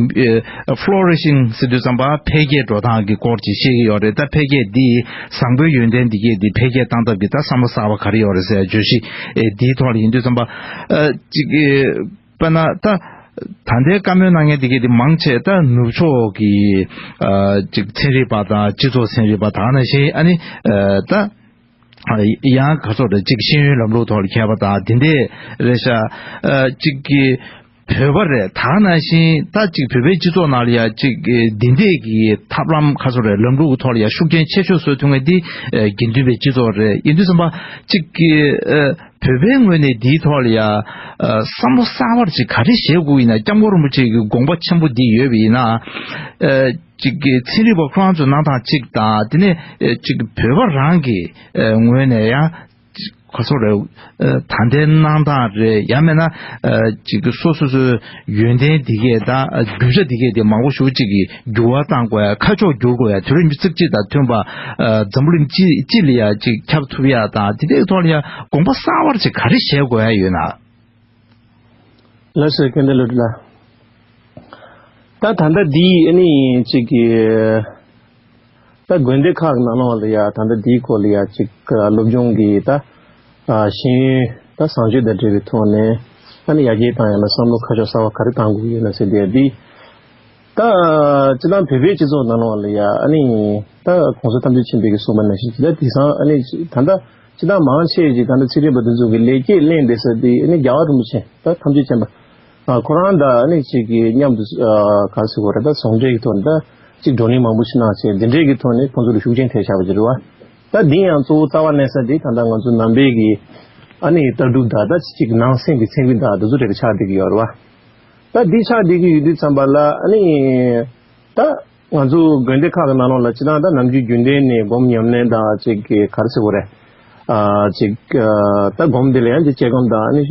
ཨ་Flourishing ཟེར་དུས་ཙམ་པ་འཕེལ་རྒྱས་འགྲོ་སྟངས་ཀྱི་སྐོར་ཅིག་བཤད་ཀྱི་ཡོད་རེད། ད་འཕེལ་རྒྱས་འདི་བཟང་པོའི་ཡོན་ཏན་འདི་གས་འདི་འཕེལ་རྒྱས་བཏང་ཐབས་ཀྱི་ད་བསམ་བློ་གསར་པ་ག་རེ་ཡོད་རེད་ཟེར་བརྗོད་གཞི་ཨེ་འདིའི་ཐོག་ལ་ཡིན་དུས་ཙམ་པ་ཨ་ཅིག་གི་དཔེར་ན་ད་ད་ལྟའི་བཀའ་མོལ་གནང་མཁན་དེ་གས་དེ་མང་ཆེ་ད་ནུབ་ཕྱོགས་ཀྱི་ཨ་ཅིག་ཚན་རིག་པ་དང་སྤྱི་ཚོགས་ཚན་རིག་པ་དག་ནང་བཞིན་ཨ་ནི་ཨ་ད་ཨ་ཡང་ག་ཚོད་རེད་ཅིག་ཤེས་ཡོན་ལམ་ལུགས་ཐོག་ལ་མཁས་པ་དང་དེ་འདྲས་རེད་ཤག་ཨ་ཅིག་གི་བོད་པ་རེད། དག་ནང་བཞིན་ད་ཅིག་བོད་པའི་སྤྱི་ཚོགས་ནང་ལ་ཡ་ཅིག་འདི་འདྲས་ཀྱི་ཐབས་ལམ་ག་ཚོད་རེད་ལམ་ལུགས་ཀྱི་ཐོག་ལ་ཡ་ཤུགས་རྐྱེན་ཆེ་ཤོས་བཟོ་ཐུབ་མཁན་འདི་ཨ་དགེ་འདུན་པའི་སྤྱི་ཚོགས་རེད། ཡིན་དུས་ཙམ་པ་ཅིག་གི་ཨ་བོད་པའི་ངོས་ནས་འདིའི་ཐོག་ལ་ཡ་ཨ་བསམ་བློ་གསར་པ་ཅིག་ག་རེ་བཞེས་དགོས་ཡིན་ན། སྐྱབས་མགོན་རིན་པོ་ཆེ་གི་དགོངས་པ་ཆེན་པོ་འདི་ཡོད་པ་ཡིན་ན། ཨ་ཅིག་གི་ཚན་རིག་པ་ཁོ་རང་ཚོའི་གནང་སྟངས་གཅིག་དང་། དེ་ནས་ཨ་ཅིག་བོད་པ་རང་གི་ཨ་ངོས་ནས་ཡང་ག་ཚོད་རེད་ཨ་ད་ལྟའི་གནང་སྟངས་རེད། ཡང་མིན་ན་ཨ་ཅིག་གི་སོ་སོ་སོའི་ཡོན་ཏན་འདི་གས་དང་རྒྱུ་ཆ་འདི་གས་དེ་མང་པོ་ཞེ་པོ་ཅིག་གི་འགྱུར་བ་གཏང་དགོས་ཡ། ཁ་ཕྱོགས་བསྒྱུར་དགོས་ཡ། དུས་རབས་ཉི་ཤུ་རྩ་གཅིག་དང་མཐུན་པ་ཨ་འཛམ་བུ་གླིང་སྤྱི་སྤྱི་ལ་ཡ་ཅིག་ཁྱབ་ཐུབ་ཡ་དང་དེ་འདྲའི་ཐོག་ལ་ཡ་དགོངས་པ་གསར་པ་ཅིག་ག་རེ་བཞེས་དགོས་ཡ་ཡོད་ན། ལགས་སོ། དགེ་འདུན་བློ་གྲོས་ལགས། ད་ད་ལྟ་འདི་ཨ་ནི་ཅིག་གི་ད་དགོན་སྡེ་ཁག་གི་ནང་ལོགས་ལ་ཡ་ད་ལྟ་འདིའི་སྐོར་ལ་ཡ་ཅིག་སློབ་སྦྱོང་གི་ད་ཤེས་ཡོན་ད་བཟང་སྤྱོད་དང་འབྲེལ་བའི་ཐོག་ནས་ཨ་ནི་ཡར་རྒྱས་བཏང་ཡ་ལ་བསམ་བློ་ཁ་ཕྱོགས་གསར་པ་ག་རེ་བཏང་དགོས་ཀྱི་ཡོད་ན་ཟེར་དེ་འདི། ད་སྤྱིར་བཏང་བོད་པའི་སྤྱི་ཚོགས་ནང་ལོགས་ལ་ཡ་ཨ་ནི་ད་གོང་ས་ཐམས་ཅད་མཁྱེན་པའི་གི་གསུངས་པ་ནང་བཞིན་ད་དེང་སང་ཨ་ནི་ད་ལྟ་སྤྱིར་བཏང་མང་ཆེ་ཅིག་ད་ལྟ་ཚན་རིག་པ་འདི་ཚོ་གི་ལེགས་སྐྱེས་ལེན་བསྡད་ས་དེ་ཨ་ནི་རྒྱལ་བ་རིན་པོ་ཆེ་ད་ཐམས་ཅད་མཁྱེན་པ། ཨ་ཁོ་རང་དང་ཨ་ནི་ཅིག་གི་མཉམ་དུ་ཨ་ག་རེ་ཟེར་དགོས་རེད། ད་ཟུང་འབྲེལ་གྱི་ཐོག་ནས་ད་ཅིག་བགྲོ་གླེང་མང་པོ་ཞིག་གནང་བྱས་འདི་འདྲའི་གི་ཐོག་ནས་ཁོང་ཚོ་ལ་ཤུགས་རྐྱེན་ཐེབས་བཞག་པ་ཅིག་རེད་བ། ད་འདི་ཡང་གཙོ་བོ་རྩ་བ་གནས་ས་འདི་ད་ལྟ་ང་ཚོ་ནང་པའི་གི་ཨ་ནི་ལྟ་གྲུབ་དང་ད་ཅིག་ནང་སེམས་ཀྱི་ཚན་རིག་དང་དེ་ཚོ་གྲས་ཀྱི་ཆགས་བསྡད་ཀྱི་ཡོད་རེད་བ། ད་འདི་ཆགས་བསྡད་ཀྱི་ཡོད་དུས་ཙམ་པ་ལ་ཨ་ནི་ད་ང་ཚོ་དགོན་སྡེ་ཁག་གི་ནང་ལོགས་ལ་སྤྱིར་བཏང་ད་ནམ་རྒྱུན་རྒྱུན་ལྡན་ནས་སྒོམ་ཉམས་ལེན་དང་ཅིག་གི་ག་རེ་ཟེར་དགོས་རེད། ཨ་ཅིག་ཨ་ད་སྒོམ་འདི་ལ་ཡང་ཅིག་སྐྱེ་ཁམས་དང་ཨ་ནི་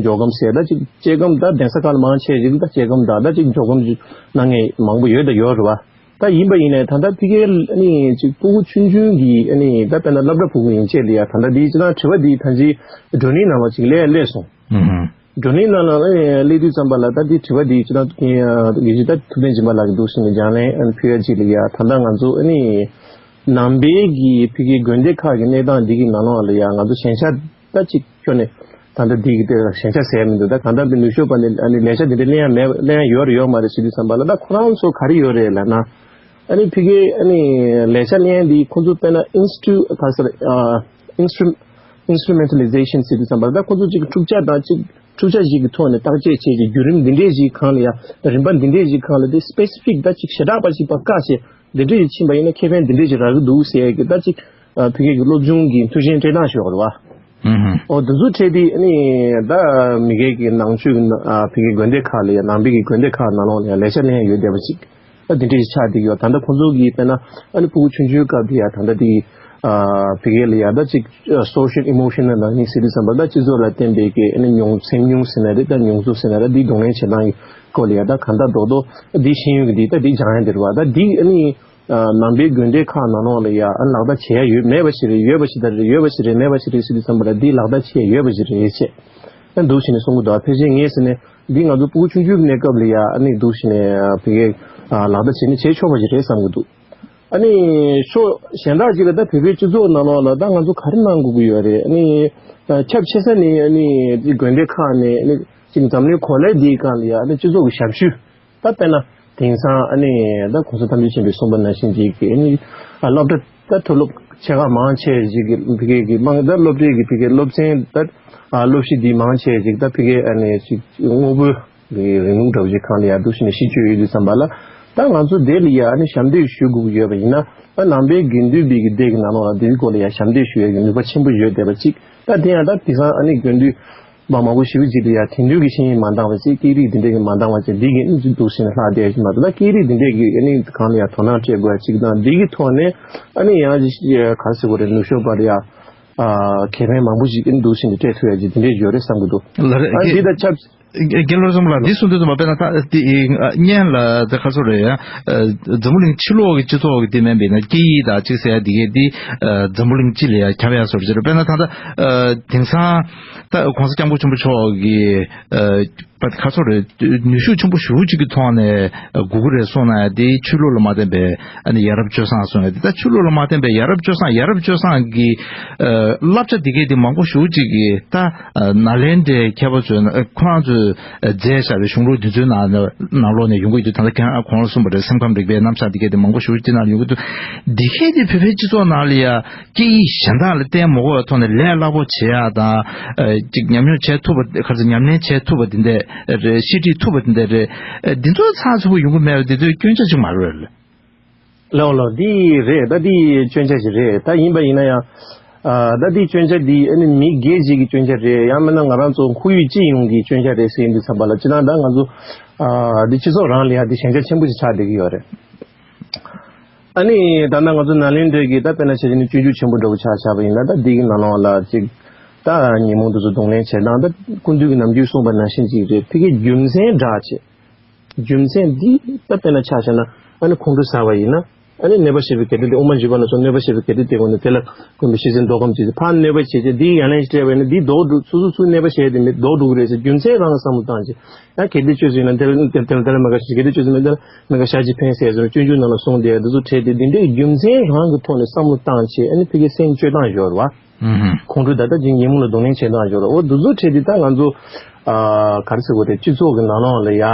འཇོག་སྒོམ་ཟེར་ད་ཅིག་སྐྱེ་ཁམས་ད་གདན་ས་ཁག་ལ་མང་ཆེ་ཞིག་ད་སྐྱེ་ཁམས་དང་ད་ཅིག་འཇོག་སྒོམ་གནང་མཁན་མང་པོ་ཡོད་ད་ཡོད་རེད་བ། ད་ཡིན་པ་ཡིན་ནའི་ད་ལྟ་ཕ་གིའི་ཨ་ནི་ཅིག་སྤུ་གུ་ཆུང་ཆུང་གི་ཨ་ནི་ད་དཔེར་ན་སློབ་གྲྭ་ཕྲུ་གུ་ཡན་ཆད་ལ་ཡ་ད་ལྟ་འདི་སྤྱིར་བཏང་དྲི་བ་འདི་ད་ཅིག་བགྲོ་གླེང་ནང་ལ་ཅིག་སླེབས་སླེབས་སོང་། ཨུ་ཧུ། བགྲོ་གླེང་ནང་ལ་ཨ་ནི་སླེབས་དུས་ཙམ་པ་ལ་ད་འདི་དྲི་བ་འདི་སྤྱིར་བཏང་ངེད་ཅག་ད་ཐུབ་བསྟན་སྦྱིན་པ་ལགས་ཀྱིས་འདུག་སེ་ནས་སྦྱང་ལན་ཨ་ནི་ཕུལ་ཡ་ཅིག་ལ་ཡ་ད་ལྟ་ང་ཚོ་ཨ་ནི་ནང་པའི་གི་ཕ་གིའི་དགོན་སྡེ་ཁག་གི་གནས་སྟངས་འདི་གི་ནང་ལོགས་ལ་ཡ་ང་ཚོ་ཞན་ཆ་ད་ཅིག་ཁྱོན་ནས་ད་ལྟ་འདི་གི་སྟེང་ལ་ཞན་ཆ་ཟེར་ཡ་མི་འདུག་ད་གང་ལྟར་འདི་ནུས་ཤོར་བ་ནི་ཨ་ནི་ལས་འཆར་འདི་འདྲ་ལེན་ཡ་མེད་ལེན་ཡ་ཡོད་རེད་ཡོད་མ་རེད་ཟེར་དུས་ཙམ་པ་ལ་ད་ཁོ་རང་ཚོ་ག་རེ་ཡོད་རེད་ལབ་ན། ཨ་ནི་ཕ་གིའི་ཨ་ནི་ལས་འཆར་ལེན་ཡ་འདི་ཁོང་ཚོ་དཔེར་ན་ཨིན་སི་ཊི་ཊུ་ག་རེ་ཟེར་ཨ་ཨིན་སི་ཊུ་ཨིན་སི་ཊུ་མེན་ཊ་ལི་ཟེ་ཤན་ཟེར་དུས་ཙམ་པ་ལ་ད་ཁོང་ཚོ་གཅིག་འཁྲུག་ཆ་དང་གཅིག་འཁྲུག་ཆ་ཞིག་གི་ཐོག་ནས་བརྟག་དཔྱད་བྱས་ཀྱི་བརྒྱུད་རིམ་འདི་འདྲས་ཞིག་སྒང་ལ་ཡ་རིམ་པ་འདི་འདྲས་ཞིག་སྒང་ལ་དེ་སི་པེ་སི་ཕིག་ད་གཅིག་ཞེ་དྲག་པ་ཞིག་བཀག་བྱས་འདི་འདྲས་ཞིག་ཕྱིན་པ་ཡིན་ན་ཁེ་ཕན་འདི་འདྲས་ཞིག་རག་གི་འདུག་ཟེར་ཡ་གི་ད་གཅིག་ཕ་གི་གི་སློབ་སྦྱོང་གི་མཐུན་རྐྱེན་སྤྲད་སྟངས་ཞིག་ཡོད་རེད་བ། ཨུ་ཧུ། ཨོ་དེ་ཚོ་འཕྲད་དེ་ཨ་ནི་ད་མི་སྒེར་གྱི་ནང་ཆོས་ཀྱི་ཨ་ཕ་གི་དགོན་སྡེ་ཁག་ལ་ཡ་ནང་པའི་གི་དགོན་སྡེ་ཁག་ནང་ལོགས་ལ་ཡ་ལས་འཆར་ལེན་ཡ་ཡོད་བསྡད་པ་ཅིག་ད་དེ་འདྲས་ཞིག་ཆགས་བསྡད་ཀྱི་ཡོད། ད་ལྟ་ཁོང་ཚོ་གིས་དཔེར་ན་ཨ་ནི་ཕྲུ་གུ་ཆུང་ཆུང་སྐབས་དེ་ཡ་ད་ལྟ་དེ་ཨ་ཕ་གི་ལ་ཡ་ད་ཅིག་social emotional learning ཟེར་དུས་ཙམ་པ་ད་སྤྱི་ཚོགས་ལ་བརྟེན་པའི་གི་ཨ་ནི་མྱོང་སེམས་མྱོང་ཟེར་ན་རེད། ད་མྱོང་ཚོར་ཟེར་ན་རེད། འདི་གདོང་ལེན་བྱེད་སྟངས་ཀྱི་སྐོར་ལ་ཡ་ད་གང་ལྟར་རྡོག་རྡོག་འདི་ཤེས་ཡོན་གྱི་འདི་ད་འདི་སྦྱང་ཡ་འདི་རེད་བ། ད་འདི་ཨ་ནི་ནང་པའི་དགོན་སྡེ་ཁག་ནང་ལོགས་ལ་ཡ་ཨ་ལག་བསྟར་བྱེད་ཡ་ཡོད་མེད་པ་ཞིག་རེད། ཡོད་པ་ཞིག་ད་རེད། ཡོད་པ་ཞིག་རེད། མེད་པ་ཞིག་རེད་ཟེར་དུས་ཙམ་པ་ལ་འདི་ལག་བསྟར་བྱེད་ཡ་ཡོད་པ་ཞིག་རེད་ཅེས་ཨ་འདུག་བྱས་ནས་གསུང་གི་འདུག་ཕལ་ཆེར་ངས་ཟེར་ནས་འདི་ང་ཚོ་སྤུ་གུ་ཆུང་ཆུང་གི་གནས་སྐབས་ལ་ཡ་ཨ་ནི་འདུག་བྱས་ནས་ཕ་གིའི་ལག་བསྟར་བྱས་ནས་བྱེད་ཆོག་པ་ཞིག་རེད་བསམ་གི་འདུག་ཨ་ནི་ཕྱོགས་གཞན་དག་ཅིག་ལ་ད་བོད་པའི་སྤྱི་ཚོགས་ནང་ལོགས་ལ་ད་ང་ཚོ་ག་རེ་གནང་དགོས་ཀྱི་ཡོད་རེད། ཨ་ནི་ཁྱབ་ཆེ་ས་ནི་ཨ་ནི་དགོན་སྡེ་ཁག་ནས་ཨ་ནི་ཅིག་འཛམ་གླིང་གོ་ལའི་འདིའི་སྒང་ལ་ཡ་ཨ་ནི་སྤྱི་ཚོགས་ཀྱི་ཞབས་ཞུ། ད་དཔེར་ན་དེང་སང་ཨ་ནི་ད་གོང་ས་ཐམས་ཅད་མཁྱེན་པས་གསུངས་པ་ནང་བཞིན་ཅིག་གི་ཨ་ནི་ཨ་སློབ་གྲྭ་ད་མཐོ་སློབ་ཆེ་ཁག་མང་ཆེ་ཞིག་གི་ཕ་གི་གི་མང་ད་སློབ་གྲྭའི་གི་ཕ་གི་སློབ་ཚན་ད་ཨ་སློབ་གཞི་འདི་མང་ཆེ་ཞིག་ད་ཕ་གི་ཨ་ནི་ཅིག་དངོས་པོའི་གི་རིང་ལུགས་འདྲ་བོ་ཞིག་གང་ལ་ཡ་འདུག་བྱས་ནས་གཞི་བཅོལ་ཡོད་དུས་ཙམ་པ་ལ་ད་ང་ཚོ་དེ་ལ་ཡ་ཨ་ནི་ཞབས་འདེགས་ཞུ་དགོས་ཀྱི་ཡོད་པ་ཡིན་ན་ཨ་ནང་པའི་དགེ་འདུན་པའི་གི་སྡེ་གི་ནང་ལོགས་ལ་དེའི་སྐོར་ལ་ཡ་ཞབས་འདེགས་ཞུ་ཡ་གི་ནུས་པ་ཆེན་པོ་ཡོད་བསྡད་པ་གཅིག་ད་དེ་ཡང་ད་དེང་སང་ཨ་ནི་དགེ་འདུན་མ་མང་པོ་ཞེ་པོ་ཅིག་ལ་ཡ་དེང་དུས་ཀྱི་ཤེས་ཡོན་མ་འདང་བ་ཅིག་སྐད་རིགས་འདི་འདྲ་གི་མ་འདང་བ་ཅིག་འདི་གི་ཨ་ནི་འདུག་ཟེར་ནས་ལྷག་བསྡད་ཀྱི་མ་གཏོགས་ད་སྐད་རིགས་འདི་འདྲ་གི་ཨ་ནི་གང་ལ་ཡ་དོ་སྣང་སྤྲད་དགོས་ཡ་ཅིག་དང་འདི་གི་ཐོག་ནས་ཨ་ནི་ཡང་ག་རེ་ཟེར་དགོས་རེད། ནུབ་ཕྱོགས་པར་ཡ་ཨ་ཁེ་ཕན་མང་པོ་ཞིག་ཨ་ནི་འདུག་ཟེར་ནས་སྤྲད་ཐུབ་ཡ་ཅིག་འདི་འདྲ་ཡོད་རེད་བསམ་གི་འདུག་ལགས་རེད། ཨ་འདི་དང་ཆབས་དགེ་བློ་བཟང་ལགས་འདི་གསུང་དུས་ཙམ་པ་དཔེར་ན་ད་འདི་བརྙན་ལ་ད་ག་ཚོད་རེད་ཡ། འཛམ་བུ་གླིང་ཕྱི་ལོགས་ཀྱི་སྤྱི་ཚོགས་ཀྱི་འདི་མིན་པས་ན་སྐད་ཡིག་དང་གཅིག་ཟེར་ཡ་འདི་གས་འདི་འཛམ་བུ་གླིང་སྤྱི་ལ་ཡ་ཁྱབ་ཡ་བཟོ་འདྲ་ཅིག་རེད། དཔེར་ན་ད་ལྟ་དེང་སང་ད་གོང་ས་སྐྱབས་མགོན་ཆེན་པོ་མཆོག་གི་པ་ག་ཚོད་རེད། ནུས་ཤུགས་ཆེན་པོ་ཞེ་པོ་ཅིག་གི་ཐོག་ནས་དགོས་ཀྱི་རེད་གསུངས་ན་ཡ་འདི་ཆོས་ལུགས་ལ་མ་བརྟེན་པའི་ཨ་ནི་ཡ་རབས་སྤྱོད་བཟང་གསུངས་ཡ་འདི་ད་ཆོས་ལུགས་ལ་མ་བརྟེན་པའི་ཡ་རབས་སྤྱོད་བཟང་ཡ་རབས་སྤྱོད་བཟང་གི་བསླབ་བྱ་འདི་གས་འདི་མང་པོ་ཞེ་པོ་ཅིག་གི་ད་ནཱ་ལེནྡྲའི་མཁས་པ་ཚོས་ཁོ་རང་ཚོས་མཛད་བཞག་པའི་གཞུང་ལུགས་འདི་ཚོའི་ནང་ནང་ལོགས་ནས་ཡོང་གི་འདུག་ད་ལྟ་ཁྱེད་རང་གོང་ལ་གསུངས་པ་རེད། སེམས་ཁམས་རིག་པའི་རྣམ་གཞག་འདི་གས་འདི་མང་པོ་ཞེ་པོ་ཅིག་ནང་ཡོང་གི་འདུག་འདི་གས་འདི་བོད་པའི་སྤྱི་ཚོགས་ནང་ལ་ཡ་སྐད་ཡིག་གཞན་དག་ལ་བརྟེན་མ་དགོས་པའི་ཐོག་ནས་ལས་སླ་པོ་བྱེད་ཡག་དང་། ཅིག་ཉམས་མྱོང་བྱེད་ཐུབ་པ་ག་ཚོད་ཉམས་ལེན་བྱེད་ཐུབ་པ་འདི་འདྲ་རེད། ཤེས་ཁྲིད་ཐུབ་པ་འདི་འདྲ་རེད། འདི་ཚོ་ཚགས་ཚུད་པོ་ཡོང་གི་མེད་པ་འདི་ཚོའི་སྐྱོན་ཆ་ཅིག་མ་རེད་ལ། ལགས་ལགས་འདི་རེད། ད་འདི་སྐྱོན་ཆ་ཞིག་རེད། ད་ཡིན་པ་ཡིན་ན་ཡང་། ད་འདི་སྐྱོན་ཆ་འདི་ཨ་ནི་མི་སྒེར་ཞིག་གི་སྐྱོན་ཆ་རེད། ཡང་མིན་ན་ང་རང་ཚོ་ཁོར་ཡུག་སྤྱི་ཡོངས་ཀྱི་སྐྱོན་ཆ་རེད་ཟེར་ཡིན་དུས་ཙམ་པ་ལ་སྤྱིར་བཏང་ད་ང་ཚོ་འདི་སྤྱི་ཚོགས་རང་ལ་ཡང་འདི་ཞན་ཆ་ཆེན་པོ་ཞིག་ཆགས་བསྡད་ཀྱི་ཡོད་རེད། ཨ་ནི་ད་ལྟ་ང་ཚོ་ནཱ་ལེནྡྲའི་གི་ད་དཔེར་ན་བྱས་ན་སྤྱོད་འཇུག་ཆེན་པོ་འདྲ་བོ་ཆ་བཞག་པ་ཡིན་ན་ད་འདི་གི་ནང་ལོགས་ལ་ཅིག་ད་ཉིན་མོ་འདི་ཚོ་གདོང་ལེན་བྱེད་སྟངས་ད་སྐུ་མདུན་གྱི་ནམ་རྒྱུན་གསུངས་པ་ནང་བཞིན་ཅིག་རེད། ཕ་གི་རྒྱུ་མཚན་འདྲ་བྱེད། རྒྱུ་མཚན་འདི་ད་དཔེར་ན་ཆ་བཞག་ན་ཨ་ནི་ཁོང་ཁྲོ་ཟ་བ་ཡིན་ན་ཨ་ནི་གནོད་པ་བྱེད་པའི་གལ་ཏེ་དེ་དབུ་མ་འཇུག་པ་ན་སོགས་གནོད་པ་བྱེད་པའི་གལ་ཏེ་དེ་དགོས་ནས་དེ་ལ་དགོན་པའི་ཤེས་བྱའི་མདོ་ཁམས་ཅིག་ཕར་གནོད་པ་བྱེད་ཅེས་འདི་ཡ་ལན་ཞིག་སྤྲད་པ་ཡིན་ན་འདི་ལྡོག་འགྲོ་སོ་སོ་སུ་གནོད་པ་བྱས་དེ་མེད་ལྡོག་འགྲོ་གི་རེད་ཟེར་རྒྱུ་མཚན་རང་གི་བསམ་བློ་བཏང་ཅིག་ཡང་གལ་ཏེ་བཅོས་ཟིན་ན་དེ་ལ་དེ་ལ་དེ་ལ་མི་དགའ་ཞིག་གལ་ཏེ་བཅོས་ཟིན་ན་དེ་ལ་མི་དགའ་ཞག་ཅིག་ཕན་ཟེར་ཟེར་སྤྱོད་འཇུག་ནང་ལ་གསུངས་དེ་འདི་ཚོ་བྲལ་ཏེ་འདི་འདྲའི་རྒྱུ་མཚན་རང་གི་ཐོག་ནས་བསམ་བློ་བཏང་བྱས་ཨ་ནི་ཕ་གིའི་སེམས་བཅོས་སྟངས་ཡོད་རེད་བ། ཁོང་ཁྲོ་ད་ལྟ་ཅིག་ཉིན་མོ་ལ་གདོང་ལེན་བྱེད་སྟངས་ཡོད་རེད། འོ་འདི་ཚོ་བྲལ་ཏེ་ད་ང་ཚོ་ག་རེ་ཟེར་དགོས་རེད། སྤྱི་ཚོགས་ཀྱི་ནང་ལོགས་ལ་ཡ་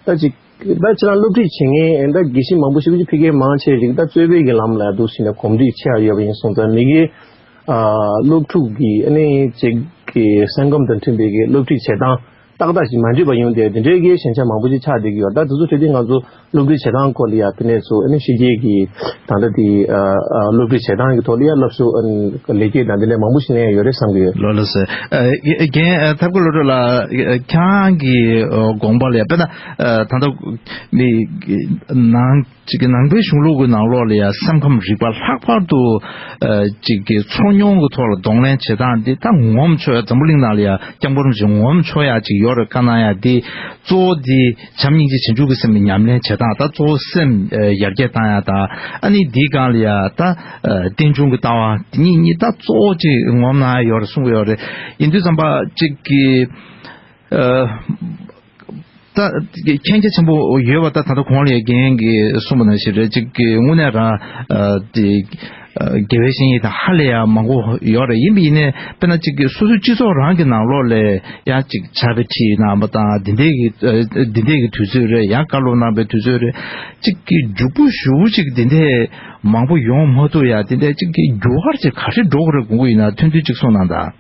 ད་ཅིག་ད་ཁྱེད་རང་སློབ་ཁྲིད་བྱེད་མཁན་ད་དགེ་བཤེས་མང་པོ་ཞིག་ཕ་གིའི་མང་ཆེ་ཞིག་ད་རྩོད་པའི་གི་ལམ་ལ་འདུག་ཟེར་ནས་གོམས་འདྲིས་ཆེ་བ་ཡོད་པ་ཡིན་སོང་ཙང་མི་གི་སློབ་ཕྲུག་གི་ཨ་ནི་ཅིག་གི་སེམས་ཁམས་དང་མཐུན་པའི་གི་སློབ་ཁྲིད་བྱེད་སྟངས། ཏག་ཏག་ཞིག་མ་འགྲིག་པ་ཡོང་དེ་དེ་འདྲའི་གི་ཞན་ཆ་མང་པོ་ཞིག་ཆགས་བསྡད་ཀྱི་ཡོད། ད་དེ་ཚོ་དེ་དུས་ང་ཚོ་སློབ་ཁྲིད་བྱེད་སྟངས་སྐོར་ལ་ཡ་དེ་ནས་ཚོ་ཨ་ནི་ཕྱི་རྒྱལ་གྱི་ད་ལྟ་དེ་སློབ་ཁྲིད་བྱེད་སྟངས་ཀྱི་ཐོག་ལ་ཡ་སློབ་གསོ་ལས་ཀའི་དང་དེ་ནས་མང་པོ་ཞིག་གནས་ཡོད་རེད་བསམ་གྱི་ཡོད། ལགས་ལགས་སོ། རྒན་ཐར་ཀོ་བློ་གྲོས་ལགས། ཁྱེད་རང་གི་དགོངས་པ་ལ་ཡ་དཔེར་ན་ད་ལྟ་མི་ནང་ཅིག་གི་ནང་པའི་གཞུང་ལུགས་ཀྱི་ནང་ལོགས་ལ་ཡ་སེམས་ཁམས་རིག་པ་ལྷག་པར་དུ་ཨ་ཅིག་གི་འཚོ་མྱོང་གི་ཐོག་ལ་གདོང་ལེན་བྱེད་སྟངས་འདི་ད་ངོམ་ཆོག་ཡ། འཛམ་བུ་གླིང་ནང་ལ་ཡ་སྐྱབས་མགོན་རིན་པོ་ཆེ་ངོམ་ཆོག་ཡ་ཅིག་ཡོད་རེད་བཀའ་གནང་ཡ། འདི་གཙོ་བོ་འདི་བྱམས་སྙིང་རྗེ་བྱང་ཆུབ་ཀྱི་སེམས་ཉམས་ལེན་བྱེད་སྟངས། ད་གཙོ་བོ་སེམས་ཨ་ཡར་རྒྱས་བཏང་ཡ་ད་ཨ་ནི་འདིའི་སྒང་ལ་ཡ་ད་ཨ་རྟེན་འབྱུང་གི་ལྟ་བ་འདི་གཉིས་གཉིས་ད་གཙོ་བོ་ཅིག་ངོམ་གནང་ཡ་ཡོད་རེད་གསུང་གི་ཡོད་རེད། ཡིན་དུས་ཙམ་པ་ཅིག་གི་ཨ། ད་མཁྱེན་རྒྱ་ཆེན་པོ་ཡོད་པ། ད་ད་ལྟ་གོང་ལ་རྒན་གྱིས་གསུངས་པ་ནང་བཞིན་རེད། ཅིག་གི་དངོས་གནས་རང་ཨ་དེ་ཨ་དགེ་བའི་བཤེས་གཉེན་དང་ཧ་ལས་ཡ་མང་པོ་ཡོད་རེད། ཡིན་པ་ཡིན་ནའི་དཔེར་ན་ཅིག་གི་སོ་སོའི་སྤྱི་ཚོགས་རང་གི་ནང་ལོགས་ལ་ཡང་ཅིག་ཕྱག་དཔེ་ཁྲིད་གནང་བ་དང་འདི་འདྲའི་གི་ཨ་འདི་འདྲའི་གི་དུས་ཚོད་རེད། ཡང་བཀའ་སློབ་གནང་པའི་དུས་ཚོད་རེད། ཅིག་གི་མགྱོགས་པོ་ཞེ་པོ་ཅིག་འདི་འདྲའི་མང་པོ་ཡོང་མ་ཐུབ་ཡ། འདི་འདྲའི་ཅིག་གི་འགྱུར་བ་ཅིག་ག་རེ་འགྲོ་གི་རེད་དགོངས་ཀྱི་ཡོད་ན་ཐུང་ཐུང་ཅིག་གསུངས་གནང་དང་།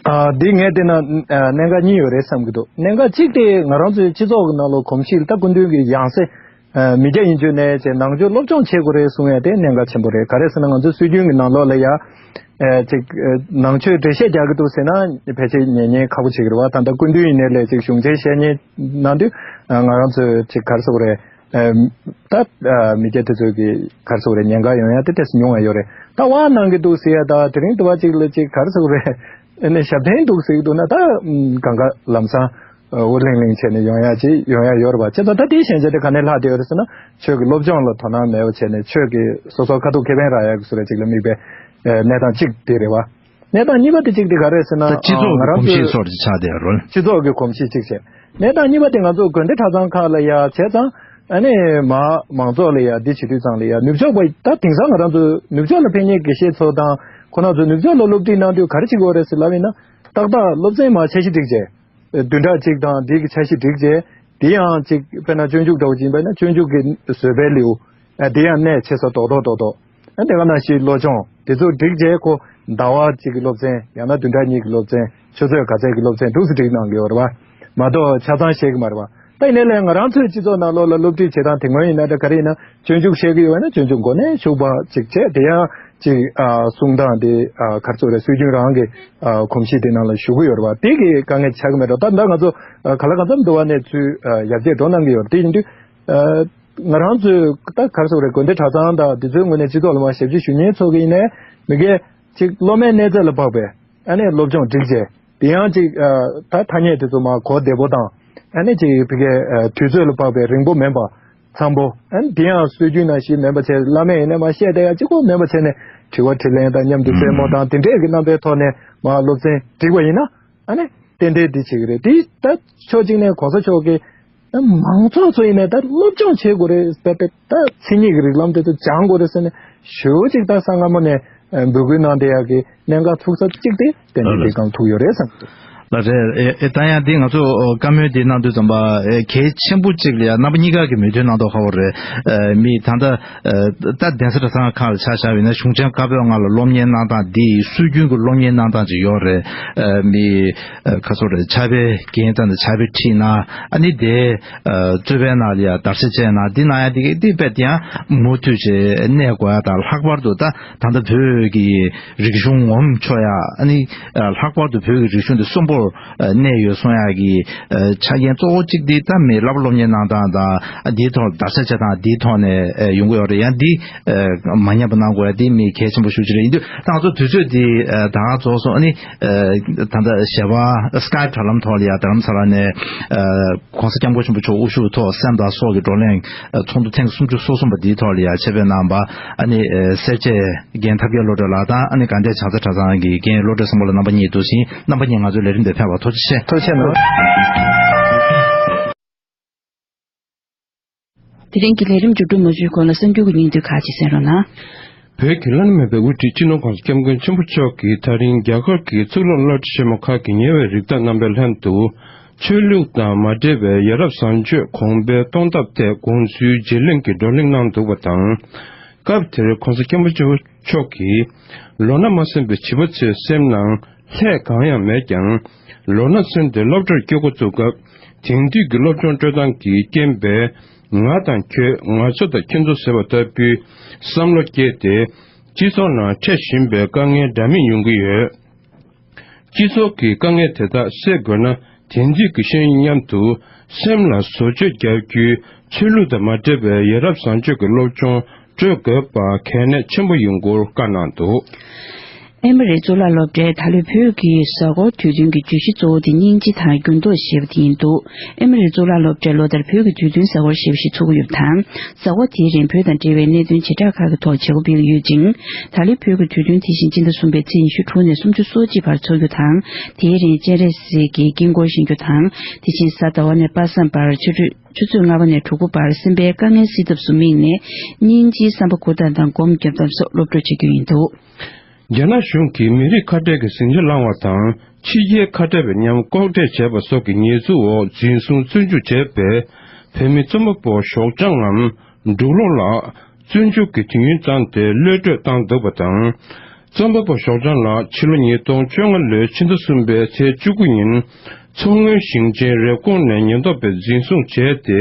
ཨ། འདི་ངས་བལྟས་ན་ཨ་གནད་འགག་གཉིས་ཡོད་རེད་བསམ་གྱི་འདུག་གནད་འགག་གཅིག་དེ་ང་རང་ཚོའི་སྤྱི་ཚོགས་ཀྱི་ནང་ལོགས་གོམས་གཤིས་ལ་ད་སྐུ་མདུན་གྱི་ཡང་སེ་ཨ་མི་སྐྱ་ཡིན་རྒྱུ་ནས་ཅེས་ནང་ཆོས་སློབ་སྦྱོང་བྱེད་དགོས་རེད་གསུང་ཡ་དེ་གནད་འགག་ཆེན་པོ་རེད། ག་རེ་ཟེར་ན་ང་ཚོའི་སྲོལ་རྒྱུན་གྱི་ནང་ལོགས་ལ་ཡ་ཨ་ཅིག་ཨ་ནང་ཆོས་འགྲེལ་བཤད་རྒྱག་གི་འདུག་ཟེར་ན་ཕལ་ཆེར་ཉན་ཉན་ཁག་པོ་བྱེད་ཀྱི་རེད་བ། ད་ལྟ་སྐུ་མདུན་ཡིན་ནའི་ལས་ཅིག་གཞུང་ཆེན་བཤད་ཉན་གནང་དུས་ཨ་ང་རང་ཚོའི་ཅིག་ག་རེ་ཟེར་དགོས་རེད། ཨ་ད་ཨ་མི་སྐྱ་དེ་ཚོས་ཀྱི་ག་རེ་ཟེར་དགོས་རེད། ཉེན་ཁ་ཡོང་ཡ་དེ་ཏོག་ཙམ་ཉུང་བ་ཡོད་རེད། ད་དབང་གནང་གི་འདུག་ཟེར་ཡ་ད་དེ་རིང་དུ་བ་ཅིག་ལ་ཅིག་ག་རེ་ཟེར་དགོས་རེད། ཨ་ནི་ཞབས་བརྟན་འདུག་ཟེར་གྱི་འདུག་ན་ད་ཨམ་གང་ག་ལམ་སང་ཨ་འུར་ལིང་ལིང་བྱས་ནས་ཡོང་ཡ་ཅིག་ཡོང་ཡ་ཡོད་རེད་བ། བྱས་ཙང་ད་དེའི་ཞན་ཆ་དེ་ག་ནས་ལྷག་བསྡད་ཡོད་རེད་ཟེར་ན་ཆོས་ཀྱི་སློབ་སྦྱོང་ལ་དོ་སྣང་མེད་པ་བྱས་ནས་ཆོས་ཀྱི་སོ་སོ་ཁ་ཐུག་ཁེ་ཕན་རག་ཡ་གི་བཟོ་འདྲ་ཅིག་ལ་དམིགས་པའི་ཨ་གནས་སྟངས་གཅིག་དེ་རེད་བ། གནས་སྟངས་གཉིས་པ་དེ་གཅིག་དེ་ག་རེ་ཟེར་ན་ད་སྤྱི་ཚོགས་ཨ་ཀྱི་ང་རང་གོམས་གཤིས་ཚོ་སོགས་ཀྱི་ཆགས་བསྡད་རེད། སྤྱི་ཚོགས་ཀྱི་གོམས་གཤིས་གཅིག་བྱས། གནས་སྟངས་གཉིས་པ་དེ་ང་ཚོ་དགོན་སྡེ་གྲྭ་ཚང་ཁག་ལ་ཡ་བྱས་ཙང་ཨ་ནི་མ་མང་ཚོགས་ལ་ཡ་འདི་བྱེད་དུས་ཙང་ལ་ཡ་ནུབ་ཕྱོགས་པ་ད་དེང་སང་ང་རང་ཚོ་ནུབ་ཕྱོགས་ལ་ཕེབས་མཁན་དགེ་བཤེས་ཚོ་དང་ཁོ་རང་ཚོ་ནུབ་ཕྱོགས་ལ་སློབ་ཁྲིད་གནང་དུས་ག་རེ་བྱེད་དགོས་རེད་ཟེར་ལབ་ཡིན་ན་ཏག་ཏག་སློབ་ཚན་མ་འཆར་གཞི་སྒྲིག་བྱས། བདུན་ཕྲག་གཅིག་དང་འདི་གི་འཆར་གཞི་སྒྲིག་རྗེས་དེ་ཡང་གཅིག་དཔེར་ན་སྤྱོད་འཇུག་འདྲ་བོ་ཅིག་ཡིན་པ་ན་སྤྱོད་འཇུག་གི་བཟོད་པའི་ལེའུ་ཨ་དེ་ཡང་གནད་ཆེ་ས་རྡོག་རྡོག་རྡོག་རྡོག་ཨ་དེ་ག་ནང་བཞིན་བློ་སྦྱོང་དེ་ཚོ་སྒྲིག་རྗེས་ཁོ་ཟླ་བ་གཅིག་གི་སློབ་ཚན་ཡང་ན་བདུན་ཕྲག་གཉིས་ཀྱི་སློབ་ཚན་ཆུ་ཚོད་ག་ཚད་ཀྱི་སློབ་ཚན་འདུག་སེ་སྒྲིག་གནང་གི་ཡོད་རེད་བ། མ་གཏོགས་ཆ་ཚང་ཤེས་ཀྱི་མ་རེད་བ། ད་ཡིན་ནའི་ལས་ང་རང་ཚོའི་སྤྱི་ཚོགས་ནང་ལོགས་ལ་སློབ་ཁྲིད་བྱེད་སྟངས་དེ་སྔོན་ཡིན་ན་འདྲ་ག་རེ་ཡིན་ན། སྤྱོད་འཇུག་བཤད་ཀྱི་ཡོད་ན་སྤྱོད་འཇུག་མགོ་ནས་ཤུགས་པ་ཅིག་བྱས། དེ་ཡང་ཅིག་ཨ་གསུང་སྟངས་དེ་ཨ་ག་རེ་ཟེར་དགོས་རེད། སྲོལ་རྒྱུན་རང་གི་ཨ་གོམས་གཤིས་དེ་ནང་ལ་ཞུགས་ཀྱི་ཡོད་རེད་བ། དེ་གི་དཀའ་ངལ་ཆགས་ཀྱི་མེད་འགྲོ། ད་ད་ང་ཚོ་ཨ་ག་ལ་གང་འཚམ་འདུག་བ་ནས་ཚུལ་ཨ་ཡར་རྒྱས་འགྲོ་གནང་གི་ཡོད་རེད། དེ་ཡིན་དུས་ཨ་ང་རང་ཚོའི་ད་ག་རེ་ཟེར་དགོས་རེད། དགོན་སྡེ་གྲྭ་ཚང་དང་དེ་ཚོའི་ངོས་ནས་སྤྱི་ཚོགས་ལ་མར་ཞབས་ཕྱི་ཞུ་མཁན་ཚོ་གི་ཡིན་ནའི་མི་སྒེར་ཅིག་སློབ་མའི་གནས་ཚད་ལ་དཔག་པའི་ཨ་ནི་སློབ་སྦྱོང་སྒྲིག་བྱས། དེ་ཡང་ཅིག་ཨ་ད་ཐ་སྙད་དེ་ཚོ་མར་གོ་བདེ་པོ་དང་ཨ་ནི་ཅིག་ཕ་གིའི་ཨ་དུས་ཚོད་ལ་དཔག་པའི་རིང་པོ་མིན་པ་འཚམ་པོ། ཨ་ནི་དེ་ཡང་སྲོལ་རྒྱུན་ནང་བཞིན་མིན་པ་བྱས། བླ་མས་ཡིན་ནའི་མར་བཤད་བསྡད་ཡ་གཅིག་པོ་མིན་པ་བྱས་ནས་དྲི་བ་དྲིས་ལན་དང་མཉམ་དུ་རྩེད་མོ་དང་དེ་འདྲས་ཀྱི་རྣམ་པའི་ཐོག་ནས་མར་སློབ་ཚན་སྒྲིག་པ་ཡིན་ན་ཨ་ནི་ཏན་ཏན་འདི་བྱེད་ཀྱི་རེད། དེ་ད་ཕྱོགས་གཅིག་ནས་གོང་ས་མཆོག་གིས་ད་མང་ཚོགས་ཚོ་ཡིན་ནའི་ད་སློབ་སྦྱོང་བྱེད་དགོས་རེད་ཟེར་ཏེ་ད་མཚན་ཉིད་ཀྱི་རིགས་ལམ་དེ་ཚོ་སྦྱང་དགོས་རེད་ཟེར་ནས་ཞེ་པོ་ཅིག་ད་གསང་སྔ་མོ་ནས་འབོད་སྐུལ་གནང་བསྡད་ཡག་གི་གནད་འགག་ཐུག་ས་གཅིག་དེ་ཏན་ཏན་དེ་སྒང་ཐུག་ཡོད་རེད་བསམ་གྱི་འདུག་ལགས་རེད། ཨེ་ཨེ་ད་ཡང་འདི་ང་ཚོ་བཀའ་མོལ་འདི་གནང་དུས་ཙམ་པ་ཨེ་གལ་ཆེན་པོ་གཅིག་ལ་ཡང་རྣམ་པ་གཉིས་ཀ་གི་མོས་མཐུན་གནང་མདོག་ཁ་པོ་རེད། ཨེ་མི་ད་ལྟ་ཨེ་ད་གདན་ས་གྲྭ་ཚང་ཁག་ལ་ཆ་བཞག་པ་ཡིན་ན་གཞུང་ཆེན་བཀའ་པོད་ལྔ་ལ་སློབ་གཉེར་གནང་སྟངས་འདི་སྲོལ་རྒྱུན་གྱི་སློབ་གཉེར་གནང་སྟངས་ཅིག་ཡོད་རེད། ཨེ་མི་ཨེ་ཁ་སོ་རེད། ཕྱག་དཔེ་རྒན་དང་ཕྱག་དཔེ་ཁྲིད་ན་ཨ་ནི་དེ་ཨེ་རྩོད་པའི་ནང་ལ་ཡང་བརྡར་ཤ་བཅད་ན་འདི་གནང་ཡ་འདི་གི་འདི་དཔེ་དེ་ཡང་མུ་མཐུད་བྱས་གནས་དགོས་ཡ་དང་། ལྷག་པར་དུ་ད་ད་ལྟ་བོད་ཀྱི་རིག་གཞུང་ངོམ་ཆོག་ཡ། ཨ་ནི་ལྷག་པར་དུ་བོད་ཀྱི་རིག་གཞུང་འདི་གསོན་པོར་གནས་ཡོད་སོང་ཡ་གི་ཆ་རྐྱེན་གཙོ་བོ་གཅིག་འདི་ད་མི་བསླབ་པ་སློབ་གཉེར་གནང་སྟངས་དང་། འདིའི་ཐོག་བརྡར་ཤ་བཅད་སྟངས་འདིའི་ཐོག་ནས་ཡོང་གི་ཡོད་རེད། ཡང་འདི་མ་ཉམས་པ་གནང་དགོས་ཡ་འདི་མི་གལ་ཆེན་པོ་ཤུགས་ཆེ་རེད། ཡིན་དུས་ད་ང་ཚོ་དུས་ཚོད་འདི་ད་ག་རྫོགས་སོང་། ཨ་ནི་ད་ལྟ་ཞལ་པར་སི་ཀའེབ་དྲ་ལམ་ཐོག་ལ་ཡ་རྡ་རམ་ས་ལ་ནས་༸གོང་ས་༸སྐྱབས་མགོན་ཆེན་པོ་མཆོག་དབུ་བཞུགས་ཐོག་སེམས་དང་སྲོག་གི་བགྲོ་གླེང་ཚོགས་འདུ་ཐེངས་སུམ་ཅུ་སོ་གསུམ་པ་འདིའི་ཐོག་ལ་ཡ་ཆེད་ཕེབས་གནང་བ་ཨ་ནི་སེར་བྱེས་རྒན་ཐབས་མཁས་བློ་གྲོས་ལགས་དང་། ཨ་ནི་དགའ་ལྡན་བྱང་རྩེ་གྲྭ་ཚང་གི་རྒན་བློ་གྲོས་བཟང་པོ་ལགས་རྣམ་པ་གཉིས་འདུག་ཟིན། རྣམ་པ་གཉིས་ང་ཚོའི་ལས་རིམ་འདིར་ཕེབས་པར་ཐུགས་རྗེ་ཆེ། ཐུགས་རྗེ་ཆེ་གནང་། དེ་རིང་གི་ལས་རིམ་མཇུག་སྒྲིལ་མ་ཞུས་གོང་ལ་གསར་འགྱུར་གྱི་སྙིང་བསྡུས་ཁག་ཅིག་གསན་རོགས་གནང་། བོད་ཀྱི་བླ་ན་མེད་པའི་དབུ་ཁྲིད་སྤྱི་ནོར་༸གོང་ས་༸སྐྱབས་མགོན་ཆེན་པོ་མཆོག་གིས་ད་རིང་རྒྱ་གར་གྱི་གཙུག་ལག་བླ་སྤྲུལ་ཆེན་མོ་ཁག་གི་ཉེ་བའི་རིགས་བདག་རྣམ་པའི་ལྷན་དུ། ཆོས་ལུགས་དང་མ་འབྲེལ་བའི་ཡ་རབས་བཟང་སྤྱོད་གོང་འཕེལ་གཏོང་ཐབས་ཐད་དགོངས་ཚུལ་བརྗེ་ལེན་གྱི་བགྲོ་གླེང་གནང་འདུག་པ་དང་། སྐབས་དེར་༸གོང་ས་༸སྐྱབས་མགོན་ཆེན་པོ་མཆོག་གིས། ལོ་ན་མ་སོན་པའི་བྱིས་པ་ཚོའི་སེམས་ནང་ལྷད་གང་ཡང་མེད་ཀྱང་ ལོ་ན་ཚུན་ཏེ་སློབ་གྲྭར་སྐྱོད་འགོ་བཙུགས་སྐབས། དེང་དུས་ཀྱི་སློབ་སྦྱོང་སྤྲོད་སྟངས་ཀྱི་རྐྱེན་པས། ང་དང་ཁྱོད། ང་ཚོ་དང་ཁྱེད་ཚོ་ཟེར་བ་ལྟ་བུའི་བསམ་བློ་སྐྱེས་ཏེ། སྤྱི་ཚོགས་ནང་འཕྲད་བཞིན་པའི་དཀའ་ངལ་འདྲ་མིན་ཡོང་གི་ཡོད། སྤྱི་ཚོགས་ཀྱི་དཀའ་ངལ་དེ་དག་སེལ་དགོས་ན། དེང་དུས་ཀྱི་ཤེས་ཡོན་མཉམ་དུ་སེམས་ལ་བཟོ་བཅོས་རྒྱག་རྒྱུའི་ཆོས་ལུགས་དང་མ་འབྲེལ་བའི་ཡ་རབས་བཟང་སྤྱོད་ཀྱི་སློབ་སྦྱོང་སྤྲོད་དགོས་པ་གལ་གནད་ཆེན་པོ་ཡིན་སྐོར་བཀའ་གནང་འདུག། ཨེ་མ་རི་གཙུག་ལག་སློབ་གྲྭའི་ད་ལོའི་བོད་ཀྱི་གཟའ་འཁོར་དུས་སྟོན་གྱི་བརྗོད་གཞི་གཙོ་བོ་དེ་སྙིང་རྗེ་དང་འགྱུར་ལྡོག་ཞེས་པ་དེ་ཡིན་འདུག། ཨེ་མ་རི་གཙུག་ལག་སློབ་གྲྭས་ལོ་ལྟར་བོད་ཀྱི་དུས་སྟོན་གཟའ་འཁོར་ཞེས་པ་ཞིག་འཚོགས་ཀྱི་ཡོད་པ་དང་། གཟའ་འཁོར་དེའི་རིང་བོད་དང་འབྲེལ་བའི་གནད་དོན་བྱེ་བྲག་ཁག་གི་ཐོག་བྱེད་སྒོ་སྤེལ་གྱི་ཡོད་ཅིང་། ད་ལོའི་བོད་ཀྱི་དུས་སྟོན་དེ་བཞིན་སྤྱི་ཟླ་གསུམ་པའི་ཚེས་ཉི་ཤུ་དྲུག་ནས་སུམ་ཅུ་སོ་གཅིག་བར་འཚོགས་རྒྱུ་དང་། དེའི་རིང་སྤྱན་རས་གཟིགས་ཀྱི་དཀྱིལ་འཁོར་བཞེངས་རྒྱུ་དང་། དེ་བཞིན་གཟའ་ཟླ་བ་ནས་པ་སངས་བར་ཆུ་ཚོད་ཆུ་ཚོད་ལྔ་པ་ནས་དྲུག་པ་བར་སེམས་པའི་དཀའ་ངལ་སེལ་ཐབས་སུ་དམིགས་ནས། སྙིང་རྗེའི་བསམ་པ་འཁུར་ཐབས་དང་སྒོམ་རྒྱབ་ཐབས་སོགས་སློབ་སྤྲོ་བྱེད་རྒྱུ་ཡིན་འདུག། རྒྱ་ནག་གཞུང་གིས་མི་རིགས་ཁ་བྲལ་གྱི་ཟིང་ཆ་བསླངས་པ་དང་། ཕྱི་རྒྱལ་ཁ་བྲལ་བའི་ཉམས་ལྐོག་འདྲེན་བྱས་པ་སོགས་ཀྱི་ཉེས་འཛུགས་འོག་འཛིན་བཟུང་བཙོན་འཇུག་བྱས་པའི་བོད་མི་རྩོམ་པ་པོ་ཞོགས་ལྗང་ངམ་འབྲུག་ལོ་ལགས་བཙོན་འཇུག་གི་དུས་ཡུན་བཏང་སྟེ་གློད་བཀྲོལ་བཏང་འདུག་པ་དང་། རྩོམ་པ་པོ་ཞོགས་ལྗང་ལགས་ཕྱི་ལོ་ཉིས་སྟོང་བཅོ་ལྔ་ལོའི་ཕྱི་ཟླ་གསུམ་པའི་ཚེས་བཅུ་དགུ་ཉིན། མཚོ་སྔོན་ཞིང་ཆེན་རེབ་གོང་ནས་ཉེན་རྟོག་པས་འཛིན་བཟུང་བྱས་ཏེ།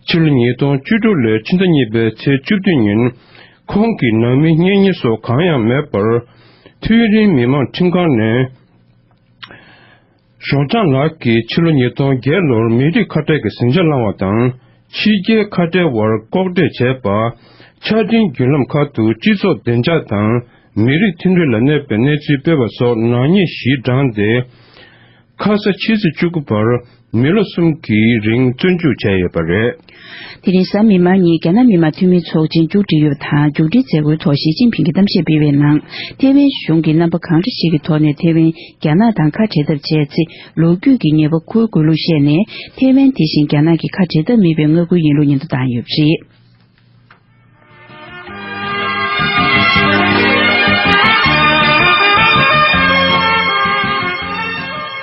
ཕྱི་ལོ་ཉིས་སྟོང་བཅུ་དྲུག་ལོའི་ཕྱི་ཟླ་གཉིས་པའི་ཚེས་བཅུ་བདུན་ཉིན། ཁོང་གི་ནང་མི་གཉེན་ཉེ་སོགས་གང་ཡང་མེད་པར། ཐུན་རིན་མི་མང་ཁྲིམས་ཁང་ནས། ཞོགས་ལྗང་ལགས་ཀྱིས་ཕྱི་ལོ་ཉིས་སྟོང་བརྒྱད་ལོར་མི་རིགས་ཁ་བྲལ་གྱི་ཟིང་ཆ་བསླངས་པ་དང་། ཕྱི་རྒྱལ་ཁ་བྲལ་བར་ལྐོག་འདྲེན་བྱས་པ། ཆ་འཕྲིན་བརྒྱུད་ལམ་ཁག་ཏུ་སྤྱི་ཚོགས་བདེ་འཇགས་དང་མི་རིགས་མཐུན་སྒྲིལ་ལ་གནོད་པའི་གནས་ཚུལ་སྤེལ་བ་སོགས་ནག་ཉེས་བཞི་བགྲངས་ཏེ། ཁ་ས་ཕྱི་ཚེས་བཅུ་དགུ་བར་མི་ལོ་གསུམ་གྱི་རིང་བཙོན་འཇུག་བྱས་ཡོད་པ་རེད། དེ་རིང་གཟའ་མིག་དམར་ཉིན་རྒྱ་ནག་མི་དམངས་འཐུས་མིའི་ཚོགས་ཆེན་མཇུག་སྒྲིལ་ཡོད་པ་དང་། མཇུག་སྒྲིལ་མཛད་སྒོའི་ཐོག་ཞི་ཅིན་ཕིང་གིས་གཏམ་བཤད་སྤེལ་བའི་ནང་། ཐེ་ཝན་གཞུང་གིས་རྣམ་པ་གང་འདྲ་ཞིག་གི་ཐོག་ནས་ཐེ་ཝན་རྒྱ་ནག་དང་ཁ་བྲལ་ཐབས་བྱས་ཚེ། ལོ་རྒྱུས་ཀྱི་ཉེས་པ་འཁུར་དགོས་ལུགས་བཤད་ནས། ཐེ་ཝན་དེ་བཞིན་རྒྱ་ནག་གི་ཁ་བྲལ་ཐབས་མེད་པའི་མངའ་ཁུལ་ཡིན་ལུགས་སྙན་ཐོ་བཏང་ཡོད་པ་རེད།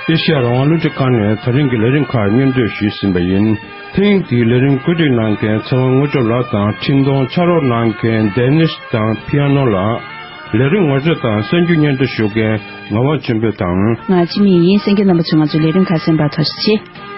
ཨེ་ཤ་ཡ་རང་དབང་རླུང་འཕྲིན་ཁང་ནས་ད་རིང་གི་ལས་རིམ་ཁག་སྙན་སྒྲོན་ཞུས་ཟིན་པ་ཡིན། ཐེངས་འདིའི་ལས་རིམ་བཀོད་སྒྲིག་གནང་མཁན་ཚེ་དབང་དངོས་གྲུབ་ལགས་དང་། འཕྲིན་གཏོང་ཕྱག་རོགས་གནང་མཁན་ཌེ་ནིས་དང་པི་ཨ་ནོ་ལགས། ལས་རིམ་ངོ་སྤྲོད་དང་གསར་འགྱུར་སྙན་སྒྲོན་ཞུ་མཁན་ངག་དབང་ཆོས་འཕེལ་དང་། ང་འཆི་མེད་ཡིན། གསན་མཁན་རྣམ་པ་ཚོས་ང་ཚོའི་ལས་རིམ་ཁག་གསན་པར་ཐུགས་རྗེ་ཆེ།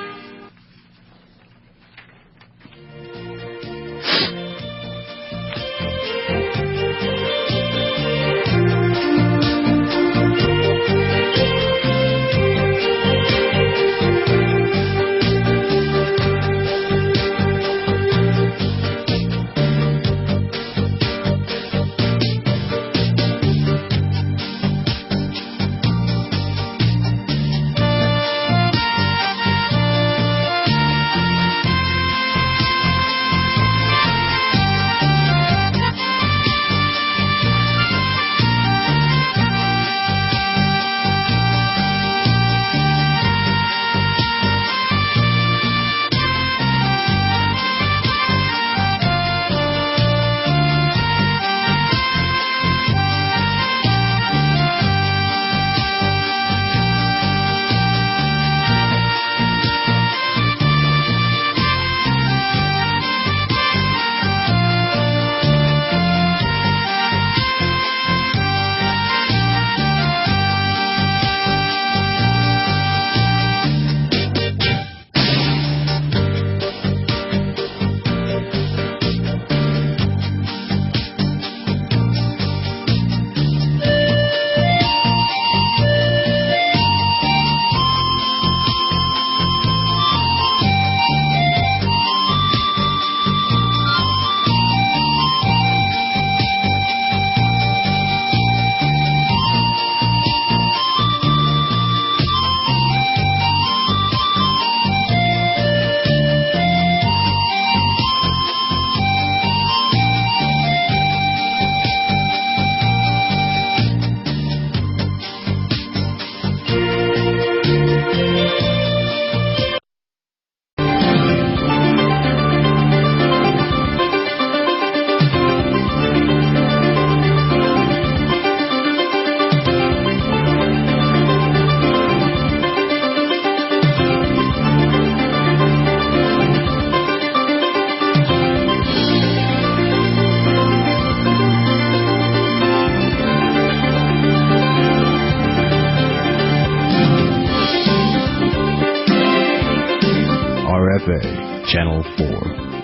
Channel four.